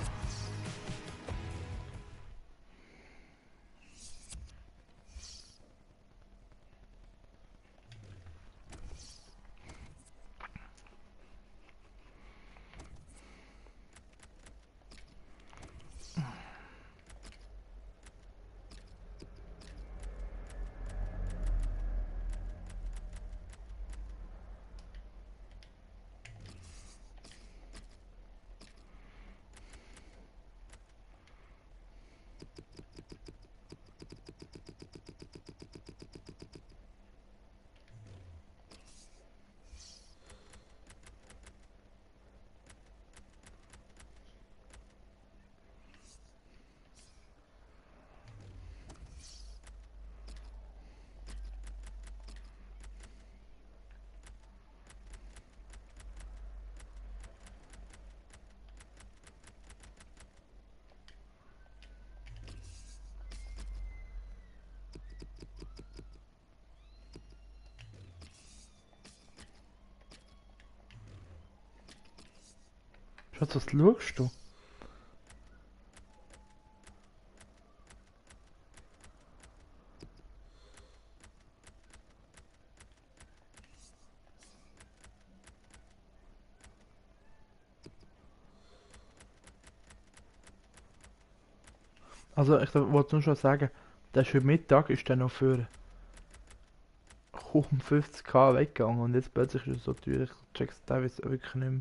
Schatz, was schaust du? Also ich wollte nur schon sagen, der ist heute Mittag ist der noch für um 50.000 weggegangen und jetzt plötzlich ist es so teuer, ich check's teilweise wirklich nicht mehr.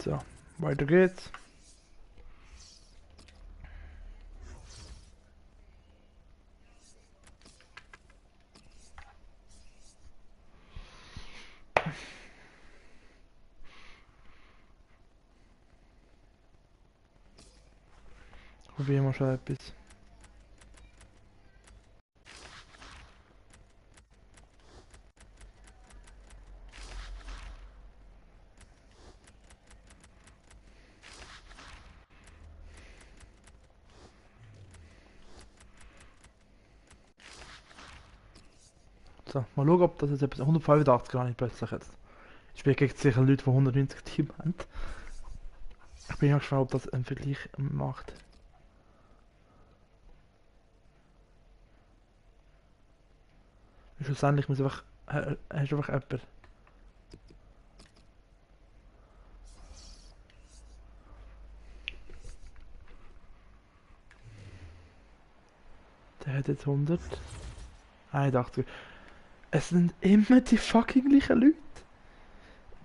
So, weiter geht's. Probieren wir schon etwas. So, mal schauen, ob das jetzt etwas 185 gar nicht plötzlich jetzt. Ich spiele gegen sicher Leute, die 190 Team haben. Ich bin ja gespannt, ob das einen Vergleich macht. Schlussendlich muss einfach, hast du einfach jemanden. Der hat jetzt 100. 81. Es sind immer die fucking gleichen Leute.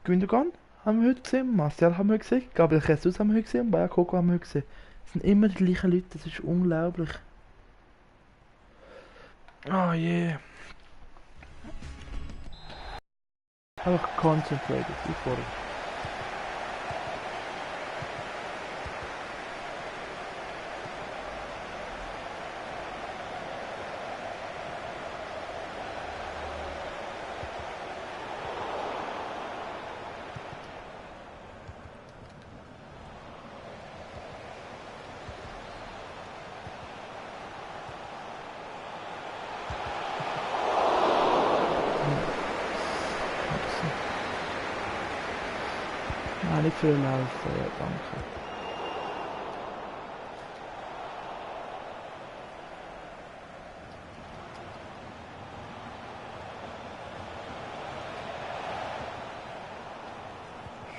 Gündogan haben wir heute gesehen, Martial haben wir gesehen, Gabriel Jesus haben wir heute gesehen, Bakayoko haben wir heute gesehen. Es sind immer die gleichen Leute, das ist unglaublich. Oh je. Yeah. Einfach concentrated, wie vorher. Nein, nicht viel laufen, ja, danke.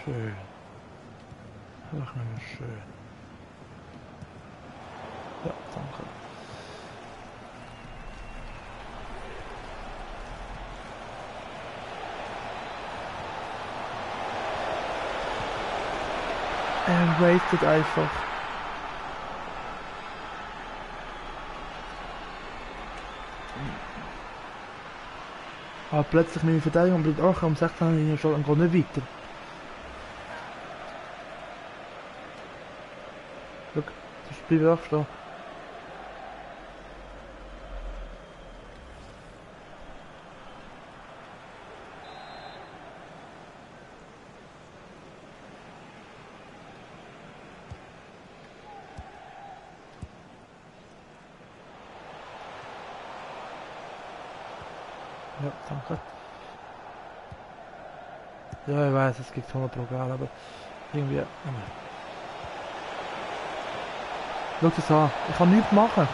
Schön. Einfach nur schön. Ja, danke. Er wastet einfach. Aber plötzlich meine Verteidigung bleibt auch um 16 Linien schon und geht nicht weiter. Schau, das bleibt auch stehen. Ja, danke. Ja, ich weiß, es gibt 100 Programme, aber irgendwie... Schau das an, ich kann nichts machen.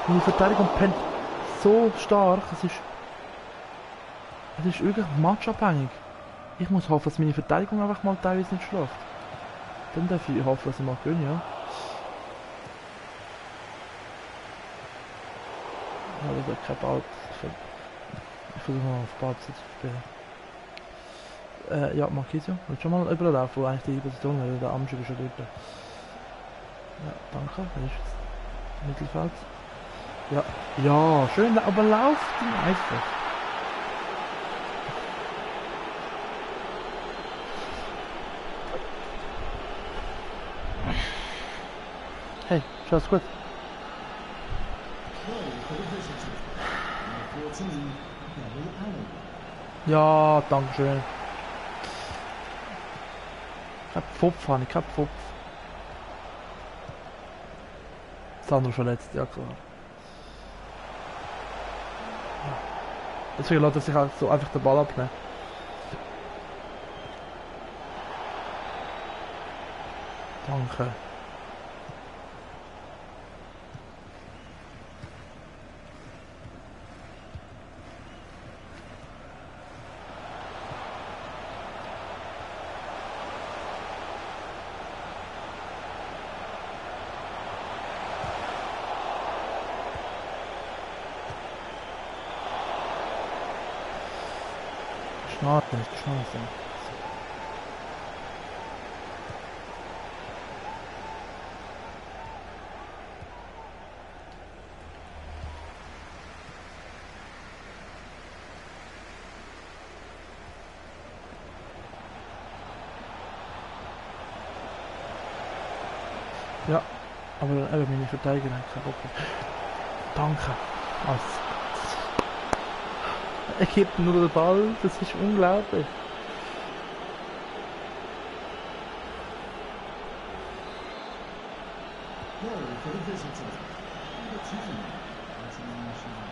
Meine Verteidigung pennt so stark, es ist wirklich matchabhängig. Ich muss hoffen, dass meine Verteidigung einfach mal teilweise nicht schläft. Dann darf ich hoffen, dass ich mal gewinne, ja. Ja, das wird kein Ball. Ich versuche mal auf Ball zu spielen. Ja, Marquisio. Willst du schon mal überlaufen, wo eigentlich die Position ist? Der Amtschub ist schon dort. Ja, danke. Wer ist jetzt? Mittelfeld. Ja, ja, schön, aber lauft ihn einfach. Hey, schau, ist gut. Goal for the visitor. Number 14, Gary Allen. Ja, danke schön. Ich hab Pfupf, Hanni, ich hab Pfupf. Sandro verletzt, ja klar. Deswegen lässt er sich halt so einfach den Ball abnehmen. Danke. Schade, nicht Chance. Ja, aber eben meine Verteidiger haben keinen Bock. Danke. Also, er gibt nur den Ball, das ist unglaublich. Goal for the visitor. Number 10, international.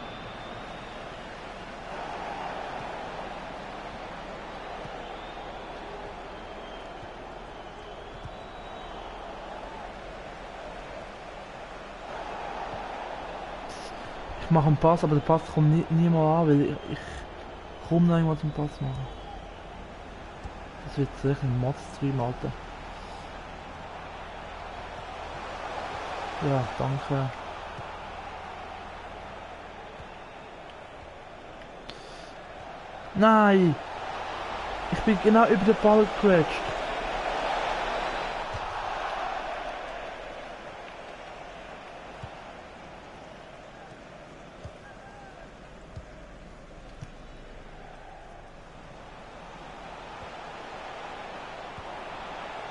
Ich mache einen Pass, aber der Pass kommt nie mal an, weil ich komme noch einmal zum Pass machen. Das wird sicher ein Matz-Stream, Alter. Ja, danke. Nein! Ich bin genau über den Ball gecrashed.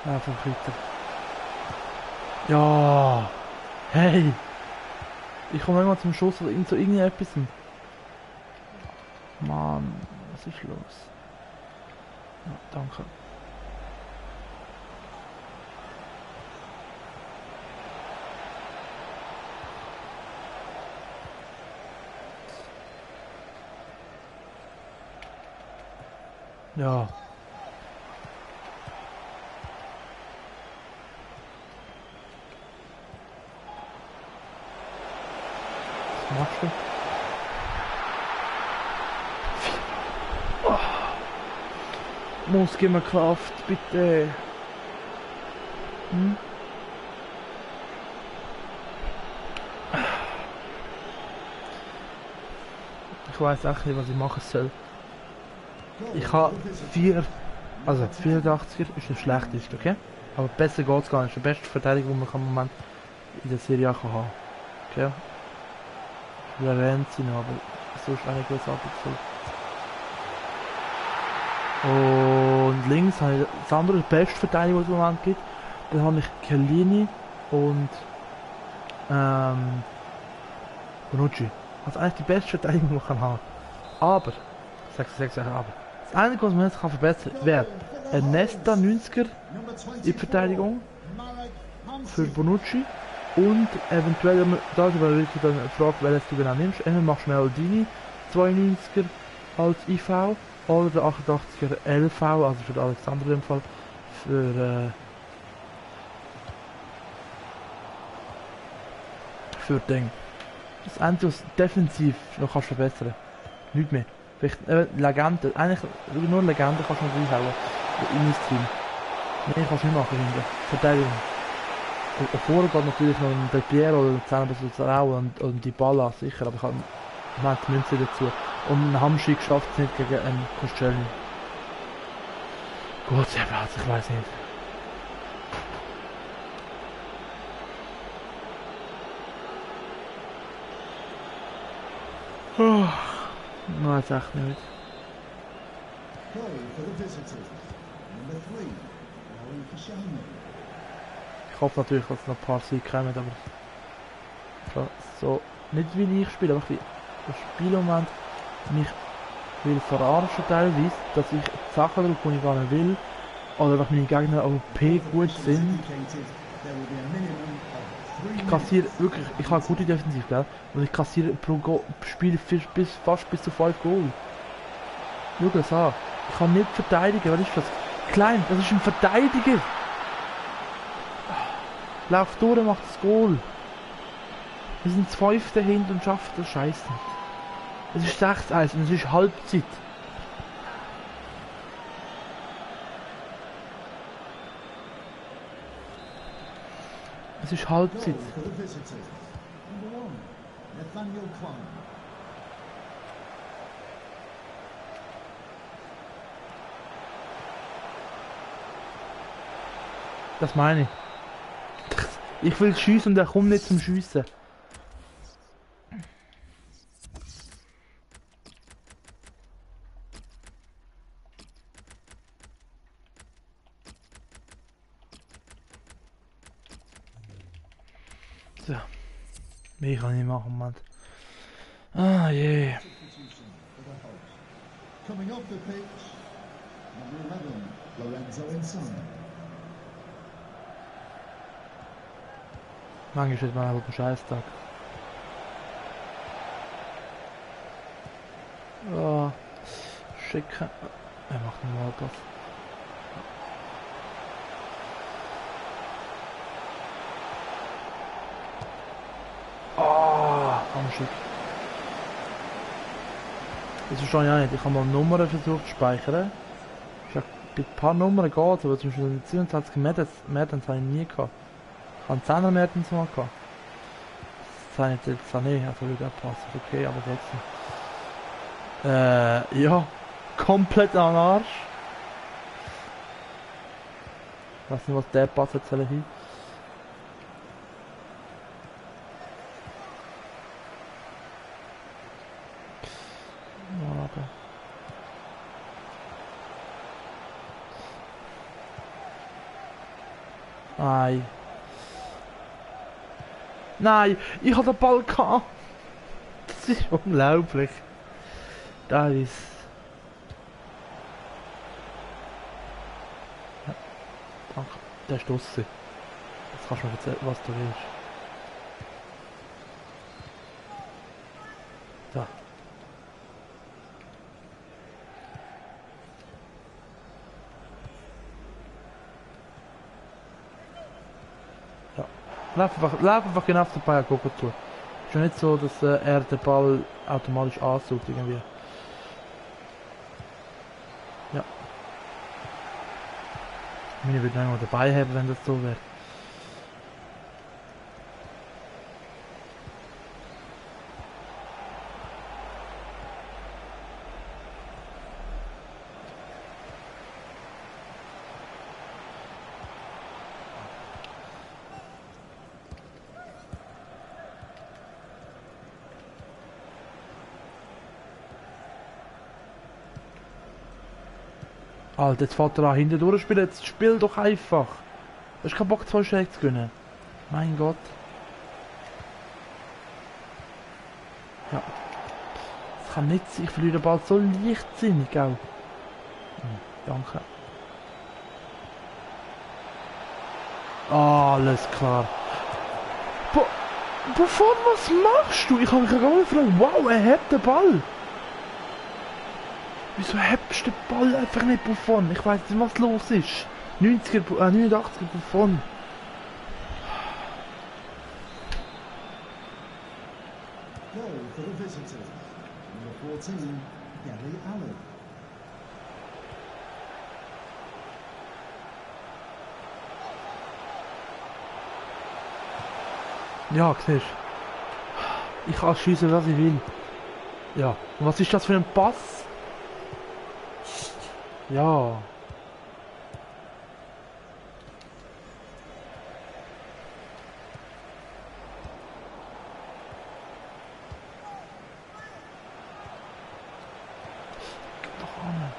Einfach weiter. Ja! Hey! Ich komme immer zum Schuss oder zu irgendetwas. Mann, was ist los? Ja, danke. Ja. Was machst du? Muskelkraft, bitte. Hm? Ich weiß echt nicht, was ich machen soll. Ich habe 84er ist der schlechteste, okay? Aber besser geht's gar nicht. Der beste Verteidiger, den man im Moment in der Serie A kann haben. Okay? Lorenzi noch, aber so ist eigentlich was abgezogen. Und links habe ich das andere, die beste Verteidigung, die es im Moment gibt. Dann habe ich Chiellini und Bonucci. Also eigentlich die beste Verteidigung, die man kann haben. Aber, 6 aber. Das Einzige, was man jetzt kann verbessern kann, wäre ein Nesta 90er in die Verteidigung für Bonucci und eventuell, da ist aber wirklich dann eine Frage, welches du genau nimmst. Entweder machst du Maldini 92er als IV oder der 88er LV, also für den Alexander in dem Fall, für Ding. Das Einzige, was defensiv noch kannst verbessern, nicht mehr. Vielleicht Legende, eigentlich nur Legende kannst du noch reinhauen in mein Team. Mehr kannst du nicht machen hinten. Verteidigung. Und vorne geht natürlich noch ein Del Piero oder ein Zerau und die Balla sicher, aber ich habe die Münze dazu. Und ein Hamschi geschafft es nicht gegen einen Koscielny. Gut, ich weiß nicht. Oh, nein, jetzt echt nicht. Goal for the visitor. Number 3, Laurie Koscielny. Ich hoffe natürlich, dass noch ein paar Siege kommen, aber so, nicht wie ich spiele, aber wie das Spielmoment mich will verarschen teilweise, dass ich Sachen drauf, die ich gar nicht will, oder dass meine Gegner OP gut sind. Ich kassiere wirklich, ich habe gute Defensive, gell? Und ich kassiere pro Spiel fast bis zu 5 Goal. Schau das an. Ich kann nicht verteidigen, was ist das? Klein, das ist ein Verteidiger! Lauf durch, macht das Goal. Wir sind das 5. hinten und schaffen das Scheiß nicht. Es ist 6-1 und es ist Halbzeit. Es ist Halbzeit. Goal for the visitor. Number 1, Nathaniel Klein. Das meine ich. Ich will schiessen und er kommt nicht zum Schiessen. Ja. Mehr kann ich machen, Mann. Ah, je. Substitution for the host. Coming off the pitch, number 11, Lorenzo Insigne. Manchmal steht man auf dem Scheißtag. Oh, schicken. Er macht einen Malpass. Oh, komm schick. Das verstehe ich auch nicht. Ich habe mal Nummern versucht zu speichern. Ich habe bei ein paar Nummern geht, aber zum Beispiel 27 Mertens habe ich nie gehabt. Ich habe 10er Mertens mal gehabt. Das habe ich jetzt auch nicht, also würde auch passen. Okay, aber trotzdem. Ja. Komplett am Arsch. Ich weiß nicht, was der Pass jetzt hin. Nein. Nein, ich habe den Ball gehabt. Das ist unglaublich. Das ist... Ja, danke. Der ist draussen. Jetzt kannst du mir erzählen, was du willst. So. Lauf einfach genau auf den Ball gucken zu. Ist ja nicht so, dass er den Ball automatisch ansucht irgendwie. Ja. Ich würde noch mal dabei haben, wenn das so wäre. Alter, jetzt fährt er da hinten durchspielen, jetzt spiel doch einfach. Du hast keinen Bock, 2 Schläge zu gönnen. Mein Gott. Ja. Das kann nicht sein, ich verliere den Ball so leichtsinnig, auch. Danke. Alles klar. Buffon, was machst du? Ich habe mich gar nicht gefragt. Wow, er hat den Ball. Wieso hebst du den Ball einfach nicht, Buffon? Ich weiß nicht, was los ist. 89er Buffon. Goal for the visitors. Number 14, Gary Allen. Ja, siehst du. Ich kann schießen, was ich will. Ja. Und was ist das für ein Pass? Ja. Gib doch an.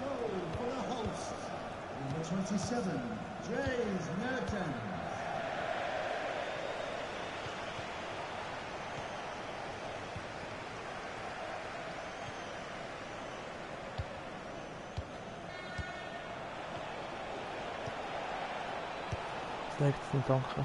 Goal for the host. Number 27, Dries Mertens. Nächsten, danke.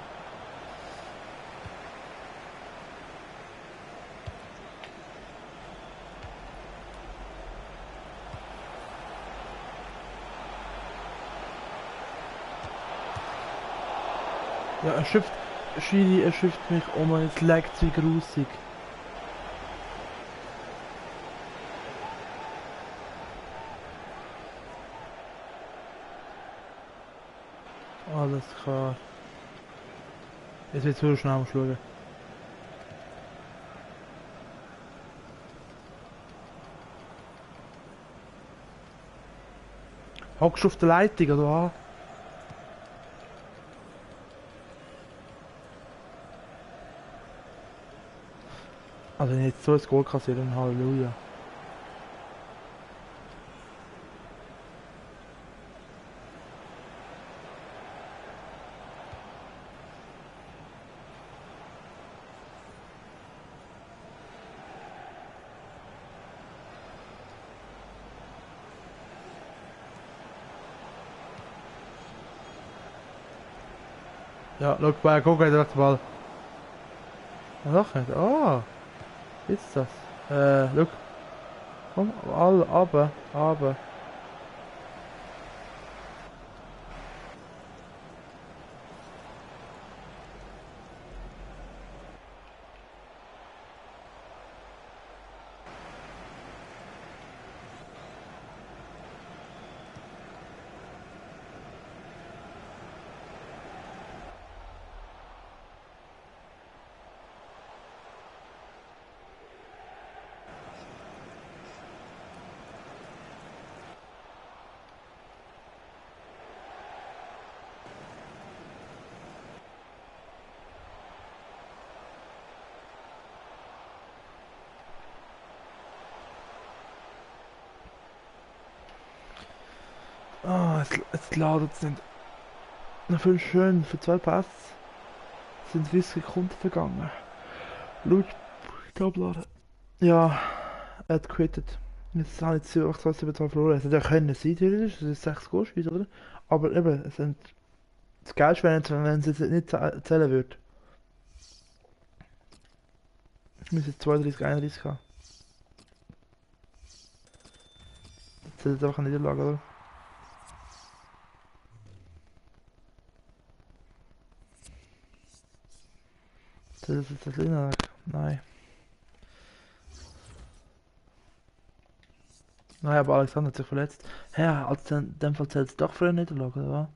Ja, er schifft. Schiri, er schifft mich um und jetzt legt sie grusig. Alles klar. Jetzt wird es so schnell schauen. Hockst du auf der Leitung oder was? Also wenn ich jetzt so ein Goal kassiere, dann Halleluja. Ja, schau mal, guck mal, der Ball. Ja, doch nicht. Ah, ist das? Schau. Komm, alle, runter, runter. Ah, jetzt ladet es nicht. Na, viel schön, für 2 Pass sind 40 Sekunden vergangen. Laut Tabladen. Ja, er hat quittet. Jetzt habe ich 28 verloren. Es hätte ja können sein, theoretisch, das ist 6 Goal schießt, oder? Aber eben, es sind, das Geilste wäre jetzt, wenn es jetzt nicht zählen würde. Ich müsste jetzt 32, 31 haben. Das ist jetzt einfach eine Niederlage, oder? Das ist jetzt eine Niederlage. Nein. Nein, aber Alexander hat sich verletzt. Ja, also in dem Fall zählt es doch für eine Niederlage, oder was?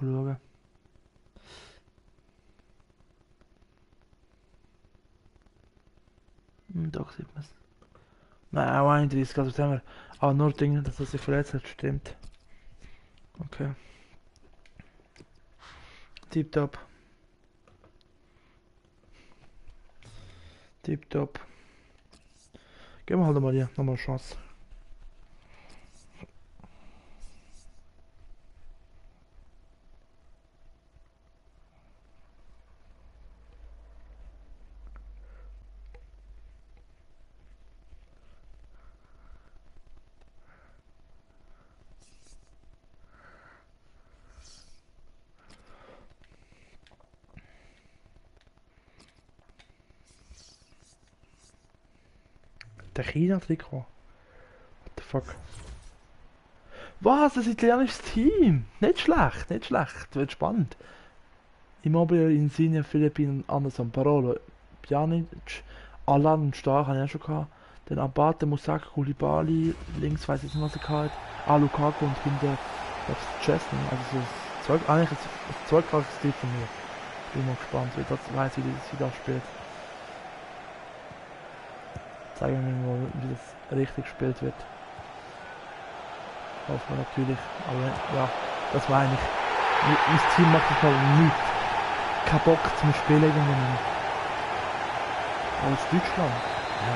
Schauen. Doch sieht man es. Nein, auch 31, also haben wir. Ah, nur Dinge, dass er sich verletzt hat, stimmt. Okay. Tipptopp. Tipptopp. Geben wir halt mal hier nochmal eine Chance. Der China-Trikot. What the fuck? Was? Das italienisches Team? Nicht schlecht, nicht schlecht. Wird spannend. Immobile, Insigne, Philippinen, Anderson, Parolo, Pjanic, Alan und Stark habe ich auch schon gehabt. Dann Abate, Musaka, Koulibaly, links weiß ich nicht, was er hat. Ah, Lukaku und hinter Chesney. Also so das Zeug, eigentlich das zweitklassisches Team von mir. Bin mal gespannt, wie das weiß, wie das spielt. Zeigen wir mal, wie das richtig gespielt wird. Hoffen wir natürlich. Aber ja, das war eigentlich. Mein Team macht das mal nicht. Kein Bock zum Spielen irgendwie. Aus Deutschland. Ja.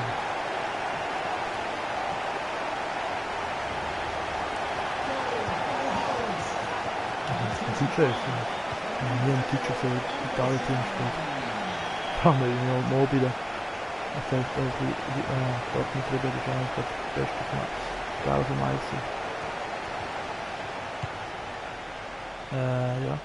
Das ist ein Deutscher. Ich habe nie ein Deutscher für Italien-Team gespielt. Da haben wir irgendwie Mobile. Also dort mit Rüber ist eigentlich das Beste von Gau vom Eisen. Ja.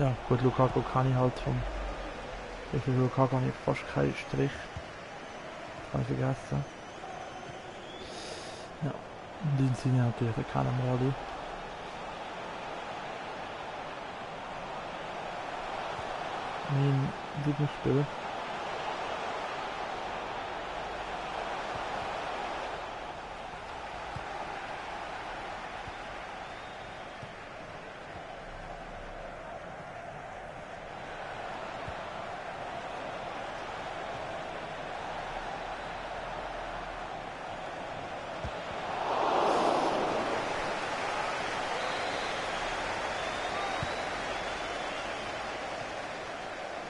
Ja, gut, Lukaku kann ich halt vom... Für Lukaku habe ich fast keinen Strich. Kann ich vergessen. Ja, und Insigne natürlich, der kann Mali. Mein Lieblingsspieler.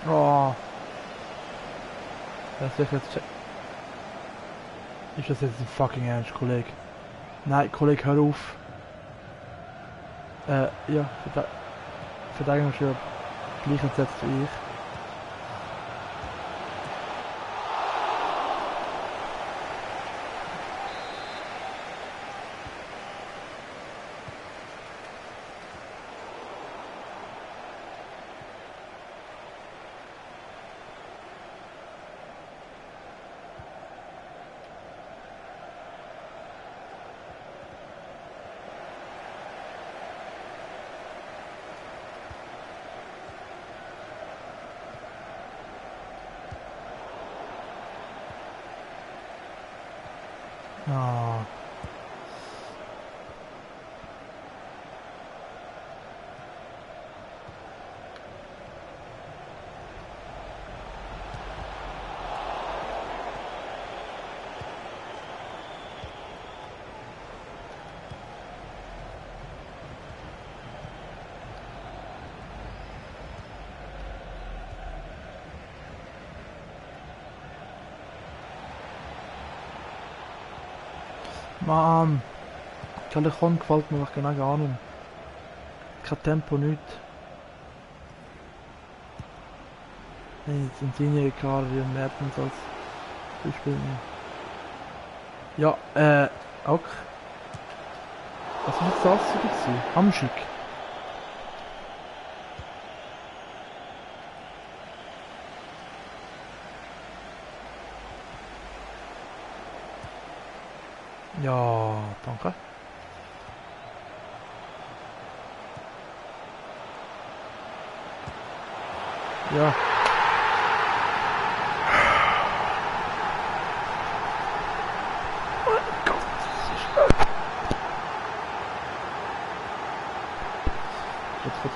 Oh. Das ist jetzt... Ist das jetzt ein fucking Ernst, Kollege? Nein, Kollege, hör auf. Ja, Verteidigungsspieler gleich entsetzt wie ich. Ah. Mann, Callejon gefällt mir noch genau gar nicht. Kein Tempo, nichts. Jetzt sind Insigne, Icardi und Mertens als Beispiel. Ja, auch. Was war jetzt das gewesen? Hamschick. Ja, danke. Ja. Jetzt wird...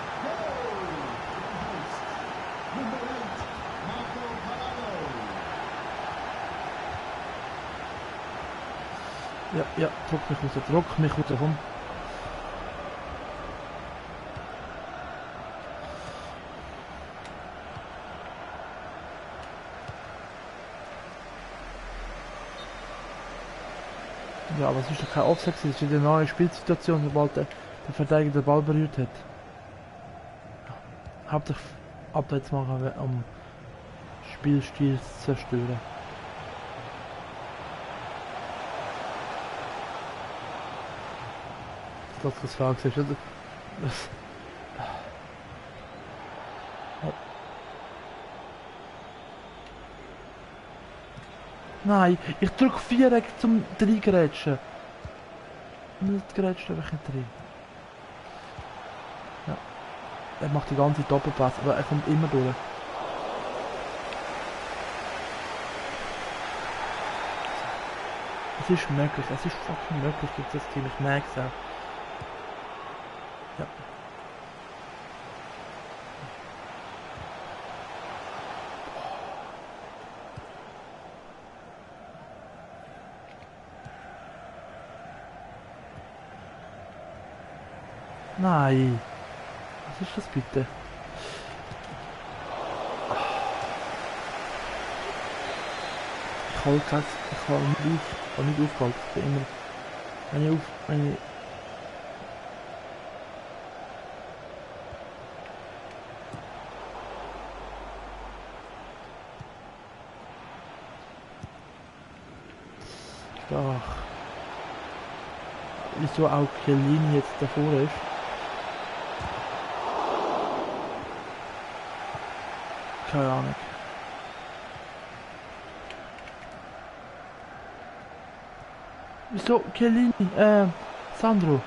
Number 8, Marco Parado. Ja, ja, druck mich raus, komm. Ja, aber es ist doch kein Offset, es ist eine neue Spielsituation, sobald der Verteidiger den Ball berührt hat. Hauptsächlich Updates machen, um Spielstil zu zerstören. Das was fragst ist. Das... Nein, ich drücke Viereck zum Reingrätschen. Nicht grätschen, einfach nicht rein. Ja. Er macht die ganze Doppelpass, aber er kommt immer durch. Es ist möglich, es ist fucking möglich, gibt es das Team, ich merke es auch. Ja. Nein. Was ist das bitte? Ich habe nicht aufgehalten. Ich bin immer, wenn ich Ach. Wieso auch Chiellini jetzt davor ist? Keine Ahnung. Wieso? Chiellini? Sandro.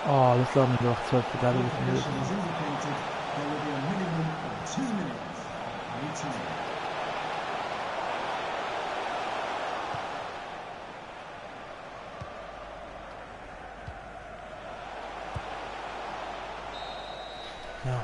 Oh, das lassen wir doch 12 Verteidiger von mir. Has indicated there will be a minimum of 2 minutes waiting. Ja.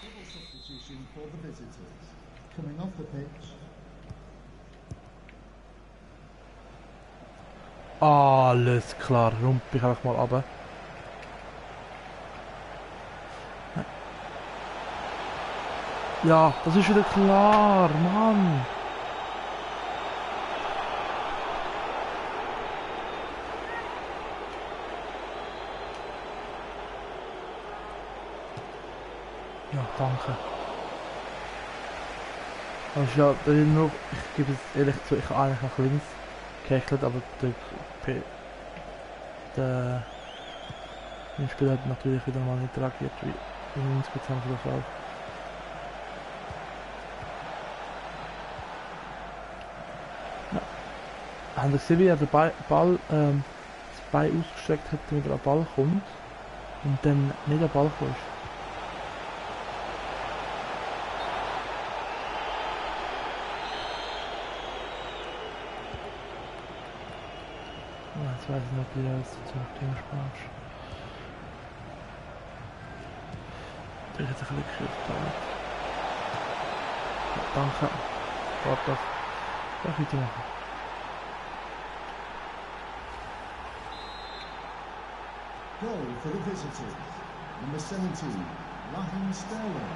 Double substitution for the visitors. Coming off the pitch, Alles klar, rump ich einfach mal runter. Ja, das ist wieder klar, Mann. Ja, danke. Also ja, da ist noch, ich gebe es ehrlich zu, ich habe eigentlich nach links gehechelt, aber der Spieler hat natürlich wieder mal nicht reagiert, wie insgesamt der Fall. Haben Sie gesehen, wie er den Ball, das Bein ausgestreckt hat, damit er an den Ball kommt und dann nicht an den Ball kommt? Ja, jetzt weiß ich nicht, wie das zum Thema Spanisch. Der hat sich ein bisschen gekriegt. Ja, danke. Warte auf. Ja, weitermachen. goal for the visitors. Number 17, Raheem Sterling.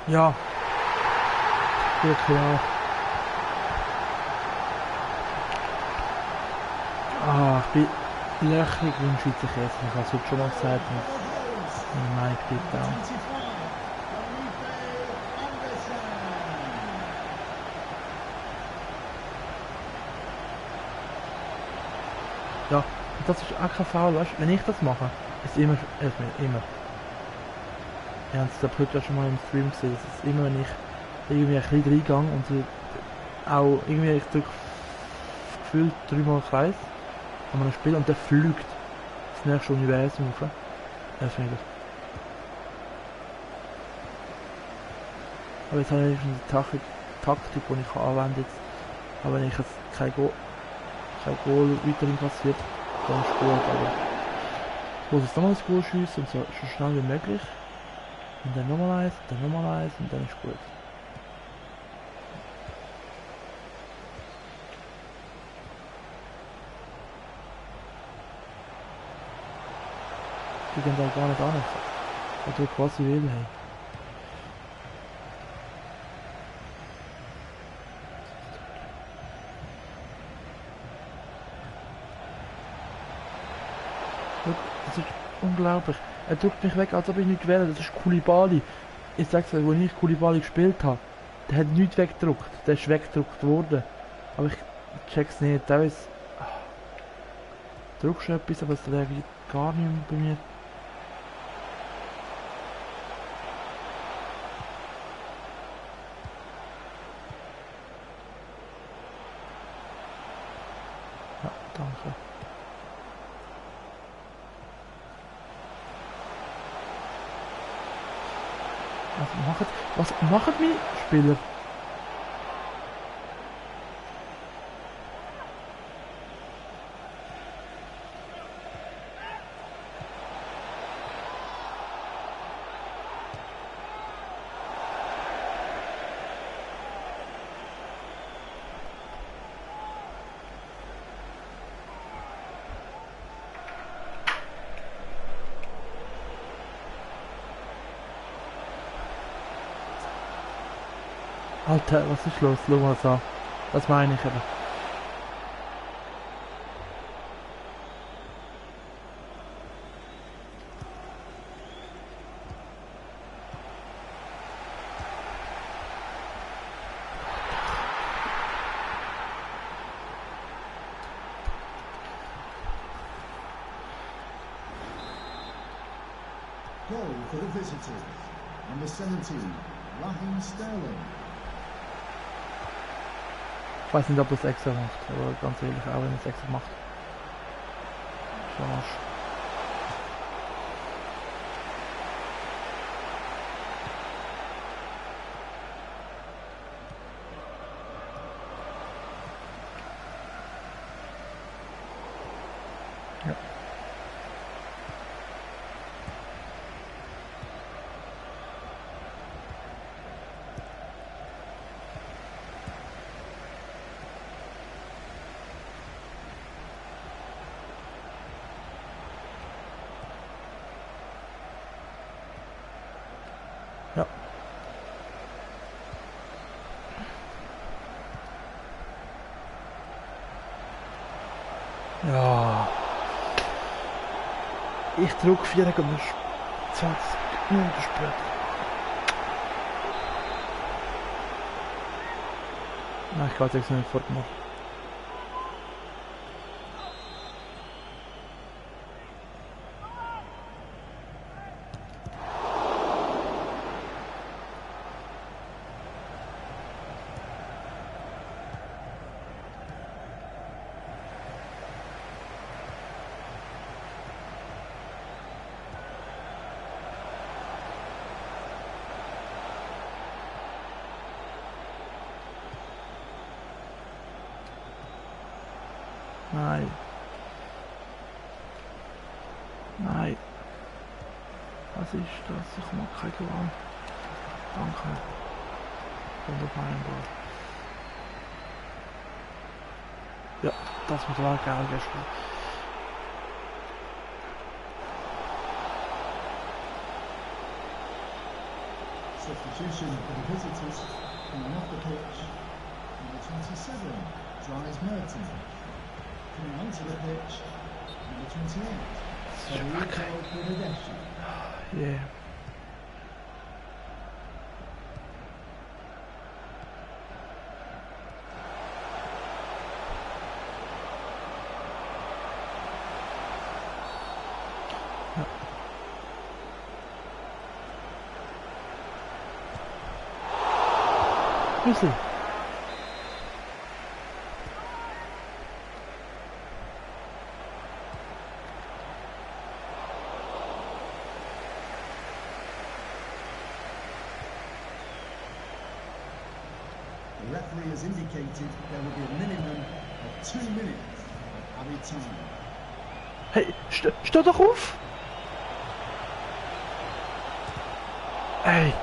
Ja. Ja, klar. Ah, ich bin löchrig wie ein Schweizer Käse. Ich habe es heute schon mal gesagt. Und meine bitte auch. 25, Felipe Anderson. Ja, und das ist auch kein Foul, weißt du? Wenn ich das mache, ist immer, immer. Wir haben es heute ja schon mal im Stream gesehen, es ist immer, wenn ich irgendwie ein bisschen reingehe und auch irgendwie, ich drücke gefühlt 3-mal Kreis an einem Spiel und der fliegt das nächste Universum rauf. Das finde ich gut. Aber jetzt habe ich eine Taktik, die ich anwende jetzt. Aber wenn ich jetzt kein Goal weiterhin passiert, dann ist gut. Aber ich muss jetzt nochmal das Goal schiessen und so schnell wie möglich. Und dann nochmal eins, dann nochmal eins und dann ist gut. Die gehen da gar nicht an. Oder quasi will, hey. Look, das ist unglaublich. Er drückt mich weg, als ob ich nicht wähle. Das ist Koulibaly. Ich sag's euch, als ich Koulibaly gespielt habe, der hat nichts weggedruckt. Der ist weggedruckt worden. Aber ich check's nicht. Der ist. Druckst du etwas, aber es reagiert gar nicht mehr bei mir. Ja, danke. Was machen meine Spieler? Alter, was ist los? Schau mal das an. Das meine ich eben. Goal for the visitors. Number 17, Raheem Sterling. Ich weiß nicht, ob das extra macht, aber ganz ehrlich, auch wenn es extra macht. Schon Arsch. Ja. Ja. Ja. Ich drücke 4,20 Minuten später. Nein, ich kann es jetzt nicht fortmachen. Nein. Nein. Was ist das? Ich mag kein Gewalt. Danke. Wunderbar. Ja, das muss auch geil gestern. Substitution for the visitors. Coming off the pitch, number 27, Dries Merton. Coming onto the pitch, number 28, Federico Bernardeschi. Yeah. Easy. The referee has indicated there will be a minimum of 2 minutes of added time. Hey, steh doch auf! Ey,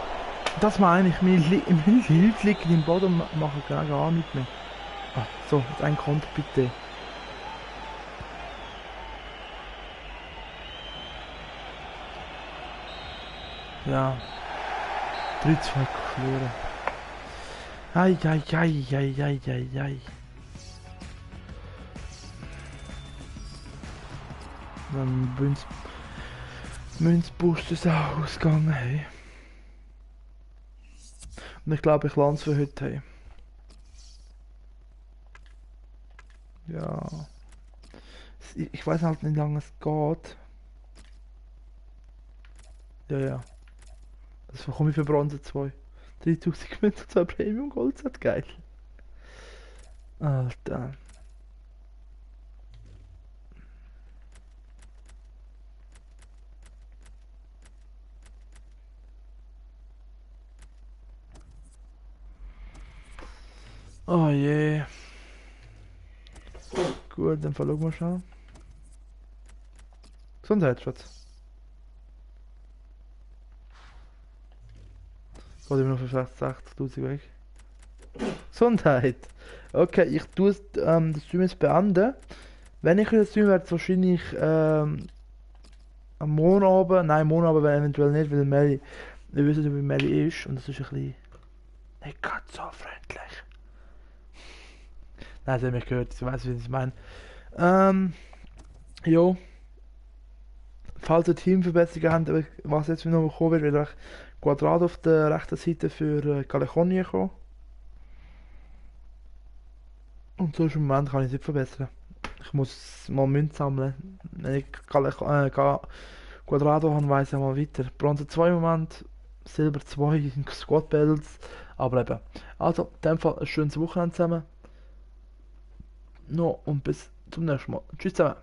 das meine ich, meine Leute liegen im Boden und machen gar nichts mehr. Ah, so, jetzt ein Konter bitte. Ja. 3-2 verloren. Ei. Dann Münzboost ist auch ausgegangen, hey. Und ich glaube, ich lande es für heute, hey. Ja. Ich weiß halt nicht, wie lange es geht. Ja. Das bekomme ich für Bronze 2. 3000 Münzen, 2 Premium Gold, das geil. Alter. Oh je. Gut, dann schauen wir schon. Gesundheit, Schatz. Geht immer noch für 60.000 weg. Gesundheit. Okay, ich tue das Stream jetzt beenden. Wenn ich das Stream werde, wahrscheinlich am Montagabend. Nein, Montagabend eventuell nicht, weil Melli, wir wissen, wie Melli ist und das ist ein bisschen Nicht gerade so freundlich. Nein, sie haben mich gehört, ich weiß, wie ich es meine. Jo. Falls ihr Teamverbesserungen habt, was jetzt noch kommen wird, wird Quadrado auf der rechten Seite für California kommen. Und sonst im Moment kann ich es nicht verbessern. Ich muss mal Münzen sammeln. Wenn ich Quadrado habe, weiss ich mal weiter. Bronze 2 im Moment, Silber 2 Squad Battles. Aber eben. Also, in dem Fall ein schönes Wochenende zusammen. No, und bis zum nächsten Mal. Tschüss zusammen.